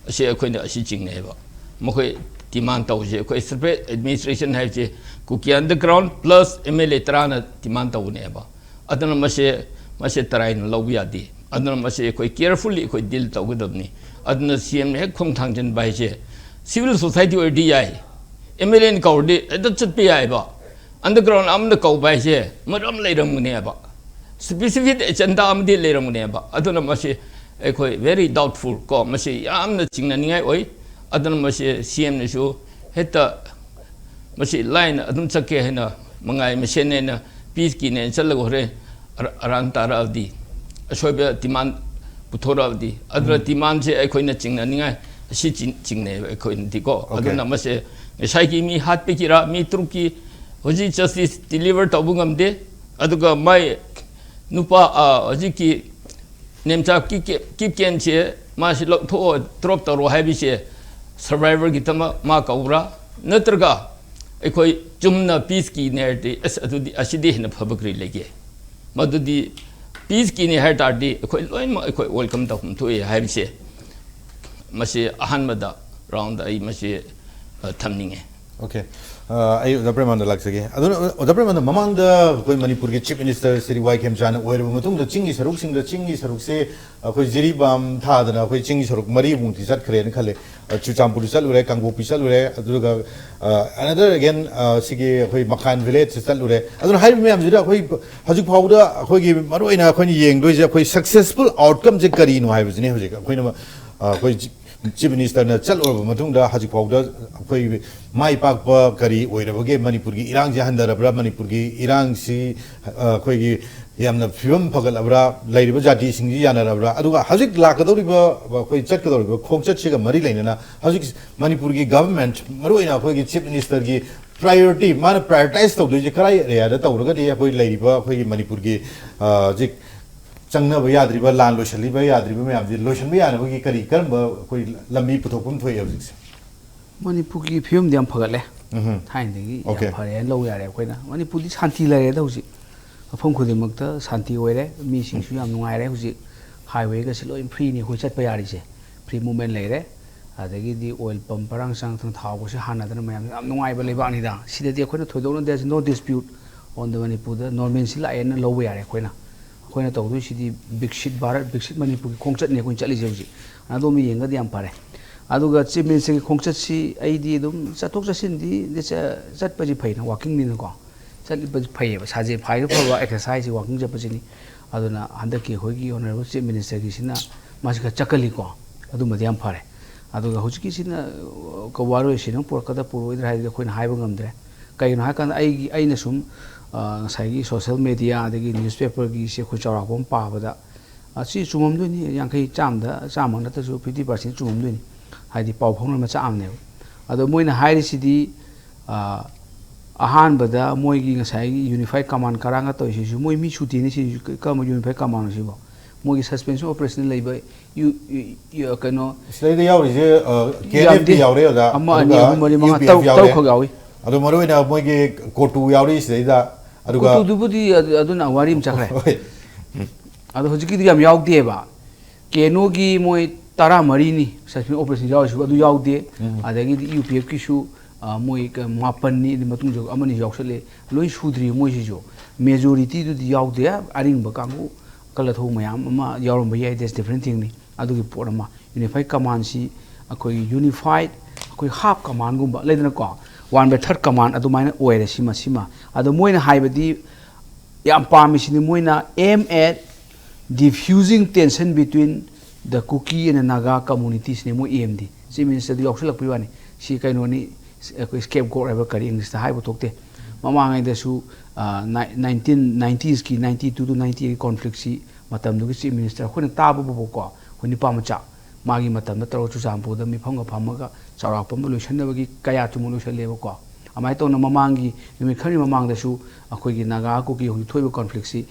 ꯑꯁꯤ ꯑꯩꯈꯣꯏꯅ ꯑꯁꯤ ꯆꯤꯡꯅꯩꯕ꯫ ꯃꯈꯣꯏ ꯗꯤꯃꯥꯟ ꯇꯧꯕꯁꯦ, ꯑꯩꯈꯣꯏ ꯁꯦꯄꯔꯦꯠ ꯑꯦꯗꯃꯤꯅꯤꯁꯇ꯭ꯔꯦꯁꯟ ꯍꯥꯏꯕꯁꯦ ꯀꯨꯀꯤ underground plus M L A ꯇꯔꯥꯅ ꯗꯤꯃꯥꯟ ꯇꯧꯕꯅꯦꯕ꯫ ꯑꯗꯨꯅ ꯃꯁꯦ, ꯃꯁꯦ ꯇꯔꯥꯏꯅ ꯂꯧꯕ ꯌꯥꯗꯦ꯫ ꯑꯗꯨꯅ ꯃꯁꯦ ꯑꯩꯈꯣꯏ ꯀꯦꯌꯔꯐꯨꯜꯂꯤ ꯑꯩꯈꯣꯏ ꯗꯤꯜ ꯇꯧꯒꯗꯕꯅꯤ꯫ ꯑꯗꯨꯅ ꯁꯤ ꯑꯦꯝꯅ ꯍꯦꯛ ꯈꯣꯡ ꯊꯥꯡꯖꯤꯟꯕ ꯍꯥꯏꯁꯦ, ꯁꯤꯚꯤꯜ ꯁꯣꯁꯥꯏꯇꯤ ꯑꯣꯏꯔꯗꯤ ꯌꯥꯏ, ꯑꯦꯝ ꯑꯦꯜ ꯑꯦꯅ ꯀꯧꯔꯗꯤ ꯍꯦꯛꯇ ꯆꯠꯄ ꯌꯥꯏꯕ꯫ ꯑꯟꯗꯔꯒ꯭ꯔꯥꯎꯟ ꯑꯃꯗ ꯀꯧꯕ ꯍꯥꯏꯁꯦ ꯃꯔꯝ ꯂꯩꯔꯝꯒꯅꯦꯕ, ꯁ꯭ꯄꯦꯁꯤꯐꯤꯛ ꯑꯦꯖꯦꯟꯗꯥ ꯑꯃꯗꯤ ꯂꯩꯔꯝꯒꯅꯦꯕ꯫ ꯑꯗꯨꯅ ꯃꯁꯤ ꯑꯩꯈꯣꯏ ꯚꯦꯔꯤ ꯗꯥꯎꯠꯐꯨꯜ ꯀꯣ, ꯃꯁꯤ ꯌꯥꯝꯅ ꯆꯤꯡꯅꯅꯤꯡꯉꯥꯏ ꯑꯣꯏ꯫ ꯑꯗꯨꯅ ꯃꯁꯤ ꯁꯤ ꯑꯦꯝꯅꯁꯨ ꯍꯦꯛꯇ ꯃꯁꯤ ꯂꯥꯏꯅ ꯑꯗꯨꯝ ꯆꯠꯀꯦ ꯍꯥꯏꯅ, ꯃꯉꯥꯏ ꯃꯁꯦꯟꯅꯦꯅ, ꯄꯤꯁꯀꯤꯅꯦꯅ ꯆꯠꯂꯒ ꯍꯣꯔꯦꯟ ꯑꯔꯥ-, ꯑꯔꯥꯟ ꯇꯥꯔꯛꯑꯗꯤ, ꯑꯁꯣꯏꯕ ꯗꯤꯃꯥꯟ ꯄꯨꯊꯣꯔꯛꯑꯗꯤ, ꯑꯗꯨꯅ ꯗꯤꯃꯥꯟꯁꯦ ꯑꯩꯈꯣꯏꯅ ꯆꯤꯡꯅꯅꯤꯡꯉꯥꯏ ꯑꯁꯤ ꯆꯤꯡ-, ꯆꯤꯡꯅꯩꯕ ꯑꯩꯈꯣꯏꯅꯗꯤꯀꯣ꯫ ꯑꯣꯀꯦ꯫ ꯑꯗꯨꯅ ꯃꯁꯦ ꯉꯁꯥꯏꯒꯤ ꯃꯤ ꯍꯥꯠꯄꯒꯤꯔꯥ, ꯃꯤ ꯇꯔꯨꯛꯀꯤ ꯍꯧꯖꯤꯛ ꯖꯁꯇꯤꯁ ꯗꯤꯂꯤꯚꯔ ꯇꯧꯕ ꯉꯝꯗꯦ꯫ ꯑꯗꯨꯒ ꯃꯥꯏ ꯅꯨꯄꯥ, ꯑ, ꯍꯧꯖꯤꯛꯀꯤ ꯅꯦꯝꯆꯥ ꯀꯤꯞ ꯀꯦꯟꯁꯦ ꯃꯥꯁꯤ ꯂꯧꯊꯣꯛꯑꯣ, ꯗ꯭ꯔꯣꯞ ꯇꯧꯔꯣ ꯍꯥꯏꯕꯁꯦ ꯁꯔꯚꯥꯏꯚꯔꯒꯤꯗꯃꯛ ꯃꯥ ꯀꯧꯕ꯭ꯔꯥ? ꯅꯠꯇ꯭ꯔꯒ ꯑꯩꯈꯣꯏ ꯆꯨꯝꯅ ꯄꯤꯁꯀꯤꯅꯦ ꯍꯥꯏꯔꯗꯤ, ꯑꯁ, ꯑꯗꯨꯗꯤ ꯑꯁꯤꯗꯤ ꯍꯦꯟꯅ ꯐꯕ ꯀꯔꯤ ꯂꯩꯒꯦ? ꯃꯗꯨꯗꯤ ꯄꯤꯁꯀꯤꯅꯦ ꯍꯥꯏ ꯇꯥꯔꯗꯤ ꯑꯩꯈꯣꯏ ꯂꯣꯏꯅꯃꯛ ꯑꯩꯈꯣꯏ ꯋꯦꯜꯀꯝ ꯇꯧꯐꯝ ꯊꯣꯛꯑꯦ ꯍꯥꯏꯕꯁꯦ, ꯃꯁꯤ ꯑꯍꯥꯟꯕꯗ ꯔꯥꯎꯟꯗ ꯑꯩ ꯃꯁꯤ, ꯑ, ꯊꯝꯅꯤꯡꯉꯦ꯫ ꯑꯣꯀꯦ꯫ ꯑ, ꯑꯩ ꯑꯣꯖꯥ ꯄ꯭ꯔꯦꯃꯥꯅꯟꯗ ꯂꯥꯛꯆꯒꯦ꯫ ꯑꯗꯨꯅ ꯑꯣꯖꯥ ꯄ꯭ꯔꯦꯃꯥꯅꯟꯗ, ꯃꯃꯥꯡꯗ ꯑꯩꯈꯣꯏ ꯃꯅꯤꯄꯨꯔꯒꯤ ꯆꯤꯐ ꯃꯤꯅꯤꯁꯇꯔ ꯁ꯭ꯔꯤ ꯋꯥꯏ ꯈꯦꯝꯆꯥꯟꯅ ꯑꯣꯏꯔꯕ ꯃꯇꯨꯡꯗ ꯆꯤꯡꯒꯤ ꯁꯔꯨꯛꯁꯤꯡꯗ, ꯆꯤꯡꯒꯤ ꯁꯔꯨꯛꯁꯦ ꯑꯩꯈꯣꯏ ꯖꯤꯔꯤꯕꯥꯝ ꯊꯥꯗꯅ ꯑꯩꯈꯣꯏ ꯆꯤꯡꯒꯤ ꯁꯔꯨꯛ ꯃꯔꯤꯃꯨꯛꯇꯤ ꯆꯠꯈ꯭ꯔꯦꯅ ꯈꯜꯂꯦ꯫ ꯑ, ꯆꯨꯔꯆꯥꯟꯄꯨꯔ ꯆꯠꯂꯨꯔꯦ, ꯀꯥꯡꯄꯣꯛꯄꯤ ꯆꯠꯂꯨꯔꯦ, ꯑꯗꯨꯒ, ꯑ, another again, ꯑ, ꯁꯤꯒꯤ ꯑꯩꯈꯣꯏ ꯃꯈꯥꯟ ꯚꯤꯂꯦꯖꯁꯤ ꯆꯠꯂꯨꯔꯦ꯫ ꯑꯗꯨꯅ ꯍꯥꯏꯔꯤꯕ ꯃꯌꯥꯝꯁꯤꯗ ꯑꯩꯈꯣꯏ ꯍꯧꯖꯤꯛ ꯐꯥꯎꯕꯗ ꯑꯩꯈꯣꯏꯒꯤ ꯃꯔꯨꯑꯣꯏꯅ ꯑꯩꯈꯣꯏꯅ ꯌꯦꯡꯗꯣꯏꯁꯦ ꯑꯩꯈꯣꯏ ꯁꯛꯁꯦꯁꯐꯨꯜ ꯑꯥꯎꯠꯀꯝꯁꯦ ꯀꯔꯤꯅꯣ ꯍꯥꯏꯕꯁꯤꯅꯦ꯫ ꯍꯧꯖꯤꯛ ꯑꯩꯈꯣꯏꯅ, ꯑ, ꯑꯩꯈꯣꯏ ꯆꯤꯐ ꯃꯤꯅꯤꯁꯇꯔꯅ ꯆꯠꯂꯨꯔꯕ ꯃꯇꯨꯡꯗ ꯍꯧꯖꯤꯛ ꯐꯥꯎꯗ ꯑꯩꯈꯣꯏ ꯃꯥꯏ ꯄꯥꯛꯄ ꯀꯔꯤ ꯑꯣꯏꯔꯕꯒꯦ? ꯃꯅꯤꯄꯨꯔꯒꯤ ꯏꯔꯥꯡꯁꯤ ꯍꯟꯊꯔꯕ꯭ꯔꯥ? ꯃꯅꯤꯄꯨꯔꯒꯤ ꯏꯔꯥꯡꯁꯤ, ꯑ, ꯑꯩꯈꯣꯏꯒꯤ ꯌꯥꯝꯅ ꯐꯤꯕꯝ ꯐꯒꯠꯂꯕ꯭ꯔꯥ? ꯂꯩꯔꯤꯕ ꯖꯥꯇꯤꯁꯤꯡꯁꯤ ꯌꯥꯅꯔꯕ꯭ꯔꯥ? ꯑꯗꯨꯒ ꯍꯧꯖꯤꯛ ꯂꯥꯛꯀꯗꯧꯔꯤꯕ ꯑꯩꯈꯣꯏ ꯆꯠꯀꯗꯧꯔꯤꯕ ꯈꯣꯡꯆꯠꯁꯤꯒ ꯃꯔꯤ ꯂꯩꯅꯅ ꯍꯧꯖꯤꯛ ꯃꯅꯤꯄꯨꯔꯒꯤ ꯒꯚꯔꯟꯃꯦꯟꯠ, ꯃꯔꯨꯑꯣꯏꯅ ꯑꯩꯈꯣꯏꯒꯤ ꯆꯤꯐ ꯃꯤꯅꯤꯁꯇꯔꯒꯤ ꯄ꯭ꯔꯥꯏꯑꯣꯔꯤꯇꯤ, ꯃꯥꯅ ꯄ꯭ꯔꯥꯏꯑꯣꯔꯤꯇꯥꯏꯁ ꯇꯧꯗꯣꯏꯁꯦ ꯀꯔꯥꯏ ꯑꯦꯔꯤꯌꯥꯗ ꯇꯧꯔꯒꯗꯤ ꯑꯩꯈꯣꯏ ꯂꯩꯔꯤꯕ ꯑꯩꯈꯣꯏꯒꯤ ꯃꯅꯤꯄꯨꯔꯒꯤ, ꯑ, ꯍꯧꯖꯤꯛ ꯆꯪꯅꯕ ꯌꯥꯗ꯭ꯔꯤꯕ, ꯂꯥꯟ ꯂꯣꯏꯁꯤꯜꯂꯤꯕ ꯌꯥꯗ꯭ꯔꯤꯕ ꯃꯌꯥꯝꯁꯦ ꯂꯣꯏꯁꯤꯟꯕ ꯌꯥꯅꯕꯒꯤ ꯀꯔꯤ, ꯀꯔꯝꯕ ꯑꯩꯈꯣꯏ ꯂꯝꯕꯤ ꯄꯨꯊꯣꯛꯐꯝ ꯊꯣꯛꯑꯦ ꯍꯧꯖꯤꯛꯁꯦ? ꯃꯅꯤꯄꯨꯔꯒꯤ ꯐꯤꯕꯝꯗꯤ ꯌꯥꯝ ꯐꯒꯠꯂꯦ꯫ ꯎꯝꯍꯨꯝ꯫ ꯊꯥꯏꯅꯗꯒꯤ ꯑꯣꯀꯦ꯫ ꯌꯥꯝ ꯐꯔꯦ ꯍꯥꯏꯅ ꯂꯧꯕ ꯌꯥꯔꯦ ꯑꯩꯈꯣꯏꯅ꯫ ꯃꯅꯤꯄꯨꯔꯗꯤ ꯁꯥꯟꯇꯤ ꯂꯩꯔꯦꯗ ꯍꯧꯖꯤꯛ꯫ ꯃꯐꯝ ꯈꯨꯗꯤꯡꯃꯛꯇ ꯁꯥꯟꯇꯤ ꯑꯣꯏꯔꯦ, ꯃꯤꯁꯤꯡꯁꯨ ꯌꯥꯝ ꯅꯨꯡꯉꯥꯏꯔꯦ ꯍꯧꯖꯤꯛ꯫ ꯍꯥꯏꯋꯦꯒꯁꯤ ꯂꯣꯏ ꯐ꯭ꯔꯤꯅꯤ ꯑꯩꯈꯣꯏ ꯆꯠꯄ ꯌꯥꯔꯤꯁꯦ꯫ ꯐ꯭ꯔꯤ ꯃꯨꯞꯃꯦꯟ ꯂꯩꯔꯦ꯫ ꯑꯗꯒꯤꯗꯤ ꯑꯣꯏꯜ ꯄꯝ ꯃꯔꯥꯡ ꯆꯥꯡ ꯊꯥꯎꯒꯁꯦ ꯍꯥꯟꯅꯗꯅ ꯃꯌꯥꯝ ꯌꯥꯝ ꯅꯨꯡꯉꯥꯏꯕ ꯂꯩꯕꯥꯛꯅꯤꯗ꯫ ꯁꯤꯗꯗꯤ ꯑꯩꯈꯣꯏꯅ ꯊꯣꯏꯗꯣꯛꯅ, there is no dispute on the ꯃꯅꯤꯄꯨꯔꯗ ꯅꯣꯔꯃꯦꯜꯁꯤ ꯂꯥꯛꯑꯦꯅ ꯂꯧꯕ ꯌꯥꯔꯦ ꯑꯩꯈꯣꯏꯅ꯫ ꯑꯩꯈꯣꯏꯅ ꯇꯧꯗꯣꯏꯁꯤꯗꯤ ꯕꯤꯛꯁꯤꯠ ꯚꯥꯔꯠ, ꯕꯤꯛꯁꯤꯠ ꯃꯅꯤꯄꯨꯔꯒꯤ ꯈꯣꯡꯆꯠꯅꯤ ꯑꯩꯈꯣꯏꯅ ꯆꯠꯂꯤꯁꯦ ꯍꯧꯖꯤꯛ꯫ ꯑꯗꯣꯝꯗ ꯌꯦꯡꯒꯗꯤ ꯌꯥꯝ ꯐꯔꯦ꯫ ꯑꯗꯨꯒ ꯆꯤꯐ ꯃꯤꯅꯤꯁꯇꯔꯒꯤ ꯈꯣꯡꯆꯠꯁꯤ ꯑꯩꯗꯤ ꯑꯗꯨꯝ ꯆꯠꯊꯣꯛ ꯆꯠꯁꯤꯟꯗꯤ ꯆ-, ꯆꯠꯄꯁꯤ ꯐꯩꯅ, ꯋꯥꯀꯤꯡꯅꯤꯅꯀꯣ꯫ ꯆꯠꯄꯁꯤ ꯐꯩꯌꯦꯕ, ꯁꯥꯖꯦꯜ ꯐꯥꯏꯗ ꯐꯕ ꯑꯦꯛꯁꯔꯁꯥꯏꯁꯁꯤ ꯋꯥꯀꯤꯡ ꯆꯠꯄꯁꯤꯅꯤ꯫ ꯑꯗꯨꯅ ꯍꯟꯗꯛꯀꯤ ꯑꯩꯈꯣꯏꯒꯤ ꯑꯣꯅꯔꯦꯕꯜ ꯆꯤꯐ ꯃꯤꯅꯤꯁꯇꯔꯒꯤꯁꯤꯅ ꯃꯥꯁꯤ ꯈꯔ ꯆꯠꯀꯜꯂꯤꯀꯣ꯫ ꯑꯗꯨꯃꯗꯤ ꯌꯥꯝ ꯐꯔꯦ꯫ ꯑꯗꯨꯒ ꯍꯧꯖꯤꯛꯀꯤꯁꯤꯅ, ꯑ, ꯋꯥꯔꯣꯏꯁꯤꯟ ꯑꯃ ꯄꯨꯔꯛꯀꯗ ꯄꯨꯔꯛꯑꯣꯏꯗ꯭ꯔꯥ ꯍꯥꯏꯗꯨꯗꯤ ꯑꯩꯈꯣꯏꯅ ꯍꯥꯏꯕ ꯉꯝꯗ꯭ꯔꯦ꯫ ꯀꯩꯒꯤꯅꯣ ꯍꯥꯏꯀꯥꯟꯗ ꯑꯩꯒꯤ, ꯑꯩꯅ ꯁꯨꯝ, ꯑ, ꯉꯁꯥꯏꯒꯤ ꯁꯣꯁꯦꯜ ꯃꯦꯗꯤꯌꯥ ꯑꯗꯒꯤ ꯅ꯭ꯌꯨꯁꯄꯦꯄꯔꯒꯤꯁꯦ ꯑꯩꯈꯣꯏ ꯆꯥꯎꯔꯥꯛꯄ ꯑꯃ ꯄꯥꯕꯗ, ꯑ, ꯁꯤ ꯆꯨꯝꯃꯝꯗꯣꯏꯅꯤ, ꯌꯥꯡꯈꯩ, ꯆꯥꯝꯗ ꯆꯥꯝꯃ ꯅꯠꯇ꯭ꯔꯁꯨ ꯐꯤꯐꯇꯤ ꯄꯥꯔꯁꯦꯟ ꯆꯨꯝꯃꯝꯗꯣꯏꯅꯤ꯫ ꯍꯥꯏꯗꯤ ꯄꯥꯎ ꯐꯥꯎꯅꯕ ꯃꯆꯥ ꯑꯃꯅꯦꯕ꯫ ꯑꯗꯣ ꯃꯣꯏꯅ ꯍꯥꯏꯔꯤꯁꯤꯗꯤ, ꯑ, ꯑꯍꯥꯟꯕꯗ ꯃꯣꯏꯒꯤ ꯉꯁꯥꯏꯒꯤ ꯌꯨꯅꯤꯐꯥꯏ ꯀꯃꯥꯟ ꯀꯔꯥꯡꯒ ꯇꯧꯔꯤꯁꯤꯁꯨ ꯃꯣꯏ ꯃꯤ ꯁꯨꯇꯤꯅꯤ, ꯁꯤꯁꯨ ꯀꯔꯝꯕ ꯌꯨꯅꯤꯐꯥꯏ ꯀꯃꯥꯟꯅꯣ ꯁꯤꯕꯣ? ꯃꯣꯏꯒꯤ suspension operation ꯂꯩꯕ ꯌꯨ ꯌꯨ- ꯌꯨ- ꯀꯩꯅꯣ ꯁꯤꯗꯩꯗ ꯌꯥꯎꯔꯤꯁꯦ ꯀꯦ ꯑꯦꯟ ꯑꯦꯐ ꯇꯤ ꯌꯥꯝꯗꯦ꯫ ꯌꯥꯎꯔꯦ ꯑꯣꯖꯥ꯫ ꯑꯃ, ꯑꯅꯤ, ꯑꯗꯨꯒ ꯑꯍꯨꯝ, ꯃꯔꯤ, ꯃꯉꯥ, ꯌꯨ ꯄꯤ ꯑꯦꯐ ꯇꯔꯨꯛ, ꯌꯥꯎꯔꯦ꯫ ꯇꯔꯨꯛ ꯈꯛ ꯌꯥꯎꯏ꯫ ꯑꯗꯣ ꯃꯔꯨ ꯑꯣꯏꯅ ꯃꯣꯏꯒꯤ ꯀꯣꯇꯨ ꯌꯥꯎꯔꯤ ꯁꯤꯗꯩꯗ꯫ ꯑꯗꯨꯒ ꯀꯣꯇꯨꯗꯨꯕꯨꯗꯤ ꯑꯗꯨ- ꯑꯗꯨꯅ ꯋꯥꯔꯤ ꯑꯃ ꯆꯠꯈ꯭ꯔꯦ꯫ ꯍꯣꯏ꯫ ꯑꯗꯣ ꯍꯧꯖꯤꯛꯀꯤꯗꯤ ꯌꯥꯝ ꯌꯥꯎꯗꯦꯕ꯫ ꯀꯦꯅꯣꯒꯤ ꯃꯣꯏ ꯇꯔꯥ ꯃꯔꯤꯅꯤ suspension operation ꯌꯥꯎꯔꯤꯁꯤꯕꯨ, ꯑꯗꯨ ꯌꯥꯎꯗꯦ꯫ ꯑꯗꯒꯤꯗꯤ ꯌꯨ ꯄꯤ ꯑꯦꯐꯀꯤꯁꯨ ꯃꯣꯏ ꯀ- ꯃꯥꯄꯟꯅꯤ, ꯑꯗꯨ ꯃꯇꯨꯡꯗ ꯑꯃꯅꯤ ꯌꯥꯎꯁꯜꯂꯦ꯫ ꯂꯣꯏ ꯁꯨꯗ꯭ꯔꯤ ꯃꯣꯏꯁꯤꯁꯨ꯫ ꯃꯦꯖꯣꯔꯤꯇꯤꯗꯨꯗꯤ ꯌꯥꯎꯗꯦ꯫ ꯑꯔꯤꯡꯕ ꯀꯥꯡꯕꯨ ꯀꯂꯊꯧ ꯃꯌꯥꯝ ꯑꯃ ꯌꯥꯎꯔꯝꯕ ꯌꯥꯏ, that's different thingꯅꯤ꯫ ꯑꯗꯨꯒꯤ ꯄꯣꯠ ꯑꯃ, unified commandꯁꯤ ꯑꯩꯈꯣꯏꯒꯤ unified, ꯑꯩꯈꯣꯏ half commandꯒꯨꯝꯕ ꯂꯩꯗꯅꯀꯣ, one by third command ꯑꯗꯨꯃꯥꯏꯅ ꯑꯣꯏꯔꯦ꯫ ꯁꯤꯃ ꯁꯤꯃ ꯑꯗꯣ ꯃꯣꯏꯅ ꯍꯥꯏꯕꯗꯤ ꯌꯥꯝ ꯄꯥꯝꯃꯤꯁꯤꯅꯤ, ꯃꯣꯏꯅ aim at diffusing tension between the Kuki and the Naga communitiesꯅꯦ ꯃꯣꯏ aimꯗꯤ꯫ Chief Ministerꯗꯨ ꯌꯥꯎꯁꯜꯂꯛꯄꯒꯤ ꯋꯥꯅꯤ꯫ ꯁꯤ ꯀꯩꯅꯣꯅꯤ, ꯑꯩꯈꯣꯏ scapegoat ꯍꯥꯏꯕ ꯀꯔꯤ Englishꯇ ꯍꯥꯏꯕ ꯊꯣꯛꯇꯦ꯫ ꯃꯃꯥꯡꯉꯩꯗꯁꯨ nineteen nineties ꯀꯤ ninety two to ninety eight conflictꯁꯤ ꯃꯇꯝꯗꯨꯒꯤ Chief Minister ꯑꯩꯈꯣꯏꯅ ꯇꯥꯕꯕꯨꯀꯣ, ꯑꯩꯈꯣꯏ ꯅꯨꯄꯥ ꯃꯆꯥ ꯃꯥꯒꯤ ꯃꯇꯝꯗ ꯇꯧꯔꯒ ꯆꯨꯔꯆꯥꯟꯄꯨꯔꯗ ꯃꯤꯐꯝꯒ ꯐꯝꯃꯒ ꯆꯥꯎꯔꯥꯛꯄ ꯑꯃ ꯂꯣꯏꯁꯤꯟꯅꯕꯒꯤ ꯀꯌꯥ ꯆꯨꯝꯕ ꯂꯣꯏꯁꯤꯜꯂꯦꯕꯀꯣ꯫ ꯑꯗꯨꯃꯥꯏꯅ ꯇꯧꯅ ꯃꯃꯥꯡꯒꯤ ꯅꯨꯃꯤꯠ ꯈꯔꯒꯤ ꯃꯃꯥꯡꯗꯁꯨ ꯑꯩꯈꯣꯏꯒꯤ ꯅꯥꯒꯥ ꯀꯨꯀꯤ ꯍꯧꯖꯤꯛ ꯊꯣꯛꯏꯕ conflictꯁꯤ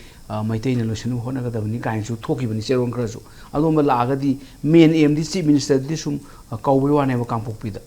ꯃꯩꯇꯩꯅ ꯂꯣꯏꯁꯤꯟꯅꯕ ꯍꯣꯠꯅꯒꯗꯕꯅꯤ ꯀꯥꯏꯅꯁꯨ ꯊꯣꯛꯈꯤꯕꯅꯤ ꯆꯦꯔꯣꯜ ꯈꯔꯁꯨ꯫ ꯑꯗꯨꯒꯨꯝꯕ ꯂꯥꯛꯑꯒꯗꯤ main aimꯗꯤ Chief Ministerꯗꯤ ꯁꯨꯝ ꯀꯧꯕꯒꯤ ꯋꯥꯅꯦꯕ ꯀꯥꯡꯄꯣꯛꯄꯤꯗ꯫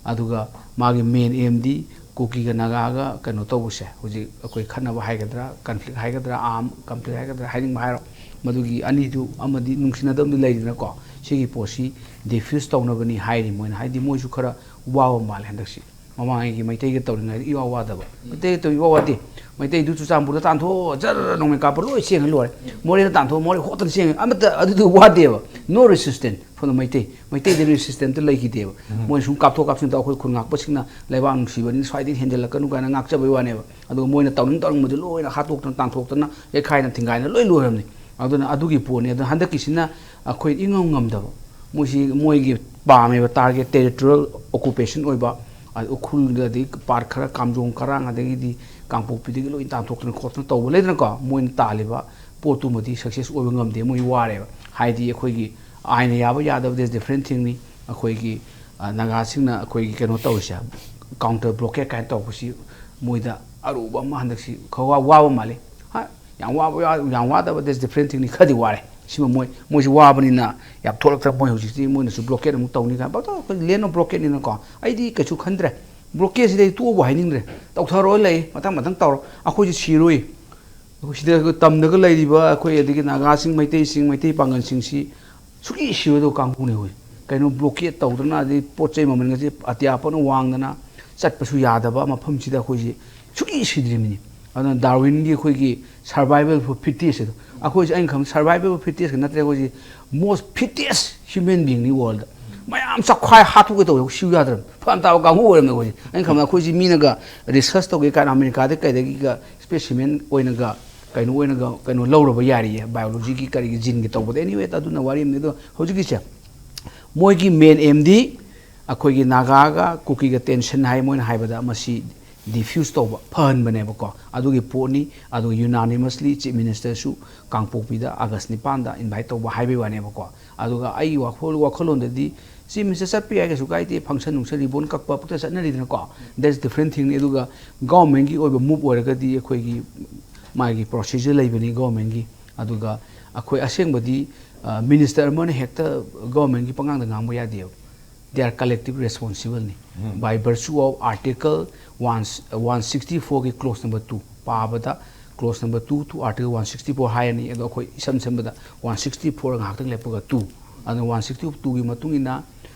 ꯑꯗꯨꯒ ꯃꯥꯒꯤ main aimꯗꯤ ꯀꯨꯀꯤꯒ ꯅꯥꯒꯥꯒ ꯀꯩꯅꯣ ꯇꯧꯕꯁꯦ, ꯍꯧꯖꯤꯛ ꯑꯩꯈꯣꯏ ꯈꯠꯅꯕ ꯍꯥꯏꯒꯗ꯭ꯔꯥ, conflict ꯍꯥꯏꯒꯗ꯭ꯔꯥ, arm conflict ꯍꯥꯏꯒꯗ꯭ꯔꯥ, ꯍꯥꯏꯅꯤꯡꯕ ꯍꯥꯏꯔꯣ, ꯃꯗꯨꯒꯤ ꯑꯅꯤꯗꯨ ꯑꯃꯗꯤ ꯅꯨꯡꯁꯤꯅꯗꯕꯗꯤ ꯂꯩꯔꯤꯗꯅꯀꯣ, ꯁꯤꯒꯤ ꯄꯣꯠꯁꯤ diffuse ꯇꯧꯅꯕꯅꯤ ꯍꯥꯏꯔꯤ ꯃꯣꯏꯅ꯫ ꯍꯥꯏꯗꯤ ꯃꯣꯏꯁꯨ ꯈꯔ ꯋꯥꯕ ꯃꯥꯜꯂꯦ ꯍꯟꯗꯛꯁꯤ꯫ ꯃꯃꯥꯡꯉꯩꯒꯤ ꯃꯩꯇꯩꯒ ꯇꯧꯔꯤꯉꯩꯗ ꯏꯋꯥ ꯋꯥꯗꯕ꯫ ꯃꯩꯇꯩꯒ ꯇꯧ ꯏꯋꯥ ꯋꯥꯗꯦ꯫ ꯃꯩꯇꯩꯗꯨ ꯆꯨꯔꯆꯥꯟꯄꯨꯔꯗ ꯇꯥꯟꯊꯣꯛꯑꯣ, ꯖꯔ ꯅꯣꯡꯃꯩ ꯀꯥꯞꯄ ꯂꯣꯏ ꯆꯦꯟꯈꯤ ꯂꯣꯏꯔꯦ꯫ ꯃꯣꯔꯦꯗ ꯇꯥꯟꯊꯣꯛꯑꯣ, ꯃꯣꯔꯦ ꯍꯣꯠꯇꯅ ꯆꯦꯟꯈꯤ꯫ ꯑꯃꯠꯇ ꯑꯗꯨꯗꯨ ꯋꯥꯗꯦꯕ꯫ No resistance from the Meitei. ꯃꯩꯇꯩꯗ resistance ꯑꯝꯇ ꯂꯩꯈꯤꯗꯦꯕ꯫ ꯃꯣꯏꯅ ꯁꯨꯝ ꯀꯥꯞꯊꯣꯛ ꯀꯥꯞꯁꯤꯟ ꯇꯧ, ꯑꯩꯈꯣꯏ ꯈꯨꯟ ꯉꯥꯛꯄꯁꯤꯡꯅ ꯂꯩꯕꯥꯛ ꯅꯨꯡꯁꯤꯕꯅꯤꯅ ꯁ꯭ꯋꯥꯏꯗꯒꯤ ꯍꯦꯟꯖꯜꯂꯛꯀꯅꯨ ꯀꯥꯏꯅ ꯉꯥꯛꯆꯕꯩ ꯋꯥꯅꯦꯕ꯫ ꯑꯗꯨꯒ ꯃꯣꯏꯅ ꯇꯧꯅꯤꯡ ꯇꯧꯅꯤꯡꯕꯗꯨ ꯂꯣꯏꯅ ꯍꯥꯠꯇꯣꯛꯇꯅ, ꯇꯥꯟꯊꯣꯛꯇꯅ, ꯌꯩꯈꯥꯏꯅ ꯊꯤꯡꯒꯥꯏꯅ ꯂꯣꯏ ꯂꯣꯏꯔꯝꯅꯤ꯫ ꯑꯗꯨꯅ ꯑꯗꯨꯒꯤ ꯄꯣꯠꯅꯤ꯫ ꯑꯗꯨꯅ ꯍꯟꯗꯛꯀꯤꯁꯤꯅ ꯑꯩꯈꯣꯏ ꯏꯉꯝ ꯉꯝꯗꯕ꯫ ꯃꯣꯏꯁꯤ ꯃꯣꯏꯒꯤ ꯄꯥꯝꯃꯦꯕ target territorial occupation ꯑꯣꯏꯕ, ꯑꯗꯩ ꯎꯈ꯭ꯔꯨꯜꯗꯗꯤ part ꯈꯔ ꯀꯥꯝꯖꯣꯡ ꯀꯔꯥꯡ ꯑꯗꯒꯤꯗꯤ ꯀꯥꯡꯄꯣꯛꯄꯤꯗꯒꯤ ꯂꯣꯏ ꯇꯥꯟꯊꯣꯛꯇꯅ ꯈꯣꯠꯇꯅ ꯇꯧꯕ ꯂꯩꯗꯅꯀꯣ, ꯃꯣꯏꯅ ꯇꯥꯜꯂꯤꯕ ꯄꯣꯠꯇꯨꯃꯗꯤ success ꯑꯣꯏꯕ ꯉꯝꯗꯦ, ꯃꯣꯏ ꯋꯥꯔꯦꯕ꯫ ꯍꯥꯏꯗꯤ ꯑꯩꯈꯣꯏꯒꯤ ꯑꯥꯏꯟꯅ ꯌꯥꯕ ꯌꯥꯗꯕ, that's different thingꯅꯤ꯫ ꯑꯩꯈꯣꯏꯒꯤ ꯑ, ꯅꯥꯒꯥꯁꯤꯡꯅ ꯑꯩꯈꯣꯏꯒꯤ ꯀꯩꯅꯣ ꯇꯧꯔꯤꯁꯦ, counter blockade ꯀꯥꯏꯅ ꯇꯧꯔꯛꯄꯁꯤ ꯃꯣꯏꯗ ꯑꯔꯨꯕ ꯑꯃ ꯍꯟꯗꯛꯁꯤ ꯈꯔ ꯋꯥ- ꯋꯥꯕ ꯃꯥꯜꯂꯤ꯫ ꯍꯥ, ꯌꯥꯝ ꯋꯥꯕ ꯌꯥ- ꯌꯥꯝ ꯋꯥꯗꯕ, that's different thingꯅꯤ, ꯈꯔꯗꯤ ꯋꯥꯔꯦ꯫ ꯁꯤꯃ ꯃꯣꯏ ꯃꯣꯏꯁꯨ ꯋꯥꯕꯅꯤꯅ ꯌꯥꯝ ꯊꯣꯛꯂꯛꯇ꯭ꯔ꯫ ꯃꯣꯏ ꯍꯧꯖꯤꯛꯇꯤ ꯃꯣꯏꯅꯁꯨ blockade ꯑꯃꯨꯛ ꯇꯧꯅꯤ ꯀꯥꯏꯅ ꯄꯪꯇꯧ ꯑꯩꯈꯣꯏ land of blockadeꯅꯤꯅꯀꯣ꯫ ꯑꯩꯗꯤ ꯀꯩꯁꯨ ꯈꯟꯗ꯭ꯔꯦ꯫ Blockadeꯁꯤꯗꯤ ꯑꯩ ꯇꯣꯛꯑꯕ ꯍꯥꯏꯅꯤꯡꯗ꯭ꯔꯦ꯫ ꯇꯧꯊꯔꯣꯏ ꯂꯩ, ꯃꯊꯪ ꯃꯊꯪ ꯇꯧꯔꯣ꯫ ꯑꯩꯈꯣꯏꯁꯨ ꯁꯤꯔꯣꯏ꯫ ꯑꯩꯈꯣꯏ ꯁꯤꯗ ꯑꯩꯈꯣꯏ ꯇꯝꯗꯒ ꯂꯩꯔꯤꯕ ꯑꯩꯈꯣꯏ ꯑꯗꯒꯤ ꯅꯥꯒꯥꯁꯤꯡ, ꯃꯩꯇꯩꯁꯤꯡ, ꯃꯩꯇꯩ ꯄꯥꯡꯒꯜꯁꯤꯡꯁꯤ ꯁꯨꯛꯁꯤ ꯁꯤꯔꯣꯏꯗꯧꯕ ꯀꯥꯡꯕꯨꯅꯦ ꯑꯩꯈꯣꯏ꯫ ꯀꯩꯅꯣ blockade ꯇꯧꯗꯅ ꯑꯗꯩ ꯄꯣꯠ ꯆꯩ ꯃꯃꯜꯒꯁꯦ ꯑꯇꯤꯌꯥ ꯄꯣꯠꯅ ꯋꯥꯡꯗꯅ ꯆꯠꯄꯁꯨ ꯌꯥꯗꯕ ꯃꯐꯝꯁꯤꯗ ꯑꯩꯈꯣꯏꯁꯤ ꯁꯨꯛꯁꯤ ꯁꯤꯗ꯭ꯔꯤꯕꯅꯤ꯫ ꯑꯗꯨꯅ Darwinꯒꯤ ꯑꯩꯈꯣꯏꯒꯤ survival for fittest ꯑꯗꯣ ꯑꯩꯈꯣꯏꯁꯦ ꯑꯩꯅ ꯈꯪꯕ survival for fittestꯀ ꯅꯠꯇ꯭ꯔꯦ, ꯑꯩꯈꯣꯏꯁꯤ most fittest human beingꯅꯤ worldꯗ꯫ ꯃꯌꯥꯝ ꯆꯥꯛꯈꯥꯏ ꯍꯥꯠꯇꯣꯛꯀꯦ ꯇꯧꯋꯦ, ꯁꯤꯎ ꯌꯥꯗ꯭ꯔꯕꯅꯤ꯫ ꯐꯅ ꯇꯥꯕ ꯀꯥꯡꯕꯨ ꯑꯣꯏꯔꯝꯃꯦ ꯑꯩꯈꯣꯏꯁꯦ꯫ ꯑꯩꯅ ꯈꯪꯕꯗ ꯑꯩꯈꯣꯏꯁꯤ ꯃꯤꯅꯒ research ꯇꯧꯒꯦ ꯀꯥꯏꯅ ꯑꯃꯦꯔꯤꯀꯥꯗ ꯀꯩꯗꯒꯤꯒ specimen ꯑꯣꯏꯅꯒ ꯀꯩꯅꯣ ꯑꯣꯏꯅꯒ ꯀꯩꯅꯣ ꯂꯧꯔꯕ ꯌꯥꯔꯤꯌꯦ, biologyꯒꯤ ꯀꯔꯤꯒꯤ geneꯒꯤ ꯇꯧꯕꯗ꯫ Anyway, ꯑꯗꯨꯅ ꯋꯥꯔꯤ ꯑꯃꯅꯤ꯫ ꯑꯗꯣ ꯍꯧꯖꯤꯛꯀꯤꯁꯦ ꯃꯣꯏꯒꯤ main aimꯗꯤ ꯑꯩꯈꯣꯏꯒꯤ ꯅꯥꯒꯥꯒ ꯀꯨꯀꯤꯒ tension ꯍꯥꯏ ꯃꯣꯏꯅ ꯍꯥꯏꯕꯗ ꯃꯁꯤ diffuse ꯇꯧꯕ, ꯐꯍꯟꯕꯅꯦꯕꯀꯣ꯫ ꯑꯗꯨꯒꯤ ꯄꯣꯠꯅꯤ꯫ ꯑꯗꯨꯒ unanimously Chief Ministerꯁꯨ ꯀꯥꯡꯄꯣꯛꯄꯤꯗ August ꯅꯤꯄꯥꯟꯗ invite ꯇꯧꯕ ꯍꯥꯏꯕꯒꯤ ꯋꯥꯅꯦꯕꯀꯣ꯫ ꯑꯗꯨꯒ ꯑꯩꯒꯤ ꯋꯥꯈꯜ ꯋꯥꯈꯜꯂꯣꯟꯗꯗꯤ Chief Minister ꯆꯠꯄ ꯌꯥꯏ, ꯀꯩꯁꯨ ꯀꯥꯏꯗꯦ, function ꯅꯨꯡꯁꯟ ribbon ꯀꯛꯄ ꯄꯨꯛꯇ ꯆꯠꯅꯔꯤꯗꯅꯀꯣ, that's different thingꯅꯤ꯫ ꯑꯗꯨꯒ governmentꯀꯤ ꯑꯣꯏꯕ move ꯑꯣꯏꯔꯒꯗꯤ ꯑꯩꯈꯣꯏꯒꯤ ꯃꯥꯒꯤ procedure ꯂꯩꯕꯅꯤ governmentꯀꯤ꯫ ꯑꯗꯨꯒ ꯑꯩꯈꯣꯏ ꯑꯁꯦꯡꯕꯗꯤ minister ꯑꯃꯅ ꯍꯦꯛꯇ governmentꯀꯤ ꯄꯉꯥꯡꯗ ꯉꯥꯡꯕ ꯌꯥꯗꯦꯕ꯫ They are collective responsible ꯅꯤ꯫ By virtue of article one one sixty fourꯒꯤ clause number two ꯄꯥꯕꯗ, clause number two to article one sixty four ꯍꯥꯏꯔꯅꯤ꯫ ꯑꯗꯣ ꯑꯩꯈꯣꯏ ꯏꯁꯝ ꯁꯝꯕꯗ one sixty four ꯉꯥꯏꯍꯥꯛꯇꯪ ꯂꯦꯞꯄꯒ two, ꯑꯗꯨꯅ one sixty twoꯒꯤ ꯃꯇꯨꯡ ꯏꯟꯅ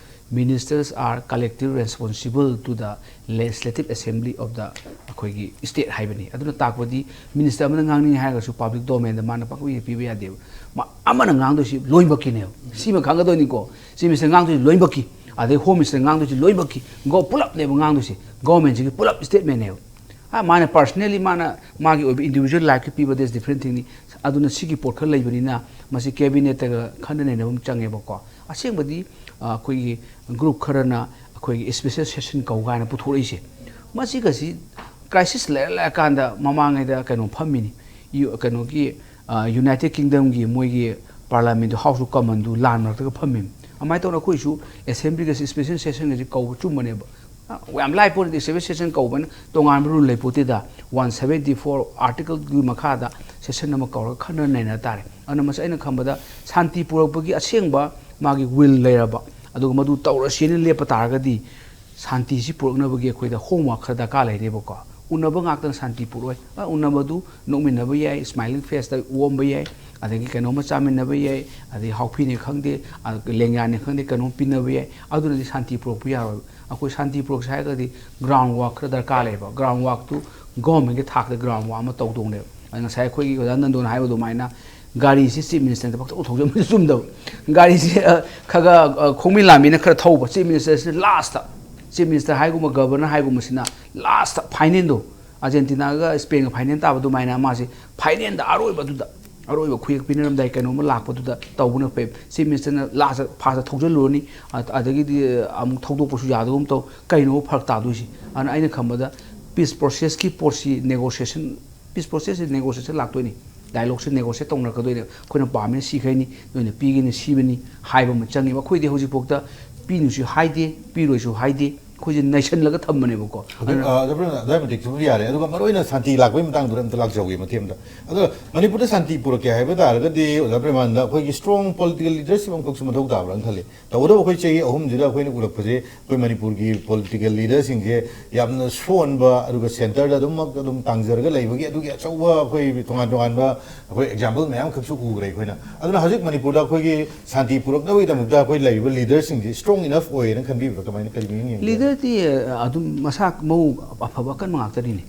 Ministers are collective responsible to the Legislative Assembly of the ꯑꯩꯈꯣꯏꯒꯤ state ꯍꯥꯏꯕꯅꯤ꯫ ꯑꯗꯨꯅ ꯇꯥꯛꯄꯗꯤ minister ꯑꯃꯅ ꯉꯥꯡꯅꯤꯡꯉꯦ ꯍꯥꯏꯔꯒꯁꯨ public domainꯗ ꯃꯥꯅ ꯄꯪꯄꯤꯗ ꯄꯤꯕ ꯌꯥꯗꯦꯕ꯫ ꯃꯥ ꯑꯃꯅ ꯉꯥꯡꯗꯣꯏꯁꯤ ꯂꯣꯏꯅꯃꯛꯀꯤꯅꯦꯕ꯫ ꯁꯤꯃ ꯈꯪꯒꯗꯣꯏꯅꯤꯀꯣ꯫ Chief Minister ꯉꯥꯡꯗꯣꯏꯁꯤ ꯂꯣꯏꯅꯃꯛꯀꯤ, ꯑꯗꯩ Home Minister ꯉꯥꯡꯗꯣꯏꯁꯤ ꯂꯣꯏꯅꯃꯛꯀꯤ꯫ ꯒꯣ-, ꯄꯨꯂꯞꯅꯦꯕ ꯉꯥꯡꯗꯣꯏꯁꯤ꯫ Governmentꯁꯤꯒꯤ ꯄꯨꯂꯞ statementꯅꯦꯕ꯫ ꯑ, ꯃꯥꯅ personally ꯃꯥꯅ ꯃꯥꯒꯤ ꯑꯣꯏꯕ individual lifeꯀꯤ ꯄꯤꯕ, that's different thingꯅꯤ꯫ ꯑꯗꯨꯅ ꯁꯤꯒꯤ ꯄꯣꯠ ꯈꯔ ꯂꯩꯕꯅꯤꯅ ꯃꯁꯤ cabinetꯇꯒ ꯈꯟꯅ ꯅꯩꯅꯕ ꯑꯃ ꯆꯪꯉꯦꯕꯀꯣ꯫ ꯑꯁꯦꯡꯕꯗꯤ ꯑꯩꯈꯣꯏꯒꯤ group ꯈꯔꯅ ꯑꯩꯈꯣꯏꯒꯤ special session ꯀꯧ ꯀꯥꯏꯅ ꯄꯨꯊꯣꯔꯛꯏꯁꯦ, ꯃꯁꯤꯒꯁꯤ crisis ꯂꯩꯔ ꯂꯩꯔꯀꯥꯟꯗ ꯃꯃꯥꯡꯉꯩꯗ ꯀꯩꯅꯣ ꯐꯝꯃꯤꯅꯤ, ꯌꯨ-, ꯀꯩꯅꯣꯒꯤ United Kingdomꯒꯤ ꯃꯣꯏꯒꯤ parliamentꯇꯨ, House of Commonꯗꯨ ꯂꯥꯟ ꯃꯔꯛꯇꯒ ꯐꯝꯃꯤꯅꯤ꯫ ꯑꯗꯨꯃꯥꯏꯅ ꯇꯧꯅ ꯑꯩꯈꯣꯏꯁꯨ assemblyꯒꯁꯤ special sessionꯒꯁꯤ ꯀꯧꯕ ꯆꯨꯝꯕꯅꯦꯕ꯫ ꯌꯥꯝ ꯂꯥꯏ ꯄꯣꯠꯇꯗꯤ ꯁꯦꯚꯦꯟ ꯁꯦꯁꯟ ꯀꯧꯕꯅ ꯇꯣꯉꯥꯟꯕ ꯔꯨꯜ ꯂꯩꯄꯣꯠꯇꯦꯗ꯫ ꯋꯥꯟ ꯁꯚꯦꯟꯇꯤ ꯐꯣꯔ ꯑꯥꯔꯇꯤꯀꯜꯒꯤ ꯃꯈꯥꯗ ꯁꯦꯁꯟ ꯑꯃ ꯀꯧꯔꯒ ꯈꯟꯅ ꯅꯩꯅ ꯇꯥꯔꯦ꯫ ꯑꯗꯨꯅ ꯃꯁꯤ ꯑꯩꯅ ꯈꯟꯕꯗ ꯁꯥꯟꯇꯤ ꯄꯨꯔꯛꯄꯒꯤ ꯑꯁꯦꯡꯕ ꯃꯥꯒꯤ ꯋꯤꯜ ꯂꯩꯔꯕ, ꯑꯗꯨꯒ ꯃꯗꯨ ꯇꯧꯔꯁꯦꯅ ꯂꯦꯞꯄ ꯇꯥꯔꯒꯗꯤ ꯁꯥꯟꯇꯤꯁꯤ ꯄꯨꯔꯛꯅꯕꯒꯤ ꯑꯩꯈꯣꯏꯗ ꯍꯣꯝꯋꯥꯔꯛ ꯈꯔ ꯗꯔꯀꯥꯔ ꯂꯩꯔꯦꯕꯀꯣ꯫ ꯎꯅꯕ ꯉꯥꯛꯇꯅ ꯁꯥꯟꯇꯤ ꯄꯨꯔꯛꯑꯣꯏ꯫ ꯑ, ꯎꯅꯕꯗꯨ ꯅꯣꯛꯃꯤꯟꯅꯕ ꯌꯥꯏ, ꯁ꯭ꯃꯥꯏꯂꯤꯡ ꯐꯦꯁꯇ ꯑꯣꯝꯕ ꯌꯥꯏ, ꯑꯗꯒꯤ ꯀꯩꯅꯣꯝꯃ ꯆꯥꯃꯤꯟꯅꯕ ꯌꯥꯏ, ꯑꯗꯩ ꯍꯥꯎꯐꯤꯅꯦ ꯈꯪꯗꯦ, ꯑ, ꯂꯦꯡꯌꯥꯅꯦ ꯈꯪꯗꯦ, ꯀꯩꯅꯣꯝ ꯄꯤꯅꯕ ꯌꯥꯏ꯫ ꯑꯗꯨꯅꯗꯤ ꯁꯥꯟꯇꯤ ꯄꯨꯔꯛꯄ ꯌꯥꯔꯣꯏ꯫ ꯑꯩꯈꯣꯏ ꯁꯥꯟꯇꯤ ꯄꯨꯔꯛꯁꯦ ꯍꯥꯏꯔꯒꯗꯤ ꯒ꯭ꯔꯥꯎꯟ ꯋꯥꯔꯛ ꯈꯔ ꯗꯔꯀꯥꯔ ꯂꯩꯌꯦꯕ꯫ ꯒ꯭ꯔꯥꯎꯟ ꯋꯥꯔꯛꯇꯨ ꯒꯣꯔꯃꯦꯟꯒꯤ ꯊꯥꯛꯇ ꯒ꯭ꯔꯥꯎꯟ ꯋꯥꯔꯛ ꯑꯃ ꯇꯧꯗꯧꯅꯦꯕ꯫ ꯑꯗ ꯉꯁꯥꯏ ꯑꯩꯈꯣꯏꯒꯤ ꯑꯣꯖꯥ ꯅꯟꯗꯣꯅ ꯍꯥꯏꯕ ꯑꯗꯨꯃꯥꯏꯅ ꯒꯥꯔꯤꯁꯤ ꯆꯤꯞ ꯃꯤꯅꯤꯁꯇꯔꯗ ꯄꯪꯊꯧ ꯊꯧꯖꯤꯟꯕꯗꯤ ꯆꯨꯝꯗꯕ꯫ ꯒꯥꯔꯤꯁꯤ, ꯑ, ꯈꯔ ꯈꯔ, ꯑ, ꯈꯣꯡꯃꯤ ꯂꯥꯟꯃꯤꯅ ꯈꯔ ꯊꯧꯕ, ꯆꯤꯞ ꯃꯤꯅꯤꯁꯇꯔꯁꯤꯅ ꯂꯥꯁꯇ, ꯆꯤꯞ ꯃꯤꯅꯤꯁꯇꯔ ꯍꯥꯏꯒꯨꯝꯕ, ꯒꯕꯔꯅꯔ ꯍꯥꯏꯒꯨꯝꯕꯁꯤꯅ ꯂꯥꯁꯇ ꯐꯥꯏꯅꯦꯜꯗꯣ, ꯑꯥꯔꯖꯦꯟꯇꯤꯅꯥꯒ ꯁ꯭ꯄꯦꯟꯒ ꯐꯥꯏꯅꯦꯜ ꯇꯥꯕ ꯑꯗꯨꯃꯥꯏꯅ ꯃꯥꯁꯦ ꯐꯥꯏꯅꯦꯜꯗ ꯑꯔꯣꯏꯕꯗꯨꯗ, ꯑꯔꯣꯏꯕ ꯈꯨꯌꯦꯛ ꯄꯤꯅꯔꯝꯗꯥꯏ ꯀꯩꯅꯣꯝꯃ ꯂꯥꯛꯄꯗꯨꯗ ꯇꯧꯕꯅ ꯐꯩ꯫ ꯆꯤꯞ ꯃꯤꯅꯤꯁꯇꯔꯅ ꯂꯥꯁꯇ ꯐꯥꯁꯇ ꯊꯧꯖꯤꯜꯂꯨꯔꯅꯤ, ꯑ-, ꯑꯗꯒꯤꯗꯤ ꯑꯃꯨꯛ ꯊꯧꯗꯣꯛꯄꯁꯨ ꯌꯥꯗꯒꯨꯝ ꯇꯧ, ꯀꯩꯅꯣ ꯐꯔꯛ ꯇꯥꯗꯣꯏꯁꯤ? ꯑꯗꯨꯅ ꯑꯩꯅ ꯈꯟꯕꯗ ꯄꯤꯁ ꯄ꯭ꯔꯣꯁꯦꯁꯀꯤ ꯄꯣꯠꯁꯤ ꯅꯦꯒꯣꯁꯤꯌꯦꯁꯟ, ꯄꯤꯁ ꯄ꯭ꯔꯣꯁꯦꯁꯁꯤ ꯅꯦꯒꯣꯁꯤꯌꯦꯁꯟ ꯂꯥꯛꯇꯣꯏꯅꯤ꯫ ꯗꯥꯏꯂꯣꯒꯁꯦ ꯅꯦꯒꯣꯁꯤꯌꯦꯠ ꯇꯧꯅꯔꯛꯀꯗꯣꯏꯅꯦ꯫ ꯑꯩꯈꯣꯏꯅ ꯄꯥꯝꯃꯤꯅ ꯁꯤꯈꯩꯅꯤ, ꯅꯣꯏꯅ ꯄꯤꯒꯅꯤ ꯁꯤꯕꯅꯤ ꯍꯥꯏꯕ ꯑꯃ ꯆꯪꯉꯦꯕ꯫ ꯑꯩꯈꯣꯏꯗꯤ ꯍꯧꯖꯤꯛꯐꯥꯎꯗ ꯄꯤꯅꯨꯁꯨ ꯍꯥꯏꯗꯦ, ꯄꯤꯔꯣꯏꯁꯨ ꯍꯥꯏꯗꯦ꯫ ꯑꯩꯈꯣꯏꯁꯦ ꯅꯩꯁꯜꯂꯒ ꯊꯝꯕꯅꯦꯕꯀꯣ꯫ ꯑꯗꯨ, ꯑꯗꯨꯅ ꯑ, ꯑꯗꯨ ꯑꯗꯨꯋꯥꯏ ꯃꯇꯤꯛꯇꯨꯕꯨꯗꯤ ꯌꯥꯔꯦ꯫ ꯑꯗꯨꯒ ꯃꯔꯨꯑꯣꯏꯅ ꯁꯥꯟꯇꯤ ꯂꯥꯛꯄꯒꯤ ꯃꯇꯥꯡꯗꯨꯗ ꯑꯝꯇ ꯂꯥꯛꯆꯍꯧꯒꯦ ꯃꯇꯦꯛ ꯑꯝꯇ꯫ ꯑꯗꯣ ꯃꯅꯤꯄꯨꯔꯗ ꯁꯥꯟꯇꯤ ꯄꯨꯔꯛꯀꯦ ꯍꯥꯏꯕ ꯇꯥꯔꯒꯗꯤ ꯑꯣꯖꯥ ꯄ꯭ꯔꯦꯃꯥꯅꯟꯗ ꯑꯩꯈꯣꯏꯒꯤ ꯁ꯭ꯇ꯭ꯔꯣꯡ ꯄꯣꯂꯤꯇꯤꯀꯦꯜ ꯂꯤꯗꯔꯁꯤꯞ ꯑꯃꯈꯛꯁꯨ ꯃꯊꯧ ꯇꯥꯕ꯭ꯔꯥꯅ ꯈꯜꯂꯤ꯫ ꯇꯧꯕꯇꯕꯨ ꯑꯩꯈꯣꯏ ꯆꯍꯤ ꯑꯍꯨꯝꯁꯤꯗ ꯑꯩꯈꯣꯏꯅ ꯎꯔꯛꯄꯁꯦ ꯑꯩꯈꯣꯏ ꯃꯅꯤꯄꯨꯔꯒꯤ ꯄꯣꯂꯤꯇꯤꯀꯦꯜ ꯂꯤꯗꯔꯁꯤꯡꯁꯦ ꯌꯥꯝꯅ ꯁꯣꯟꯕ, ꯑꯗꯨꯒ ꯁꯦꯟꯇꯔꯗ ꯑꯗꯨꯝꯃꯛ ꯑꯗꯨꯝ ꯇꯥꯡꯖꯔꯒ ꯂꯩꯕꯒꯤ ꯑꯗꯨꯒꯤ ꯑꯆꯧꯕ ꯑꯩꯈꯣꯏ ꯇꯣꯉꯥꯟ ꯇꯣꯉꯥꯟꯕ ꯑꯩꯈꯣꯏ ꯑꯦꯛꯖꯥꯝꯄꯜ ꯃꯌꯥꯝꯈꯛꯁꯨ ꯎꯈ꯭ꯔꯦ ꯑꯩꯈꯣꯏꯅ꯫ ꯑꯗꯨꯅ ꯍꯧꯖꯤꯛ ꯃꯅꯤꯄꯨꯔꯗ ꯑꯩꯈꯣꯏꯒꯤ ꯁꯥꯟꯇꯤ ꯄꯨꯔꯛꯅꯕꯒꯤꯗꯃꯛꯇ ꯑꯩꯈꯣꯏ ꯂꯩꯔꯤꯕ ꯂꯤꯗꯔꯁꯤꯡꯁꯤ ꯁ꯭ꯇ꯭ꯔꯣꯡ ꯏꯅꯐ ꯑꯣꯏꯌꯦꯅ ꯈꯟꯕꯤꯕ꯭ꯔꯥ? ꯀꯃꯥꯏꯅ, ꯀꯔꯤ ꯃꯤꯠꯌꯦꯡ ꯌꯦꯡꯒꯦ? ꯂꯤꯗꯔꯗꯤ, ꯑ, ꯑꯗꯨꯝ ꯃꯁꯥ ꯃꯎ ꯑꯐꯕ ꯑꯀꯟꯕ ꯉꯥꯛꯇꯅꯤꯅꯦ꯫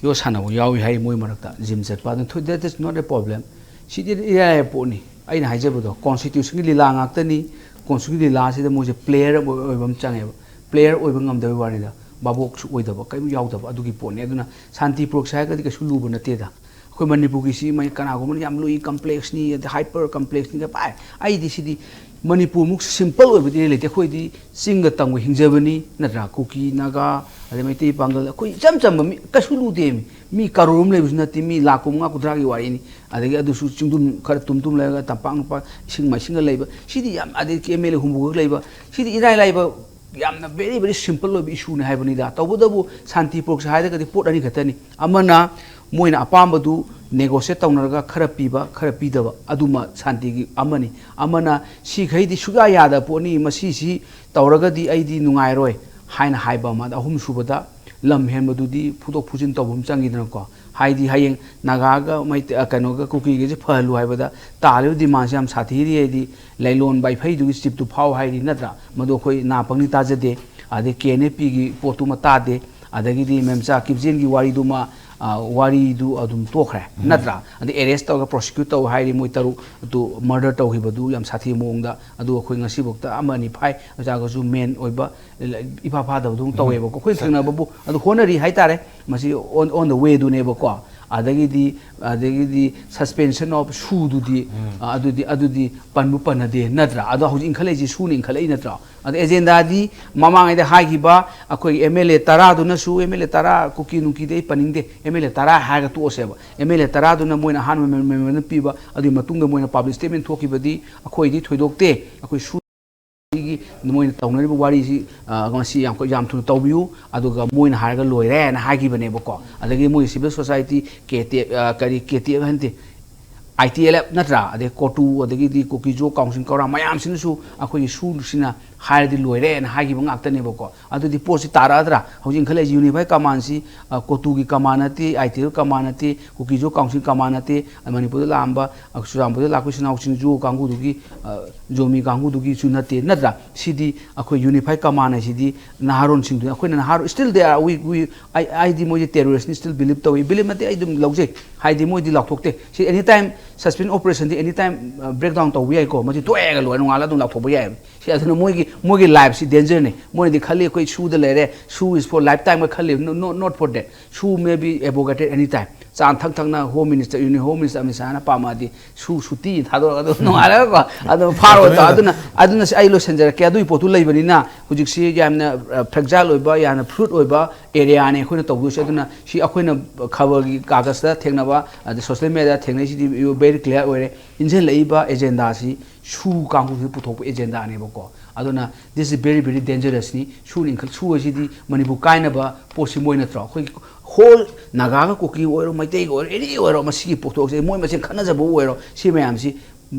ꯌꯣꯠ ꯁꯥꯟꯅꯕ ꯌꯥꯎꯏ ꯍꯥꯏ ꯃꯣꯏ ꯃꯔꯛꯇ, ꯖꯤꯝ ꯆꯠꯄ ꯑꯗꯨꯝ ꯊꯣꯛꯏ, that is not a problem꯫ ꯁꯤꯗꯤ ꯏꯔꯥꯏ ꯂꯥꯏꯕ ꯄꯣꯠꯅꯤ꯫ ꯑꯩꯅ ꯍꯥꯏꯖꯕꯗꯣ ꯀꯣꯟꯁꯇꯤꯇ꯭ꯌꯨꯁꯟꯒꯤ ꯂꯤꯂꯥ ꯉꯥꯛꯇꯅꯤ꯫ ꯀꯣꯟꯁꯇꯤꯇ꯭ꯌꯨꯁꯟꯒꯤ ꯂꯤꯂꯥꯁꯤꯗ ꯃꯣꯏꯁꯦ ꯄ꯭ꯂꯦꯌꯔ ꯑꯃ ꯑꯣꯏꯕ ꯑꯃ ꯆꯪꯉꯦꯕ꯫ ꯄ꯭ꯂꯦꯌꯔ ꯑꯣꯏꯕ ꯉꯝꯗꯕꯩ ꯋꯥꯅꯤꯗ, ꯚꯥꯕꯣꯛꯁꯨ ꯑꯣꯏꯗꯕ, ꯀꯔꯤꯝ ꯌꯥꯎꯗꯕ ꯑꯗꯨꯒꯤ ꯄꯣꯠꯅꯤ꯫ ꯑꯗꯨꯅ ꯁꯥꯟꯇꯤ ꯄꯨꯔꯛꯁꯦ ꯍꯥꯏꯔꯒꯗꯤ ꯀꯩꯁꯨ ꯂꯨꯕ ꯅꯠꯇꯦꯗ꯫ ꯑꯩꯈꯣꯏ ꯃꯅꯤꯄꯨꯔꯒꯤꯁꯤ ꯃꯩ ꯀꯅꯥꯒꯨꯝꯕꯅ ꯌꯥꯝ ꯂꯨꯏ, ꯀꯝꯄ꯭ꯂꯦꯛꯁꯅꯤ, ꯑꯗꯩ ꯍꯥꯏꯄꯔ ꯀꯝꯄ꯭ꯂꯦꯛꯁꯅꯤꯒ ꯄꯥꯏ꯫ ꯑꯩꯗꯤ ꯁꯤꯗꯤ ꯃꯅꯤꯄꯨꯔꯃꯨꯛ ꯁꯤꯝꯄꯜ ꯑꯣꯏꯕꯗꯤ ꯂꯩꯇꯦ꯫ ꯑꯩꯈꯣꯏꯗꯤ ꯆꯤꯡꯒ ꯇꯝꯒ ꯍꯤꯡꯖꯕꯅꯤ, ꯅꯠꯇ꯭ꯔꯥ? ꯀꯨꯀꯤ, ꯅꯥꯒꯥ, ꯑꯗꯩ ꯃꯩꯇꯩ, ꯄꯥꯡꯒꯜ, ꯑꯩꯈꯣꯏ ꯏꯆꯝ ꯆꯝꯕ ꯃꯤ, ꯀꯩꯁꯨ ꯂꯨꯗꯦ꯫ ꯃꯤ ꯀꯔꯣꯔ ꯑꯃ ꯂꯩꯕꯁꯨ ꯅꯠꯇꯦ, ꯃꯤ ꯂꯥꯈ ꯀꯨꯟꯃꯉꯥ, ꯀꯨꯟꯊ꯭ꯔꯥꯒꯤ ꯋꯥꯔꯤꯅꯤ꯫ ꯑꯗꯒꯤ ꯑꯗꯨꯁꯨ ꯆꯤꯡꯗꯨꯝ ꯈꯔ ꯇꯨꯝ ꯇꯨꯝ ꯂꯩꯔꯒ ꯇꯝꯄꯥꯛ ꯅꯨꯄꯥ ꯏꯁꯤꯡ ꯃꯥꯏꯁꯤꯡꯒ ꯂꯩꯕ, ꯁꯤꯗꯤ ꯌꯥꯝ, ꯑꯗꯒꯤ ꯑꯦꯝ ꯑꯦꯜ ꯑꯦ ꯍꯨꯝꯐꯨ ꯈꯛ ꯂꯩꯕ, ꯁꯤꯗꯤ ꯏꯔꯥꯏ ꯂꯥꯏꯕ ꯌꯥꯝꯅ very very simple ꯑꯣꯏꯕ ꯏꯁꯨꯅꯤ ꯍꯥꯏꯕꯅꯤꯗ꯫ ꯇꯧꯕꯇꯕꯨ ꯁꯥꯟꯇꯤ ꯄꯨꯔꯛꯁꯦ ꯍꯥꯏꯔꯒꯗꯤ ꯄꯣꯠ ꯑꯅꯤ ꯈꯛꯇꯅꯤ꯫ ꯑꯃꯅ ꯃꯣꯏꯅ ꯑꯄꯥꯝꯕꯗꯨ negotiate ꯇꯧꯅꯔꯒ ꯈꯔ ꯄꯤꯕ, ꯈꯔ ꯄꯤꯗꯕ, ꯑꯗꯨꯃ ꯁꯥꯟꯇꯤꯒꯤ ꯑꯃꯅꯤ꯫ ꯑꯃꯅ ꯁꯤꯈꯩꯗꯤ ꯁꯨꯛꯌꯥ ꯌꯥꯗꯕ ꯄꯣꯠꯅꯤ, ꯃꯁꯤꯁꯤ ꯇꯧꯔꯒꯗꯤ ꯑꯩꯗꯤ ꯅꯨꯡꯉꯥꯏꯔꯣꯏ ꯍꯥꯏꯅ ꯍꯥꯏꯕ ꯑꯃ꯫ ꯑꯗ ꯑꯍꯨꯝꯁꯨꯕꯗ ꯂꯝ ꯍꯦꯟꯕꯗꯨꯗꯤ ꯐꯨꯗꯣꯛ ꯐꯨꯖꯤꯟ ꯇꯧꯕ ꯑꯃ ꯆꯪꯈꯤꯗꯅꯀꯣ꯫ ꯍꯥꯏꯗꯤ ꯍꯌꯦꯡ ꯅꯥꯒꯥꯒ ꯃꯩꯇꯩ-, ꯑ, ꯀꯩꯅꯣꯒ ꯀꯨꯀꯤꯒꯁꯦ ꯐꯍꯜꯂꯨ ꯍꯥꯏꯕꯗ ꯇꯥꯔꯤꯕ demandꯁꯦ ꯌꯥꯝ ꯁꯥꯊꯤꯔꯤ꯫ ꯍꯥꯏꯗꯤ ꯂꯩꯂꯣꯟ ꯕꯥꯏꯐꯩꯗꯨꯒꯤ ꯆꯤꯞꯇꯨ ꯐꯥꯎ ꯍꯥꯏꯔꯤ ꯅꯠꯇ꯭ꯔꯥ? ꯃꯗꯨ ꯑꯩꯈꯣꯏ ꯅꯥ ꯄꯪꯅꯤ ꯇꯥꯖꯗꯦ꯫ ꯑꯗꯩ ꯀꯦ ꯑꯦꯟ ꯑꯦꯐ ꯄꯤꯒꯤ ꯄꯣꯠꯇꯨꯃ ꯇꯥꯗꯦ꯫ ꯑꯗꯒꯤꯗꯤ ꯃꯦꯝꯆꯥ ꯀꯤꯞꯖꯦꯟꯒꯤ ꯋꯥꯔꯤꯗꯨꯃ, ꯑ, ꯋꯥꯔꯤꯗꯨ ꯑꯗꯨꯝ ꯇꯣꯛꯈ꯭ꯔꯦ ꯅꯠꯇ꯭ꯔꯥ? ꯑꯗꯩ arrest ꯇꯧꯔꯒ prosecute ꯇꯧ ꯍꯥꯏꯔꯤ ꯃꯣꯏ ꯇꯔꯨꯛ꯫ ꯑꯗꯨ murder ꯇꯧꯈꯤꯕꯗꯨ ꯌꯥꯝ ꯁꯥꯊꯤꯕ ꯃꯑꯣꯡꯗ꯫ ꯑꯗꯨ ꯑꯩꯈꯣꯏ ꯉꯁꯤꯐꯥꯎꯗ ꯑꯃ ꯑꯅꯤ ꯐꯥꯏ, ꯑꯣꯏꯇꯥꯔꯒꯁꯨ main ꯑꯣꯏꯕ ꯏꯐꯥ ꯐꯥꯗꯕꯗꯧꯅ ꯇꯧꯋꯦꯕꯀꯣ꯫ ꯑꯩꯈꯣꯏꯅ ꯊꯦꯡꯅꯕꯕꯨ ꯑꯗꯨ ꯍꯣꯠꯅꯔꯤ ꯍꯥꯏꯇꯥꯔꯦ꯫ ꯃꯁꯤ on, on the wayꯗꯨꯅꯦꯕꯀꯣ꯫ ꯑꯗꯒꯤꯗꯤ, ꯑꯗꯒꯤꯗꯤ suspension of ꯁꯨꯗꯨꯗꯤ, ꯑ, ꯑꯗꯨꯗꯤ, ꯑꯗꯨꯗꯤ ꯄꯟꯕꯨ ꯄꯟꯅꯗꯦ ꯅꯠꯇ꯭ꯔꯥ? ꯑꯗꯣ ꯍꯧꯖꯤꯛ ꯏꯟꯈꯠꯂꯛꯏꯁꯤ ꯁꯨꯅ ꯏꯟꯈꯠꯂꯛꯏ ꯅꯠꯇ꯭ꯔꯣ? ꯑꯗ agendaꯗꯤ ꯃꯃꯥꯡꯉꯩꯗ ꯍꯥꯏꯈꯤꯕ ꯑꯩꯈꯣꯏꯒꯤ ꯑꯦꯝ ꯑꯦꯜ ꯑꯦ ꯇꯔꯥꯗꯨꯅꯁꯨ, ꯑꯦꯝ ꯑꯦꯜ ꯑꯦ ꯇꯔꯥ, ꯀꯨꯀꯤ ꯅꯨꯡꯀꯤꯗꯤ ꯑꯩ ꯄꯟꯅꯤꯡꯗꯦ, ꯑꯦꯝ ꯑꯦꯜ ꯑꯦ ꯇꯔꯥ ꯍꯥꯏꯔꯒ ꯇꯣꯛꯑꯁꯦꯕ꯫ ꯑꯦꯝ ꯑꯦꯜ ꯑꯦ ꯇꯔꯥꯗꯨꯅ ꯃꯣꯏꯅ ꯑꯍꯥꯟꯕ memorandum ꯄꯤꯕ, ꯑꯗꯨꯒꯤ ꯃꯇꯨꯡꯗ ꯃꯣꯏꯅ public statement ꯊꯣꯛꯈꯤꯕꯗꯤ ꯑꯩꯈꯣꯏꯗꯤ ꯊꯣꯏꯗꯣꯛꯇꯦ꯫ ꯑꯩꯈꯣꯏ ꯁꯨ ꯑꯩꯒꯤ ꯃꯣꯏꯅ ꯇꯧꯅꯔꯤꯕ ꯋꯥꯔꯤꯁꯤ, ꯑ, ꯉꯁꯤ ꯌꯥꯝ, ꯌꯥꯝ ꯊꯨꯅ ꯇꯧꯕꯤꯌꯨ, ꯑꯗꯨꯒ ꯃꯣꯏꯅ ꯍꯥꯏꯔꯒ ꯂꯣꯏꯔꯦꯅ ꯍꯥꯏꯈꯤꯕꯅꯦꯕꯀꯣ꯫ ꯑꯗꯒꯤ ꯃꯣꯏ civil society, ꯀꯦ ꯇꯤ ꯑꯦꯐ, ꯑ, ꯀꯔꯤ, ꯀꯦ ꯇꯤ ꯑꯦꯐ ꯍꯟꯇꯦ, ꯑꯥꯏ ꯇꯤ ꯑꯦꯜ ꯑꯦꯐ ꯅꯠꯇ꯭ꯔꯥ, ꯑꯗꯩ ꯀꯣꯇꯨ, ꯑꯗꯒꯤꯗꯤ ꯀꯨꯀꯤ ꯖꯣ ꯀꯥꯎꯟꯁꯤꯜ ꯀꯧꯔꯥ ꯃꯌꯥꯝꯁꯤꯅꯁꯨ ꯑꯩꯈꯣꯏꯒꯤ ꯁꯨꯁꯤꯅ ꯍꯥꯏꯔꯗꯤ ꯂꯣꯏꯔꯦꯅ ꯍꯥꯏꯈꯤꯕ ꯉꯥꯛꯇꯅꯦꯕꯀꯣ꯫ ꯑꯗꯨꯗꯤ ꯄꯣꯠꯁꯤ ꯇꯥꯔꯛꯑꯗ꯭ꯔꯥ? ꯍꯧꯖꯤꯛ ꯏꯟꯈꯠꯂꯛꯏꯁꯤ unified commandꯁꯤ, ꯑ, ꯀꯣꯇꯨꯒꯤ command ꯅꯠꯇꯦ, ꯑꯥꯏ ꯇꯤ ꯑꯦꯜ command ꯅꯠꯇꯦ, ꯀꯨꯀꯤ ꯖꯣ ꯀꯥꯎꯟꯁꯤꯜ command ꯅꯠꯇꯦ, ꯃꯅꯤꯄꯨꯔꯗ ꯂꯥꯛꯑꯝꯕ, ꯑ, ꯆꯨꯔꯆꯥꯟꯄꯨꯔꯗ ꯂꯥꯛꯄ ꯏꯆꯤꯟ ꯏꯅꯥꯎꯁꯤꯡ ꯖꯣ ꯀꯥꯡꯕꯨꯗꯨꯒꯤ, ꯑ, ꯖꯣꯃꯤ ꯀꯥꯡꯕꯨꯗꯨꯒꯤꯁꯨ ꯅꯠꯇꯦ ꯅꯠꯇ꯭ꯔꯥ? ꯁꯤꯗꯤ ꯑꯩꯈꯣꯏ unified command ꯍꯥꯏꯁꯤꯗꯤ ꯅꯍꯥꯔꯣꯟꯁꯤꯡꯗꯨꯅꯤ꯫ ꯑꯩꯈꯣꯏꯅ ꯅꯍꯥꯔꯣꯟ, still they are, we, we, ꯑꯩ, ꯑꯩꯗꯤ ꯃꯣꯏꯁꯦ terroristꯅꯤ still believe ꯇꯧꯏ꯫ Believe ꯅꯠꯇꯦ, ꯑꯩ ꯑꯗꯨꯝ ꯂꯧꯖꯩ꯫ ꯍꯥꯏꯗꯤ ꯃꯣꯏꯗꯤ ꯂꯥꯎꯊꯣꯛꯇꯦ꯫ ꯁꯤ any time suspension operationꯗꯤ any time, ꯑ, breakdown ꯇꯧꯕ ꯌꯥꯏꯀꯣ꯫ ꯃꯁꯤ ꯇꯣꯛꯑꯦꯒ ꯂꯣꯏꯔꯦ, ꯅꯣꯡꯉꯥꯜꯂ ꯑꯗꯨꯝ ꯂꯥꯎꯊꯣꯛꯄ ꯌꯥꯏꯑꯕ꯫ ꯁꯤ ꯑꯗꯨꯅ ꯃꯣꯏꯒꯤ, ꯃꯣꯏꯒꯤ lifeꯁꯤ dangerꯅꯤ꯫ ꯃꯣꯏꯅꯗꯤ ꯈꯜꯂꯤ ꯑꯩꯈꯣꯏ ꯁꯨꯗ ꯂꯩꯔꯦ, ꯁꯨ is for lifetimeꯒ ꯈꯜꯂꯤ꯫ No, no, not for that. ꯁꯨ may be abrogated any time. ꯆꯥ ꯊꯛ ꯊꯛꯅ home minister, union home minister Amit ꯁꯥꯍꯅ ꯄꯥꯝꯃꯛꯑꯗꯤ ꯁꯨ ꯁꯨꯇꯤ ꯊꯥꯗꯣꯔꯒ ꯑꯗꯨꯝ ꯅꯨꯡꯉꯥꯏꯔꯒꯀꯣ ꯑꯗꯨꯝ ꯐꯥꯔꯣꯏꯗ꯭ꯔꯣ? ꯑꯗꯨꯅ, ꯑꯗꯨꯅ ꯁꯤ ꯑꯩ ꯂꯣꯏꯁꯤꯟꯖꯔꯛꯀꯦ꯫ ꯑꯗꯨꯒꯤ ꯄꯣꯠꯇꯨ ꯂꯩꯕꯅꯤꯅ ꯍꯧꯖꯤꯛꯁꯤ ꯌꯥꯝꯅ, ꯑ, ꯐ꯭ꯔꯦꯛꯖꯥꯏꯜ ꯑꯣꯏꯕ, ꯌꯥꯝꯅ ꯐ꯭ꯂꯨꯏꯗ ꯑꯣꯏꯕ ꯑꯦꯔꯤꯌꯥꯅꯦ ꯑꯩꯈꯣꯏꯅ ꯇꯧꯗꯣꯏꯁꯦ꯫ ꯑꯗꯨꯅ ꯁꯤ ꯑꯩꯈꯣꯏꯅ ꯈꯕꯔꯒꯤ ꯀꯥꯒꯖꯇ ꯊꯦꯡꯅꯕ, ꯑꯗꯩ ꯁꯣꯁꯤꯌꯦꯜ ꯃꯦꯗꯤꯌꯥꯗ ꯊꯦꯡꯅꯩꯁꯤꯗꯤ very clear ꯑꯣꯏꯔꯦ꯫ ꯏꯟꯁꯤꯜꯂꯛꯏꯕ ꯑꯦꯖꯦꯟꯗꯥꯁꯤ ꯁꯨ ꯀꯥꯡꯕꯨꯁꯤ ꯄꯨꯊꯣꯛꯄ ꯑꯦꯖꯦꯟꯗꯥꯅꯦꯕꯀꯣ꯫ ꯑꯗꯨꯅ this is very, very dangerousꯅꯤ꯫ ꯁꯨ ꯏꯟꯈꯠ-, ꯁꯨ ꯑꯁꯤꯗꯤ ꯃꯅꯤꯄꯨꯔ ꯀꯥꯏꯅꯕ ꯄꯣꯠꯁꯤ ꯃꯣꯏ ꯅꯠꯇ꯭ꯔꯣ? ꯑꯩꯈꯣꯏꯒꯤ ꯍꯣꯜ ꯅꯥꯒꯥꯒ ꯀꯨꯀꯤ ꯑꯣꯏꯔꯣ, ꯃꯩꯇꯩꯒ ꯑꯣꯏꯔꯣ, ꯑꯦꯅꯤ ꯑꯣꯏꯔꯣ, ꯃꯁꯤꯒꯤ ꯄꯣꯠꯊꯣꯛꯁꯦ ꯃꯣꯏ ꯃꯁꯦꯟ ꯈꯠꯅꯖꯕ ꯑꯣꯏꯔꯣ, ꯁꯤ ꯃꯌꯥꯝꯁꯤ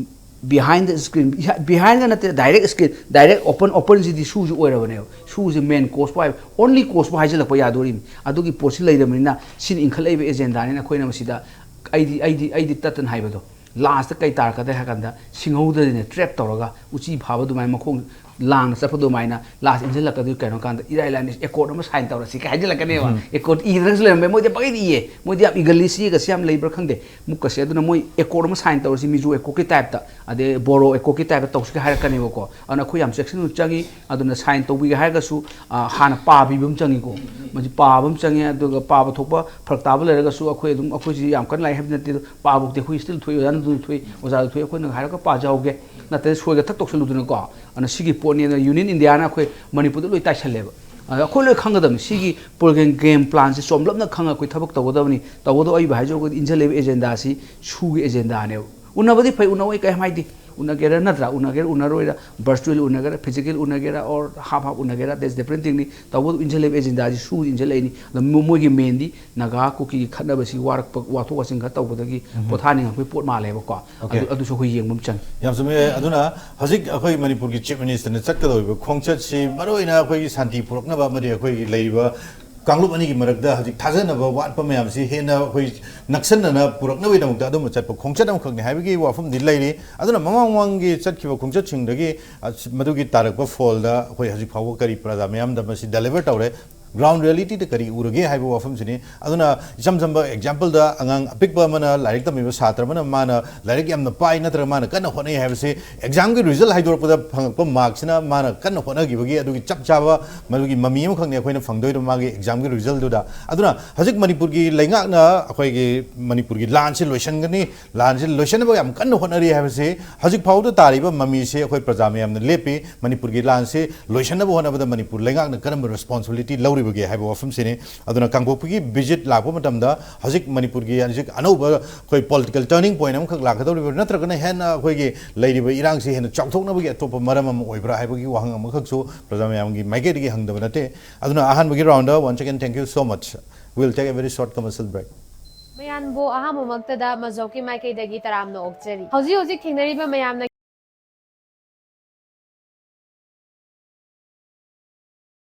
behind the screen, behind ꯅꯠꯇꯦ, direct screen, direct open, openꯁꯤꯗꯤ ꯁꯨꯁꯤ ꯑꯣꯏꯔꯕꯅꯦꯕ꯫ ꯁꯨꯁꯤ main cause ꯄꯨ ꯍꯥꯏꯕ, only cause ꯄꯨ ꯍꯥꯏꯖꯤꯜꯂꯛꯄ ꯌꯥꯗꯣꯔꯤꯕꯅꯤ꯫ ꯑꯗꯨꯒꯤ ꯄꯣꯠꯁꯤ ꯂꯩꯔꯕꯅꯤꯅ ꯁꯤꯅ ꯏꯟꯈꯠꯂꯛꯏꯕ ꯑꯦꯖꯦꯟꯗꯥꯅꯤꯅ ꯑꯩꯈꯣꯏꯅ ꯃꯁꯤꯗ ꯑꯩꯗꯤ, ꯑꯩꯗꯤ, ꯑꯩꯗꯤ ꯇꯠꯇꯅ ꯍꯥꯏꯕꯗꯣ꯫ ꯂꯥꯁꯇ ꯀꯩ ꯇꯥꯔꯛꯀꯗ꯭ꯔꯦ ꯍꯥꯏ ꯀꯥꯟꯗ ꯁꯤꯡꯍꯧꯗꯗꯤꯅꯦ ꯇ꯭ꯔꯦꯞ ꯇꯧꯔꯒ ꯎꯆꯤ ꯐꯥꯕ ꯑꯗꯨꯃꯥꯏꯅ ꯃꯈꯣꯡ ꯂꯥꯡꯅ ꯆꯠꯄ ꯑꯗꯨꯃꯥꯏꯅ ꯂꯥꯁ ꯏꯟꯁꯤꯜꯂꯛꯀꯗꯣꯏ ꯀꯩꯅꯣ ꯀꯥꯟꯗ ꯏꯔꯥꯏ ꯂꯥꯏꯅ ꯑꯦꯀꯣꯔꯗ ꯑꯃ ꯁꯥꯏꯟ ꯇꯧꯔꯁꯤ ꯀꯥꯏ ꯍꯥꯏꯖꯤꯜꯂꯛꯀꯅꯦꯕ꯫ ꯑꯦꯀꯣꯔꯗ ꯏꯗ꯭ꯔꯒꯁꯨ ꯂꯩꯔꯝꯕ ꯌꯥꯏ꯫ ꯃꯣꯏꯗꯤ ꯄꯪꯏꯗ ꯏꯌꯦ꯫ ꯃꯣꯏꯗꯤ ꯌꯥꯝ ꯏꯒꯜꯂꯤ, ꯆꯦꯒꯁꯦ ꯌꯥꯝ ꯂꯩꯕ꯭ꯔꯥ ꯈꯪꯗꯦ꯫ ꯃꯨꯛꯀꯁꯦ ꯑꯗꯨꯅ ꯃꯣꯏ ꯑꯦꯀꯣꯔꯗ ꯑꯃ ꯁꯥꯏꯟ ꯇꯧꯔꯁꯤ ꯃꯤꯖꯣ ꯑꯦꯀꯣꯔꯗꯀꯤ ꯇꯥꯏꯞꯇ, ꯑꯗꯩ ꯕꯣꯔꯣ ꯑꯦꯀꯣꯔꯗꯀꯤ ꯇꯥꯏꯞꯇ ꯇꯧꯁꯤꯒ ꯍꯥꯏꯔꯛꯀꯅꯦꯕꯀꯣ꯫ ꯑꯗꯨꯅ ꯑꯩꯈꯣꯏ ꯌꯥꯝ ꯆꯦꯛꯁꯤꯟꯕ ꯆꯪꯉꯤ꯫ ꯑꯗꯨꯅ ꯁꯥꯏꯟ ꯇꯧꯕꯤꯒꯦ ꯍꯥꯏꯔꯒꯁꯨ, ꯑ, ꯍꯥꯟꯅ ꯄꯥꯕꯤꯕ ꯑꯃ ꯆꯪꯉꯤꯀꯣ꯫ ꯃꯁꯤ ꯄꯥꯕ ꯑꯃ ꯆꯪꯉꯦ꯫ ꯑꯗꯨꯒ ꯄꯥꯕ ꯊꯣꯛꯄ ꯐꯔꯛ ꯇꯥꯕ ꯂꯩꯔꯒꯁꯨ ꯑꯩꯈꯣꯏ ꯑꯗꯨꯝ, ꯑꯩꯈꯣꯏꯁꯤ ꯌꯥꯝ ꯀꯟꯅ ꯂꯥꯛꯏ ꯍꯥꯏꯕꯗꯤ ꯅꯠꯇꯦ꯫ ꯑꯗꯣ ꯄꯥꯕꯨꯛꯇꯤ ꯑꯩꯈꯣꯏ still ꯊꯣꯛꯏ, ꯑꯣꯖꯥꯅ ꯑꯗꯨꯝ ꯊꯣꯛꯏ, ꯑꯣꯖꯥꯗ ꯊꯣꯛꯏ, ꯑꯩꯈꯣꯏꯅ ꯍꯥꯏꯔꯒ ꯄꯥꯖꯍꯧꯒꯦ꯫ ꯅꯠꯇ꯭ꯔꯗꯤ ꯁꯣꯏꯒ ꯊꯛ ꯇꯧꯁꯜꯂꯨꯗꯅꯀꯣ꯫ ꯑꯗꯨꯅ ꯁꯤꯒꯤ ꯄꯣꯠꯅꯦꯅ ꯌꯨꯅꯤꯌꯟ ꯏꯟꯗꯤꯌꯥꯅ ꯑꯩꯈꯣꯏ ꯃꯅꯤꯄꯨꯔꯗ ꯂꯣꯏ ꯇꯥꯏꯁꯜꯂꯦꯕ꯫ ꯑꯗ ꯑꯩꯈꯣꯏ ꯂꯣꯏ ꯈꯪꯒꯗꯕꯅꯤ꯫ ꯁꯤꯒꯤ ꯄ꯭ꯔꯣꯒ꯭ꯔꯥꯝ, ꯒꯦꯝ ꯄ꯭ꯂꯥꯟꯁꯦ ꯆꯣꯝꯂꯞꯅ ꯈꯪꯉ ꯑꯩꯈꯣꯏ ꯊꯕꯛ ꯇꯧꯒꯗꯕꯅꯤ꯫ ꯇꯧꯕꯗꯣ ꯑꯩꯕꯨ ꯍꯥꯏꯖꯧ, ꯑꯩꯈꯣꯏ ꯏꯟꯖꯜꯂꯛꯏꯕ ꯑꯦꯖꯦꯟꯗꯥꯁꯤ ꯁꯨꯒꯤ ꯑꯦꯖꯦꯟꯗꯥꯅꯦꯕ꯫ ꯎꯅꯕꯗꯤ ꯐꯩ, ꯎꯅꯧ, ꯑꯩ ꯀꯩꯝ ꯍꯥꯏꯗꯦ꯫ ꯎꯅꯒꯦꯔꯥ ꯅꯠꯇ꯭ꯔꯥ? ꯎꯅꯒꯦꯔꯥ ꯎꯅꯔꯣꯏꯔꯥ, virtual ꯎꯅꯒꯦꯔꯥ, physical ꯎꯅꯒꯦꯔꯥ, or half half ꯎꯅꯒꯦꯔꯥ, that's different thingꯅꯤ꯫ ꯇꯧꯕꯗꯣ ꯏꯟꯖꯜꯂꯛꯏꯕ ꯑꯦꯖꯦꯟꯗꯥꯁꯤ ꯁꯨꯒꯤ ꯏꯟꯖꯜꯂꯛꯏꯅꯤ꯫ ꯑꯗ ꯃꯣ-, ꯃꯣꯏꯒꯤ mainꯗꯤ ꯅꯥꯒꯥ ꯀꯨꯀꯤꯒꯤ ꯈꯠꯅꯕꯁꯤ ꯋꯥꯔꯛꯄ, ꯋꯥꯊꯣꯛ ꯋꯥꯁꯤꯟ ꯈꯔ ꯇꯧꯕꯗꯒꯤ ꯎꯝ꯫ ꯄꯣꯊꯥꯅꯤꯡꯉꯛꯄꯒꯤ ꯄꯣꯠ ꯃꯥꯜꯂꯦꯕꯀꯣ꯫ ꯑꯣꯀꯦ꯫ ꯑꯗꯨ, ꯑꯗꯨꯁꯨ ꯑꯩꯈꯣꯏ ꯌꯦꯡꯕ ꯑꯃ ꯆꯪꯉꯤ꯫ ꯌꯥꯝ ꯆꯨꯝꯃꯦ꯫ ꯑꯗꯨꯅ ꯍꯧꯖꯤꯛ ꯑꯩꯈꯣꯏ ꯃꯅꯤꯄꯨꯔꯒꯤ Chief Ministerꯅ ꯆꯠꯀꯗꯧꯔꯤꯕ ꯈꯣꯡꯆꯠꯁꯤ ꯃꯔꯨꯑꯣꯏꯅ ꯑꯩꯈꯣꯏꯒꯤ ꯁꯥꯟꯇꯤ ꯄꯨꯔꯛꯅꯕ ꯑꯃꯗꯤ ꯑꯩꯈꯣꯏꯒꯤ ꯂꯩꯔꯤꯕ ꯀꯥꯡꯂꯨꯞ ꯑꯅꯤꯒꯤ ꯃꯔꯛꯇ ꯍꯧꯖꯤꯛ ꯊꯥꯖꯅꯕ ꯋꯥꯠꯄ ꯃꯌꯥꯝꯁꯤ ꯍꯦꯟꯅ ꯑꯩꯈꯣꯏ ꯅꯛꯁꯟꯅꯅ ꯄꯨꯔꯛꯅꯕꯒꯤꯗꯃꯛꯇ ꯑꯗꯨꯝꯕ ꯆꯠꯄ ꯈꯣꯡꯆꯠ ꯑꯃꯈꯛꯅꯤ ꯍꯥꯏꯕꯒꯤ ꯋꯥꯐꯝꯗꯤ ꯂꯩꯔꯤ꯫ ꯑꯗꯨꯅ ꯃꯃꯥꯡ ꯃꯃꯥꯡꯒꯤ ꯆꯠꯈꯤꯕ ꯈꯣꯡꯆꯠꯁꯤꯡꯗꯒꯤ, ꯑ, ꯃꯗꯨꯒꯤ ꯇꯥꯔꯛꯄ ꯐꯣꯜꯗ ꯑꯩꯈꯣꯏ ꯍꯧꯖꯤꯛ ꯐꯥꯎꯕ ꯀꯔꯤ ꯄ꯭ꯔꯖꯥ ꯃꯤꯌꯥꯝꯗ ꯃꯁꯤ deliver ꯇꯧꯔꯦ? ꯒ꯭ꯔꯥꯎꯟ ꯔꯤꯌꯦꯂꯤꯇꯤꯗ ꯀꯔꯤ ꯎꯔꯒꯦ ꯍꯥꯏꯕ ꯋꯥꯐꯝꯁꯤꯅꯤ꯫ ꯑꯗꯨꯅ ꯏꯆꯝ ꯆꯝꯕ ꯑꯦꯛꯖꯥꯝꯄꯜꯗ ꯑꯉꯥꯡ ꯑꯄꯤꯛꯄ ꯑꯃꯅ ꯂꯥꯏꯔꯤꯛ ꯇꯝꯃꯤꯕ ꯁꯥꯇ꯭ꯔ ꯑꯃꯅ ꯃꯥꯅ ꯂꯥꯏꯔꯤꯛ ꯌꯥꯝꯅ ꯄꯥꯏ ꯅꯠꯇ꯭ꯔꯒ ꯃꯥꯅ ꯀꯟꯅ ꯍꯣꯠꯅꯩ ꯍꯥꯏꯕꯁꯤ ꯑꯦꯛꯖꯥꯝꯒꯤ ꯔꯤꯖꯜ ꯍꯥꯏꯗꯣꯔꯛꯄꯗ ꯐꯪꯉꯛꯄ ꯃꯥꯔꯛꯁꯤꯅ ꯃꯥꯅ ꯀꯟꯅ ꯍꯣꯠꯅꯈꯤꯕꯒꯤ ꯑꯗꯨꯒꯤ ꯆꯞ ꯆꯥꯕ ꯃꯗꯨꯒꯤ ꯃꯃꯤ ꯑꯃꯈꯛꯅꯤ ꯑꯩꯈꯣꯏꯅ ꯐꯪꯗꯣꯏꯗꯣ ꯃꯥꯒꯤ ꯑꯦꯛꯖꯥꯝꯒꯤ ꯔꯤꯖꯜꯗꯨꯗ꯫ ꯑꯗꯨꯅ ꯍꯧꯖꯤꯛ ꯃꯅꯤꯄꯨꯔꯒꯤ ꯂꯩꯉꯥꯛꯅ ꯑꯩꯈꯣꯏꯒꯤ ꯃꯅꯤꯄꯨꯔꯒꯤ ꯂꯥꯟꯁꯤ ꯂꯣꯏꯁꯤꯟꯒꯅꯤ, ꯂꯥꯟꯁꯤ ꯂꯣꯏꯁꯤꯟꯅꯕ ꯌꯥꯝ ꯀꯟꯅ ꯍꯣꯠꯅꯔꯤ ꯍꯥꯏꯕꯁꯤ ꯍꯧꯖꯤꯛ ꯐꯥꯎꯕꯗ ꯇꯥꯔꯤꯕ ꯃꯃꯤꯁꯤ ꯑꯩꯈꯣꯏ ꯄ꯭ꯔꯖꯥ ꯃꯌꯥꯝꯅ ꯂꯦꯞꯄꯤ꯫ ꯃꯅꯤꯄꯨꯔꯒꯤ ꯂꯥꯟꯁꯤ ꯂꯣꯏꯁꯤꯟꯅꯕ ꯍꯣꯠꯅꯕꯗ ꯃꯅꯤꯄꯨꯔ ꯂꯩꯉꯥꯛꯅ ꯀꯔꯝꯕ ꯔꯦꯁꯄꯣꯟꯁꯤꯕꯤꯂꯤꯇꯤ ꯂꯧꯔꯤꯕꯒꯦ ꯍꯥꯏꯕ ꯋꯥꯐꯝꯁꯤꯅꯤ꯫ ꯑꯗꯨꯅ ꯀꯥꯡꯄꯣꯛꯄꯤꯒꯤ ꯚꯤꯖꯤꯠ ꯂꯥꯛꯄ ꯃꯇꯝꯗ ꯍꯧꯖꯤꯛ ꯃꯅꯤꯄꯨꯔꯒꯤ ꯍꯧꯖꯤꯛ ꯑꯅꯧꯕ ꯑꯩꯈꯣꯏ ꯄꯣꯂꯤꯇꯤꯀꯦꯜ ꯇꯔꯅꯤꯡ ꯄꯣꯏꯟ ꯑꯃꯈꯛ ꯂꯥꯛꯀꯗꯧꯔꯤꯕ꯭ꯔꯥ, ꯅꯠꯇ꯭ꯔꯒꯅ ꯍꯦꯟꯅ ꯑꯩꯈꯣꯏꯒꯤ ꯂꯩꯔꯤꯕ ꯏꯔꯥꯡꯁꯤ ꯍꯦꯟꯅ ꯆꯥꯎꯊꯣꯛꯅꯕꯒꯤ ꯑꯇꯣꯞꯄ ꯃꯔꯝ ꯑꯃ ꯑꯣꯏꯕ꯭ꯔꯥ ꯍꯥꯏꯕꯒꯤ ꯋꯥꯍꯪ ꯑꯃꯈꯛꯁꯨ ꯄ꯭ꯔꯖꯥ ꯃꯌꯥꯝꯒꯤ ꯃꯥꯏꯀꯩꯗꯒꯤ ꯍꯪꯗꯕ ꯅꯠꯇꯦ꯫ ꯑꯗꯨꯅ ꯑꯍꯥꯟꯕꯒꯤ round once again thank you so much. We'll take a very short commercial break. ꯃꯌꯥꯝꯕꯨ ꯑꯍꯥꯟꯕꯃꯛꯇꯗ ꯃꯖꯣꯛꯀꯤ ꯃꯥꯏꯀꯩꯗꯒꯤ ꯇꯔꯥꯝꯅ ꯑꯣꯛꯆꯔꯤ꯫ ꯍꯧꯖꯤꯛ ꯍꯧꯖꯤꯛ ꯊꯦꯡꯅꯔꯤꯕ ꯃꯌꯥꯝꯅ